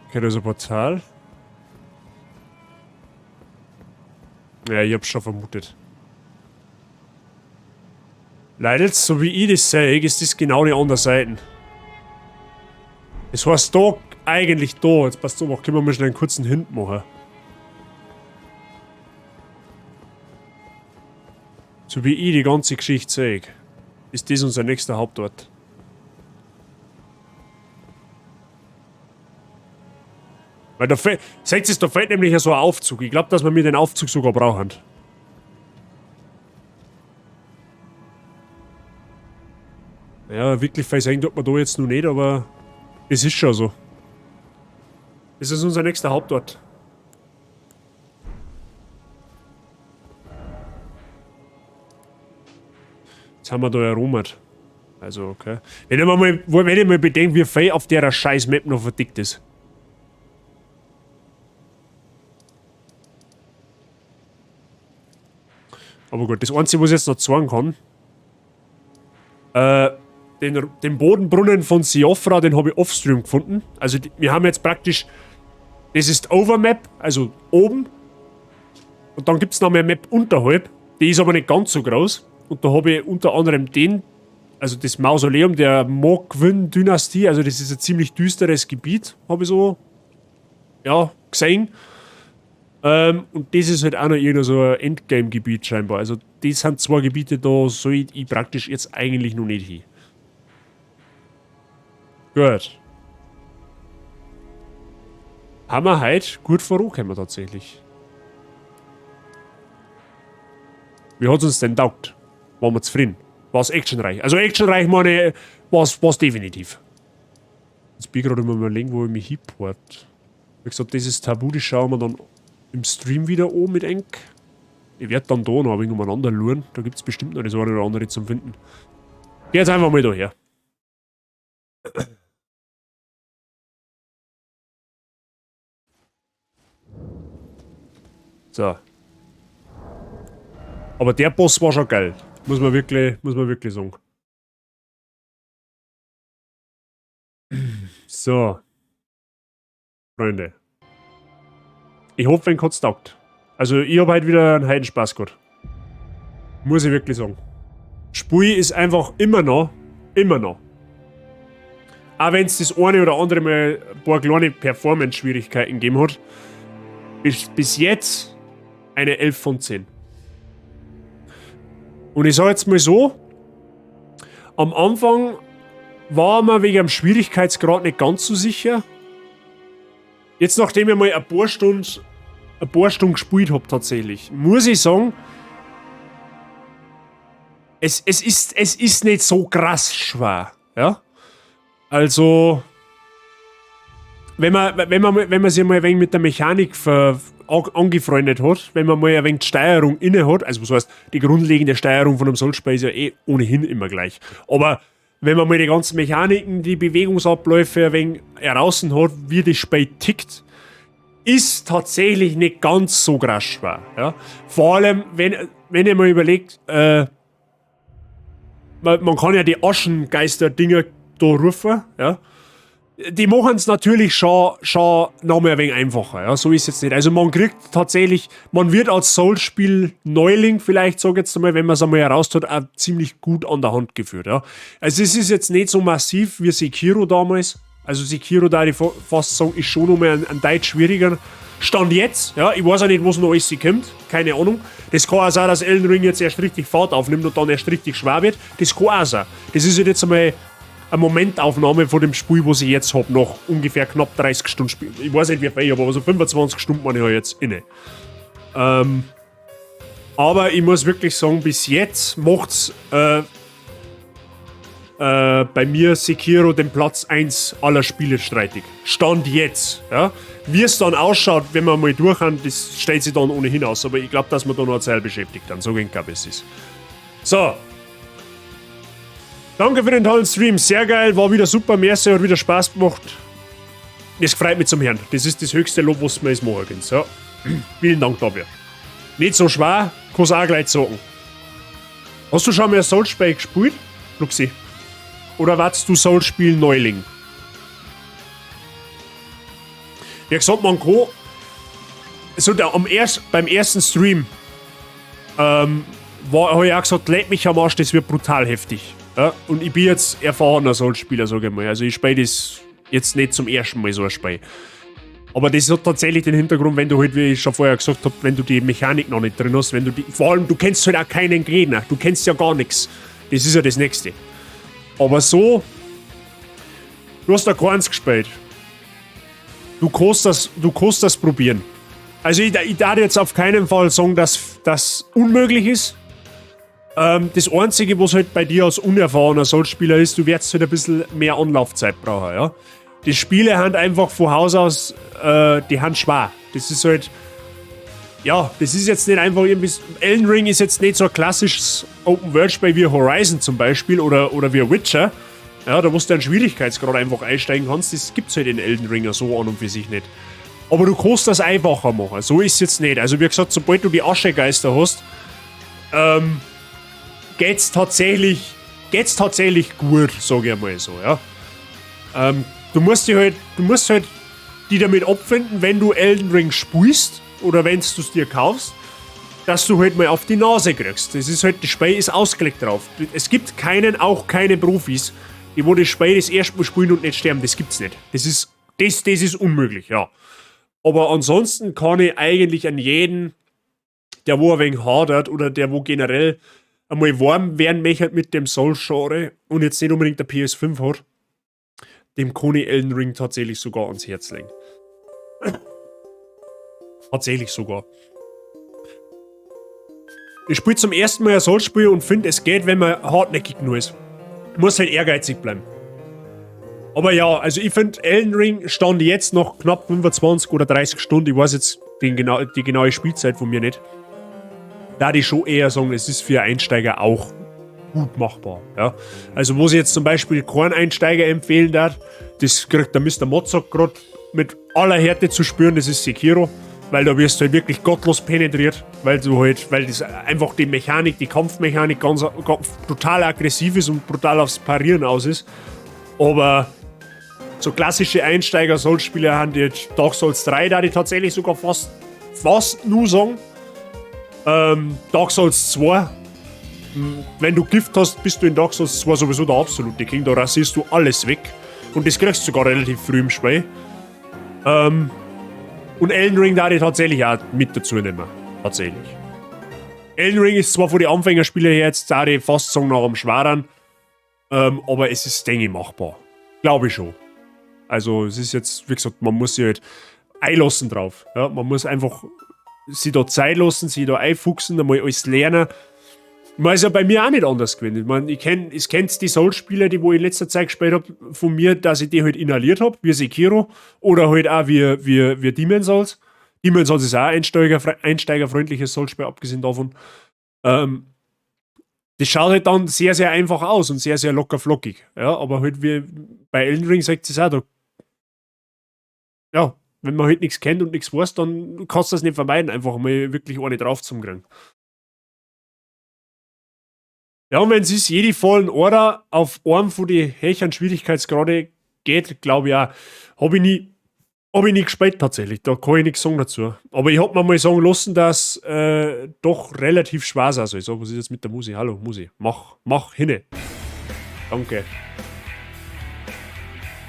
Okay, da ist ein Portal. Ja, ich hab's schon vermutet. Leider, so wie ich das sehe, ist das genau die andere Seite. Das heißt da, eigentlich da. Jetzt passt auf, können wir mal schnell einen kurzen Hint machen. So wie ich die ganze Geschichte sehe, ist das unser nächster Hauptort. Weil da fehlt, seht ihr, da fehlt nämlich ja so ein Aufzug. Ich glaube, dass wir den Aufzug sogar brauchen. Ja, wirklich viel sehen tut man da jetzt noch nicht, aber es ist schon so. Das ist unser nächster Hauptort. Jetzt haben wir da erobert. Also, okay. Wenn ich mal bedenke, wie viel auf der scheiß Map noch verdickt ist. Aber gut, das Einzige, was ich jetzt noch zeigen kann, den Bodenbrunnen von Siofra, den habe ich offstream gefunden. Also wir haben jetzt praktisch, das ist Overmap, also oben. Und dann gibt's noch mehr Map unterhalb, die ist aber nicht ganz so groß. Und da habe ich unter anderem den Also das Mausoleum der Mohgwyn-Dynastie, also das ist ein ziemlich düsteres Gebiet, habe ich so, ja, gesehen. Und das ist halt auch noch irgendein so ein Endgame-Gebiet scheinbar. Also das sind zwei Gebiete, da soll ich praktisch jetzt eigentlich noch nicht hin. Gut. Haben wir heute gut vorangekommen tatsächlich. Wie hat's uns denn taugt? Waren wir zufrieden? War's actionreich? Also actionreich meine ich, war's definitiv. Jetzt bin ich gerade immer überlegen, wo ich mich hinport. Wie gesagt, das ist Tabu, das schauen wir dann im Stream wieder an mit Enk. Ich werd dann da noch ein wenig umeinander luren. Da gibt's bestimmt noch das eine oder andere zum Finden. Geh jetzt einfach mal da her. So. Aber der Boss war schon geil. Muss man wirklich sagen. So. Freunde. Ich hoffe, wenn es taugt. Also ich hab heute wieder einen Heidenspaß gehabt. Muss ich wirklich sagen. Spiel ist einfach immer noch. Immer noch. Auch wenn's das eine oder andere mal ein paar kleine Performance-Schwierigkeiten gegeben hat. Bis jetzt eine 11 von 10. Und ich sag jetzt mal so, am Anfang war man wegen dem Schwierigkeitsgrad nicht ganz so sicher. Jetzt, nachdem ich mal ein paar Stunden gespielt hab tatsächlich, muss ich sagen, es ist nicht so krass schwer. Ja? Also, wenn man sich mal ein wenig mit der Mechanik angefreundet hat, wenn man mal ein wenig die Steuerung inne hat, also was heißt, die grundlegende Steuerung von einem Souls-Spiel ist ja eh ohnehin immer gleich. Aber wenn man mal die ganzen Mechaniken, die Bewegungsabläufe ein wenig heraus hat, wie das Spiel tickt, ist tatsächlich nicht ganz so krass schwer. Ja? Vor allem, wenn ihr mal überlegt, man kann ja die Aschengeister-Dinger da rufen, ja? Die machen es natürlich schon noch mal ein wenig einfacher, ja? So ist es jetzt nicht. Also man kriegt tatsächlich, man wird als Souls-Spiel-Neuling vielleicht, sag ich jetzt einmal, wenn man es einmal heraus tut, auch ziemlich gut an der Hand geführt. Ja? Also es ist jetzt nicht so massiv wie Sekiro damals. Also Sekiro, da ich fast sagen, ist schon nochmal ein Deut schwieriger. Stand jetzt, ja, ich weiß auch nicht, was noch alles kommt, keine Ahnung. Das kann auch sein, dass Elden Ring jetzt erst richtig Fahrt aufnimmt und dann erst richtig schwer wird. Das kann auch sein. Das ist halt jetzt einmal eine Momentaufnahme von dem Spiel, was ich jetzt hab, nach ungefähr knapp 30 Stunden Spiel. Ich weiß nicht, wie viel ich habe, aber so 25 Stunden meine ich halt jetzt inne. Aber ich muss wirklich sagen, bis jetzt macht's bei mir Sekiro den Platz 1 aller Spiele streitig. Stand jetzt. Ja? Wie es dann ausschaut, wenn wir mal durch haben, das stellt sich dann ohnehin aus. Aber ich glaube, dass wir da noch eine Zeit beschäftigt haben. So gegen es ist. So. Danke für den tollen Stream. Sehr geil. War wieder super. Merci, hat wieder Spaß gemacht. Das freut mich zum Herrn. Das ist das höchste Lob, was wir jetzt machen können. So. Vielen Dank dafür. Nicht so schwer, kann's auch gleich sagen. Hast du schon mal ein Souls-Spiel gespielt, Luxi? Oder warst du Souls-Spiel Neuling? Wie gesagt, man kann. So, beim ersten Stream habe ich auch gesagt, leck mich am Arsch, das wird brutal heftig. Ja? Und ich bin jetzt erfahrener Souls-Spieler, sage ich mal. Also ich spiele das jetzt nicht zum ersten Mal so ein Spiel. Aber das hat tatsächlich den Hintergrund, wenn du halt, wie ich schon vorher gesagt habe, wenn du die Mechanik noch nicht drin hast, wenn du die. Vor allem, du kennst halt auch keinen Gegner, du kennst ja gar nichts. Das ist ja das Nächste. Aber so, du hast da keins gespielt. Du kannst das probieren. Also ich darf jetzt auf keinen Fall sagen, dass das unmöglich ist. Das Einzige, was halt bei dir als unerfahrener Souls-Spieler ist, du wirst halt ein bisschen mehr Anlaufzeit brauchen, ja. Die Spiele haben einfach von Haus aus, die haben schwer. Das ist halt, ja, das ist jetzt nicht einfach irgendwie, Elden Ring ist jetzt nicht so ein klassisches Open-World-Spiel wie Horizon zum Beispiel oder wie Witcher. Ja, da wo du einen Schwierigkeitsgrad einfach einsteigen kannst, das gibt's halt in Elden Ring ja so an und für sich nicht. Aber du kannst das einfacher machen, so ist es jetzt nicht. Also wie gesagt, sobald du die Aschegeister hast, geht's tatsächlich gut, sag ich mal so, ja. Du musst halt die damit abfinden, wenn du Elden Ring spielst oder wenn du es dir kaufst, dass du halt mal auf die Nase kriegst. Das ist halt, das Spiel ist ausgelegt drauf. Es gibt keinen, auch keine Profis, die wo das Spiel das erste Mal spielen und nicht sterben. Das gibt's nicht. Das ist, das ist unmöglich, ja. Aber ansonsten kann ich eigentlich an jeden, der wo ein wenig hadert oder der wo generell einmal warm werden möchte mit dem Souls-Genre und jetzt nicht unbedingt der PS5 hat, dem kann ich Elden Ring tatsächlich sogar ans Herz legen. Tatsächlich sogar. Ich spiele zum ersten Mal ein Souls-Spiel und finde, es geht, wenn man hartnäckig genug ist. Muss halt ehrgeizig bleiben. Aber ja, also ich finde, Elden Ring stand jetzt noch knapp 25 oder 30 Stunden. Ich weiß jetzt die genaue Spielzeit von mir nicht. Da die schon eher sagen, es ist für Einsteiger auch gut machbar. Ja. Also wo sie jetzt zum Beispiel keinen Einsteiger empfehlen darf, das kriegt der Mr. Mozart grad mit aller Härte zu spüren, das ist Sekiro. Weil da wirst du halt wirklich gottlos penetriert, weil du halt, weil das einfach die Mechanik, die Kampfmechanik ganz, ganz total aggressiv ist und brutal aufs Parieren aus ist. Aber so klassische Einsteiger-Souls-Spieler haben die jetzt Dark Souls 3, da die tatsächlich sogar fast nur sagen. Dark Souls 2, wenn du Gift hast, bist du in Dark Souls 2 sowieso der absolute King, da rasierst du alles weg. Und das kriegst du sogar relativ früh im Spiel. Und Elden Ring da ich tatsächlich auch mit dazu nehmen. Tatsächlich. Elden Ring ist zwar von den Anfängerspielern her jetzt, da ich fast sagen, noch am schweren, aber es ist, denke ich, machbar. Glaube ich schon. Also es ist jetzt, wie gesagt, man muss sich halt einlassen drauf. Ja, man muss einfach sich da Zeit lassen, sich da einfuchsen, einmal alles lernen. Man ist ja bei mir auch nicht anders gewesen. Ich mein, ich kenn's die Souls-Spieler, die wo ich in letzter Zeit gespielt hab, von mir, dass ich die halt inhaliert hab, wie Sekiro oder halt auch wie Demon's Souls. Demon's Souls ist auch ein einsteigerfreundliches Souls-Spiel, abgesehen davon. Das schaut halt dann sehr, sehr einfach aus und sehr, sehr locker flockig. Ja, aber halt wie bei Elden Ring sagt es auch, da, ja, wenn man halt nichts kennt und nichts weiß, dann kannst du das nicht vermeiden, einfach mal wirklich eine drauf zu kriegen. Ja, und wenn es ist, jede Fallen Order auf einem von den höheren Schwierigkeitsgrade geht, glaub ich auch. Hab ich nie gespielt tatsächlich, da kann ich nichts sagen dazu. Aber ich hab mir mal sagen lassen, dass doch relativ schwer sein soll. So, was ist jetzt mit der Musi? Hallo, Musi, mach hinne. Danke.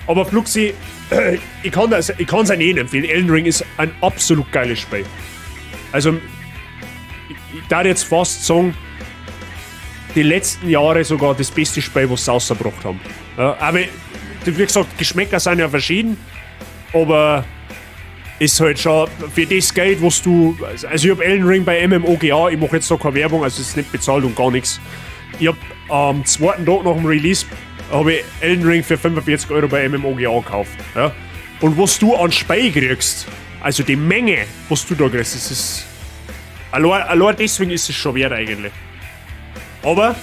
Aber Fluxi, ich kann's an jedem empfehlen. Elden Ring ist ein absolut geiles Spiel. Also, ich darf jetzt fast sagen, die letzten Jahre sogar das beste Spiel, was sie rausgebracht haben. Ja, aber, wie gesagt, Geschmäcker sind ja verschieden, aber ist halt schon für das Geld, was du... Also ich hab Elden Ring bei MMOGA, ich mach jetzt da keine Werbung, also es ist nicht bezahlt und gar nichts. Ich hab am zweiten Tag nach dem Release hab ich Elden Ring für 45 Euro bei MMOGA gekauft. Ja? Und was du an Spiel kriegst, also die Menge, was du da kriegst, das ist... Allein deswegen ist es schon wert eigentlich. Aber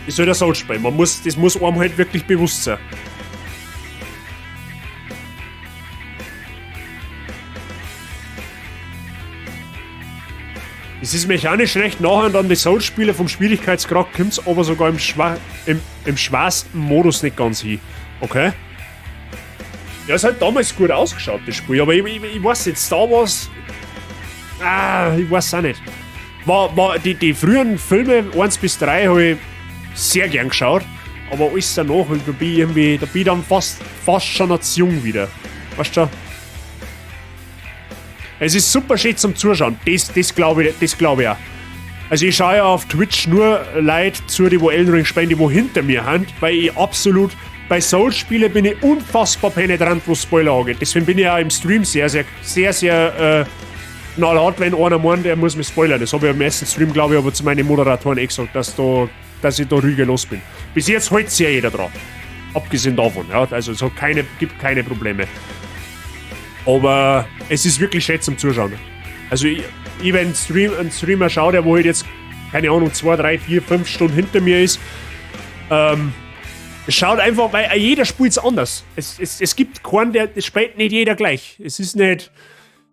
es soll das Souls-Spiel. Das muss einem halt wirklich bewusst sein. Es ist mechanisch recht nah an die Souls-Spiele vom Schwierigkeitsgrad, kommt's aber sogar im schwersten Modus nicht ganz hin. Okay. Ja, es hat damals gut ausgeschaut, das Spiel, aber ich weiß nicht, Star Wars. Ah, ich weiß auch nicht. Die frühen Filme 1 bis 3 hab ich sehr gern geschaut, aber alles danach, da bin ich irgendwie, da bin ich dann fast schon noch zu jung wieder. Weißt du schon? Es ist super schön zum Zuschauen, das glaub ich auch. Also ich schaue ja auf Twitch nur Leute zu, die wo Elden Ring spielen, die wo hinter mir sind, weil ich absolut, bei Souls-Spielen bin ich unfassbar penetrant, was Spoiler angeht. Deswegen bin ich auch im Stream sehr, sehr, sehr, sehr knallhart, wenn einer meint, er muss mich spoilern. Das habe ich am ersten Stream, glaube ich, aber zu meinen Moderatoren eh gesagt, dass ich da rüge los bin. Bis jetzt hält sich ja jeder dran. Abgesehen davon, ja. Also es gibt keine Probleme. Aber es ist wirklich schön zum Zuschauen. Also ich wenn ein Streamer schaue, der wo halt jetzt, keine Ahnung, 2, 3, 4, 5 Stunden hinter mir ist, es schaut einfach, weil jeder spielt's anders. Es gibt keinen, der, es spielt nicht jeder gleich. Es ist nicht,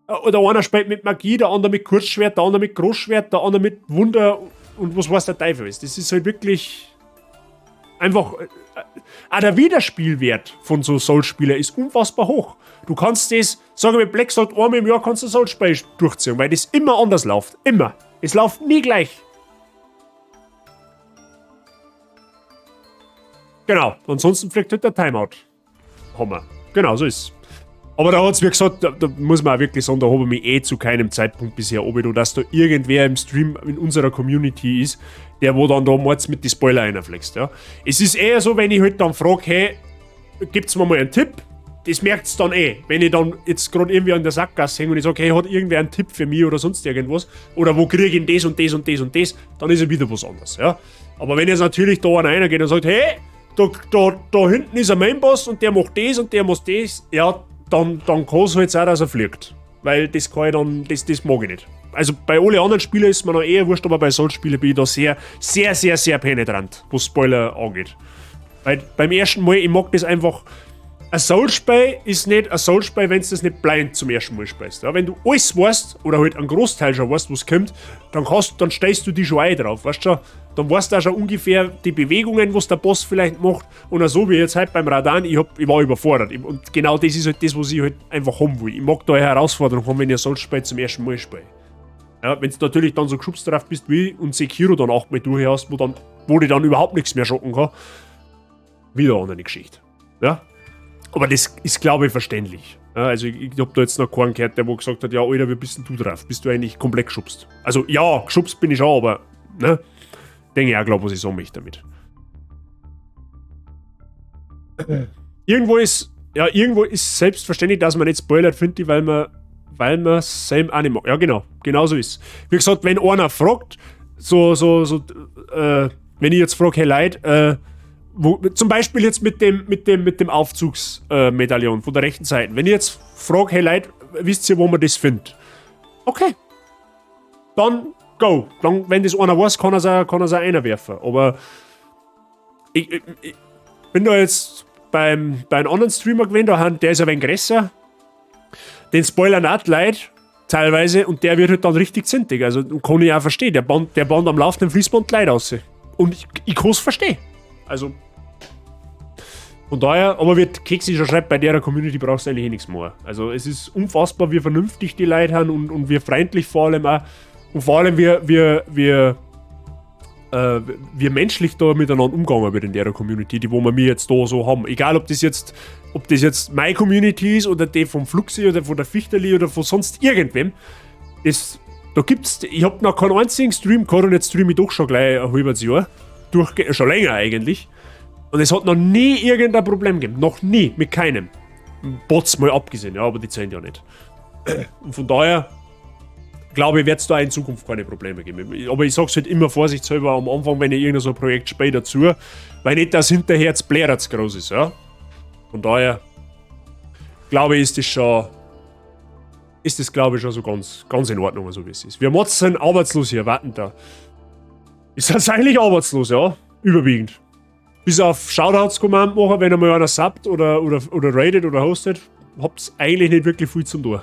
oder einer spielt mit Magie, der andere mit Kurzschwert, der andere mit Großschwert, der andere mit Wunder und was weiß der Teufel ist. Das ist halt wirklich einfach, auch der Wiederspielwert von so Souls-Spielern ist unfassbar hoch. Du kannst das, sag ich mal, Black sagt, einmal im Jahr kannst du Souls-Spiel durchziehen, weil das immer anders läuft. Immer. Es läuft nie gleich. Genau, ansonsten fliegt halt der Timeout. Hammer. Genau, so ist's. Aber da hat's, wie gesagt, da muss man auch wirklich sagen, da habe ich mich eh zu keinem Zeitpunkt bisher oben, dass da irgendwer im Stream in unserer Community ist, der wo dann da mords mit die Spoiler reinflext. Ja. Es ist eher so, wenn ich halt dann frage, hey, gibt's mir mal einen Tipp? Das merkt's dann eh, wenn ich dann jetzt gerade irgendwie an der Sackgasse hänge und ich sag, hey, hat irgendwer einen Tipp für mich oder sonst irgendwas? Oder wo krieg ich denn das und das und das und das? Dann ist ja wieder was anderes. Ja. Aber wenn jetzt natürlich da einer reingeht und sagt, hey, da hinten ist ein Mainboss und der macht das und der macht das, ja, dann kann es halt sein, dass er fliegt. Weil das kann ich dann, das mag ich nicht. Also bei allen anderen Spielen ist mir noch eher wurscht, aber bei solchen Spielen bin ich da sehr, sehr, sehr, sehr penetrant, was Spoiler angeht. Weil beim ersten Mal, ich mag das einfach. Ein Soulspiel ist nicht ein Soulspiel, wenn du das nicht blind zum ersten Mal spielst. Ja, wenn du alles weißt, oder halt einen Großteil schon weißt, was kommt, dann stellst du dich schon ein drauf, weißt du schon? Dann weißt du auch schon ungefähr die Bewegungen, was der Boss vielleicht macht. Und auch so wie jetzt halt beim Radahn, ich war überfordert. Und genau das ist halt das, was ich halt einfach haben will. Ich mag da eine Herausforderung haben, wenn ich ein Soulspiel zum ersten Mal spiele. Ja, wenn du natürlich dann so geschubst drauf bist wie ich und Sekiro dann 8-mal durch hast, wo dich dann überhaupt nichts mehr schocken kann, wieder eine andere Geschichte. Ja? Aber das ist, glaube ich, verständlich. Ja, also ich hab da jetzt noch keinen gehört, der wo gesagt hat, ja, Alter, wie bist denn du drauf? Bist du eigentlich komplett geschubst? Also ja, geschubst bin ich schon, aber ne? Denke ich auch, glaub, was ich sagen möchte damit. Irgendwo ist, ja, irgendwo ist selbstverständlich, dass man nicht spoilert, finde ich, weil man same auch nicht mag. Ja, genau. Genau so ist. Wie gesagt, wenn einer fragt, wenn ich jetzt frage, hey Leute, wo, zum Beispiel jetzt mit dem Aufzugsmedaillon von der rechten Seite. Wenn ich jetzt frage, hey Leute, wisst ihr, wo man das findet? Okay. Dann go. Dann, wenn das einer weiß, kann er es auch einwerfen. Aber ich bin da jetzt bei einem anderen Streamer gewesen, der ist ein wenig größer. Den spoilern auch die Leute teilweise und der wird halt dann richtig zintig. Also kann ich auch verstehen. Der band am laufenden Fließband Leute raus. Und ich kann es verstehen. Also, von daher, aber wie Keksi schon schreibt, bei der Community brauchst du eigentlich eh nichts mehr. Also es ist unfassbar, wie vernünftig die Leute sind und wie freundlich vor allem auch. Und vor allem wie menschlich da miteinander umgegangen wird in der Community, die wo wir jetzt da so haben. Egal, ob das jetzt meine Community ist oder die vom Fluxi oder von der Fichterli oder von sonst irgendwem. Das, da gibt's, ich hab noch keinen einzigen Stream gehabt und jetzt streame ich doch schon gleich ein halbes Jahr. Schon länger eigentlich. Und es hat noch nie irgendein Problem gegeben. Noch nie, mit keinem. Bots mal abgesehen, ja, aber die zählen ja nicht. Und von daher glaube ich, wird es da in Zukunft keine Probleme geben. Aber ich sag's halt immer vorsichtshalber am Anfang, wenn ich irgendein so ein Projekt spiele dazu, weil nicht, dass hinterher das Blärer zu groß ist, ja. Von daher glaube ich, ist das schon, glaube ich, schon so ganz, ganz in Ordnung, so wie es ist. Wir Mods sind arbeitslos hier, warten da. Ist das eigentlich arbeitslos, ja? Überwiegend. Bis auf Shoutouts Command machen, wenn einmal einer subbt oder raidet oder hostet, habt's eigentlich nicht wirklich viel zum tun.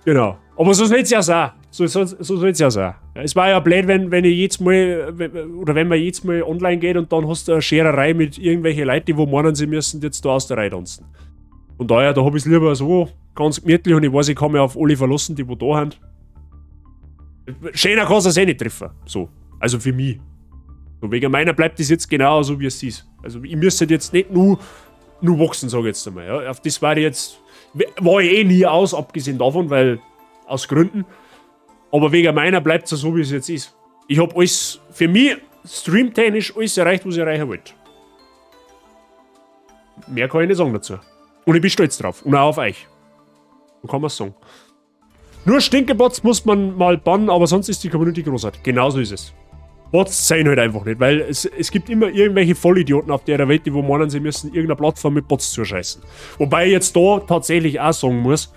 Genau. Aber so soll's ja sein. So soll's ja sein. Ja, es war ja blöd, wenn ich jedes Mal, oder wenn man jedes Mal online geht und dann hast du eine Schererei mit irgendwelchen Leuten, die wo meinen, sie müssen jetzt da aus der Reihe tanzen. Von daher, da hab ich's lieber so ganz gemütlich und ich weiß, ich kann mich auf alle verlassen, die wo da sind. Schöner kannst du es eh nicht treffen. So. Also für mich. So, wegen meiner bleibt das jetzt genau so, wie es ist. Also ich müsste jetzt nicht nur wachsen, sag ich jetzt einmal. Ja. Auf das war ich jetzt. War ich eh nie aus, abgesehen davon, weil. Aus Gründen. Aber wegen meiner bleibt es so, wie es jetzt ist. Ich hab alles, für mich, streamtechnisch, alles erreicht, was ich erreichen wollte. Mehr kann ich nicht sagen dazu. Und ich bin stolz drauf. Und auch auf euch. So kann man es sagen. Nur Stinkebots muss man mal bannen, aber sonst ist die Community großartig. Genauso ist es. Bots sein halt einfach nicht, weil es gibt immer irgendwelche Vollidioten auf der Welt, die wo meinen, sie müssen irgendeine Plattform mit Bots zuscheißen. Wobei ich jetzt da tatsächlich auch sagen muss,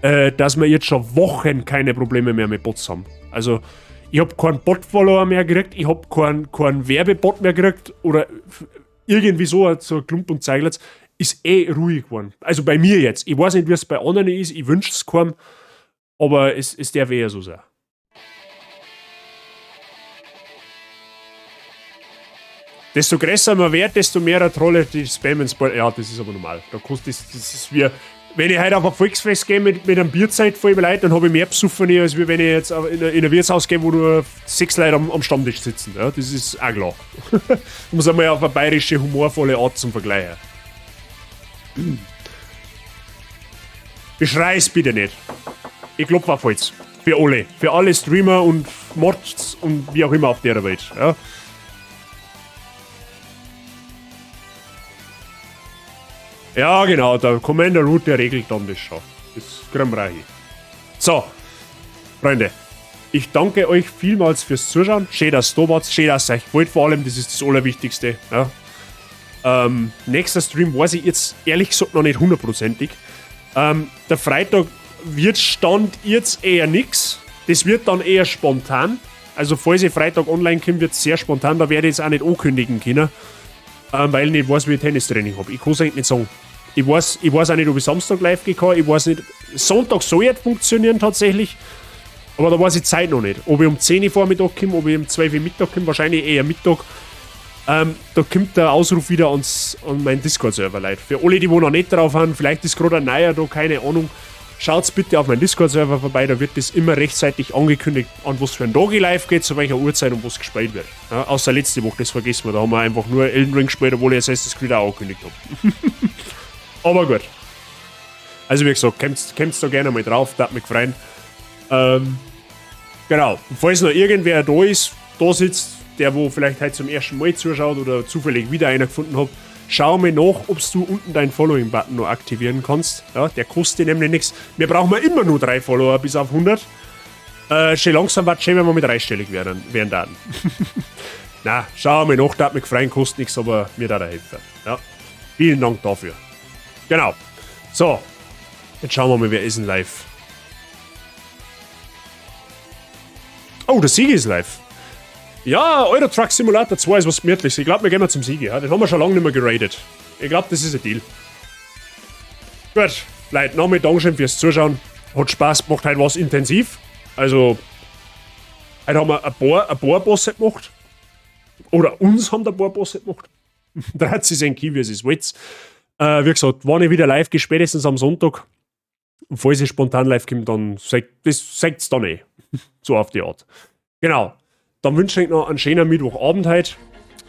dass wir jetzt schon Wochen keine Probleme mehr mit Bots haben. Also, ich hab keinen Bot-Follower mehr gekriegt, ich hab keinen Werbebot mehr gekriegt oder irgendwie so ein Klump und Zeiglitz. Ist eh ruhig geworden. Also bei mir jetzt. Ich weiß nicht, wie es bei anderen ist, ich wünsche es keinem, aber es darf eher so sein. Desto größer man wird, desto mehr Trolle die spammen. Ja, das ist aber normal. Da kostet das ist wie, Wenn ich heute auf ein Volksfest gehe mit einem Bierzelt voll mit Leuten, dann habe ich mehr besoffen, als wenn ich jetzt in ein Wirtshaus gehe, wo nur 6 Leute am Stammtisch sitzen. Ja, das ist auch klar. Um es einmal auf eine bayerische, humorvolle Art zum Vergleichen. Beschrei's bitte nicht. Ich klopfe auf Holz. Für alle. Für alle Streamer und Mods und wie auch immer auf der Welt. Ja. Ja, genau, der Commander Root, der regelt dann das schon. Das kriegen wir auch hin. So, Freunde, ich danke euch vielmals fürs Zuschauen. Schön, dass ihr da wart, schön, dass es euch gefällt, vor allem, das ist das Allerwichtigste. Ja. Nächster Stream weiß ich jetzt ehrlich gesagt noch nicht hundertprozentig. Der Freitag wird Stand jetzt eher nix. Das wird dann eher spontan. Also falls ich Freitag online komme, wird's sehr spontan. Da werde ich jetzt auch nicht ankündigen können. Weil ich nicht weiß, wie ich Tennistraining hab. Ich kann's eigentlich nicht sagen. Ich weiß auch nicht, ob ich Samstag live gehen kann. Ich weiß nicht. Sonntag soll jetzt funktionieren tatsächlich. Aber da weiß ich die Zeit noch nicht. Ob ich um 10 Uhr Vormittag komme, ob ich um 12 Uhr Mittag komme, wahrscheinlich eher Mittag. Da kommt der Ausruf wieder an meinen Discord-Server, Leute. Für alle, die wo noch nicht drauf haben, vielleicht ist gerade ein neuer da, keine Ahnung. Schaut's bitte auf meinen Discord-Server vorbei, da wird das immer rechtzeitig angekündigt, an was für ein Tag ich live geht, zu welcher Uhrzeit und was gespielt wird. Ja, außer letzte Woche, das vergessen wir, da haben wir einfach nur Elden Ring gespielt, obwohl ich Assassin's Creed auch angekündigt hab. Aber gut. Also wie gesagt, kommt's da gerne mal drauf, da hat mich freuen. Genau, und falls noch irgendwer da ist, da sitzt, der wo vielleicht heute zum ersten Mal zuschaut oder zufällig wieder einer gefunden hat, schau mal nach, ob du unten deinen Following-Button noch aktivieren kannst. Ja, der kostet nämlich nichts. Wir brauchen immer nur 3 Follower bis auf 100. Schön langsam wird schön, wenn wir mit dreistellig werden dann. Na, schau mal nach, da hat mich gefreut, kostet nichts, aber mir da helfen. Ja, vielen Dank dafür. Genau. So, jetzt schauen wir mal, wer ist denn live? Oh, der Sigi ist live. Ja, Euro Truck Simulator 2 ist was Gemütliches. Ich glaub, wir gehen mal zum Sigi. Ja? Den haben wir schon lange nicht mehr geradet. Ich glaub, das ist ein Deal. Gut, Leute, nochmal Dankeschön fürs Zuschauen. Hat Spaß gemacht, heute war's intensiv. Also, heute haben wir ein paar Bosse gemacht. Oder uns haben ein paar Bosse gemacht. 13 ein Kiwi, es ist Witz. Wie gesagt, wann ich wieder live gehe, spätestens am Sonntag. Und falls ich spontan live komme, dann sagt's dann eh. So auf die Art. Genau. Dann wünsche ich noch einen schönen Mittwochabend heute.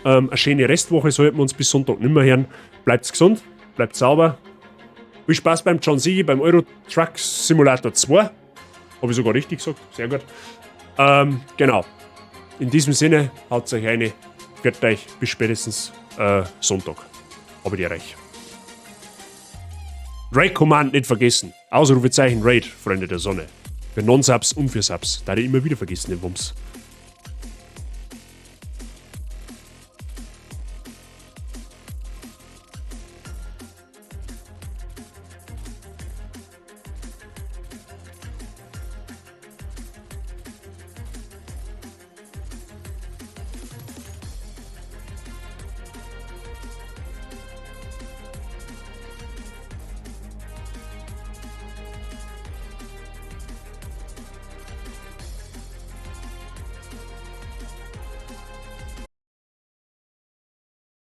Eine schöne Restwoche, sollten wir uns bis Sonntag nicht mehr hören. Bleibt gesund, bleibt sauber. Viel Spaß beim John Sigi, beim Euro Truck Simulator 2. Hab ich sogar richtig gesagt, sehr gut. Genau. In diesem Sinne, haut euch eine. Pfiat euch, bis spätestens Sonntag. Hab ich euch. Raid Command nicht vergessen. Ausrufezeichen Raid, Freunde der Sonne. Für Non-Subs und für Subs. Da ich immer wieder vergessen, den Wumms.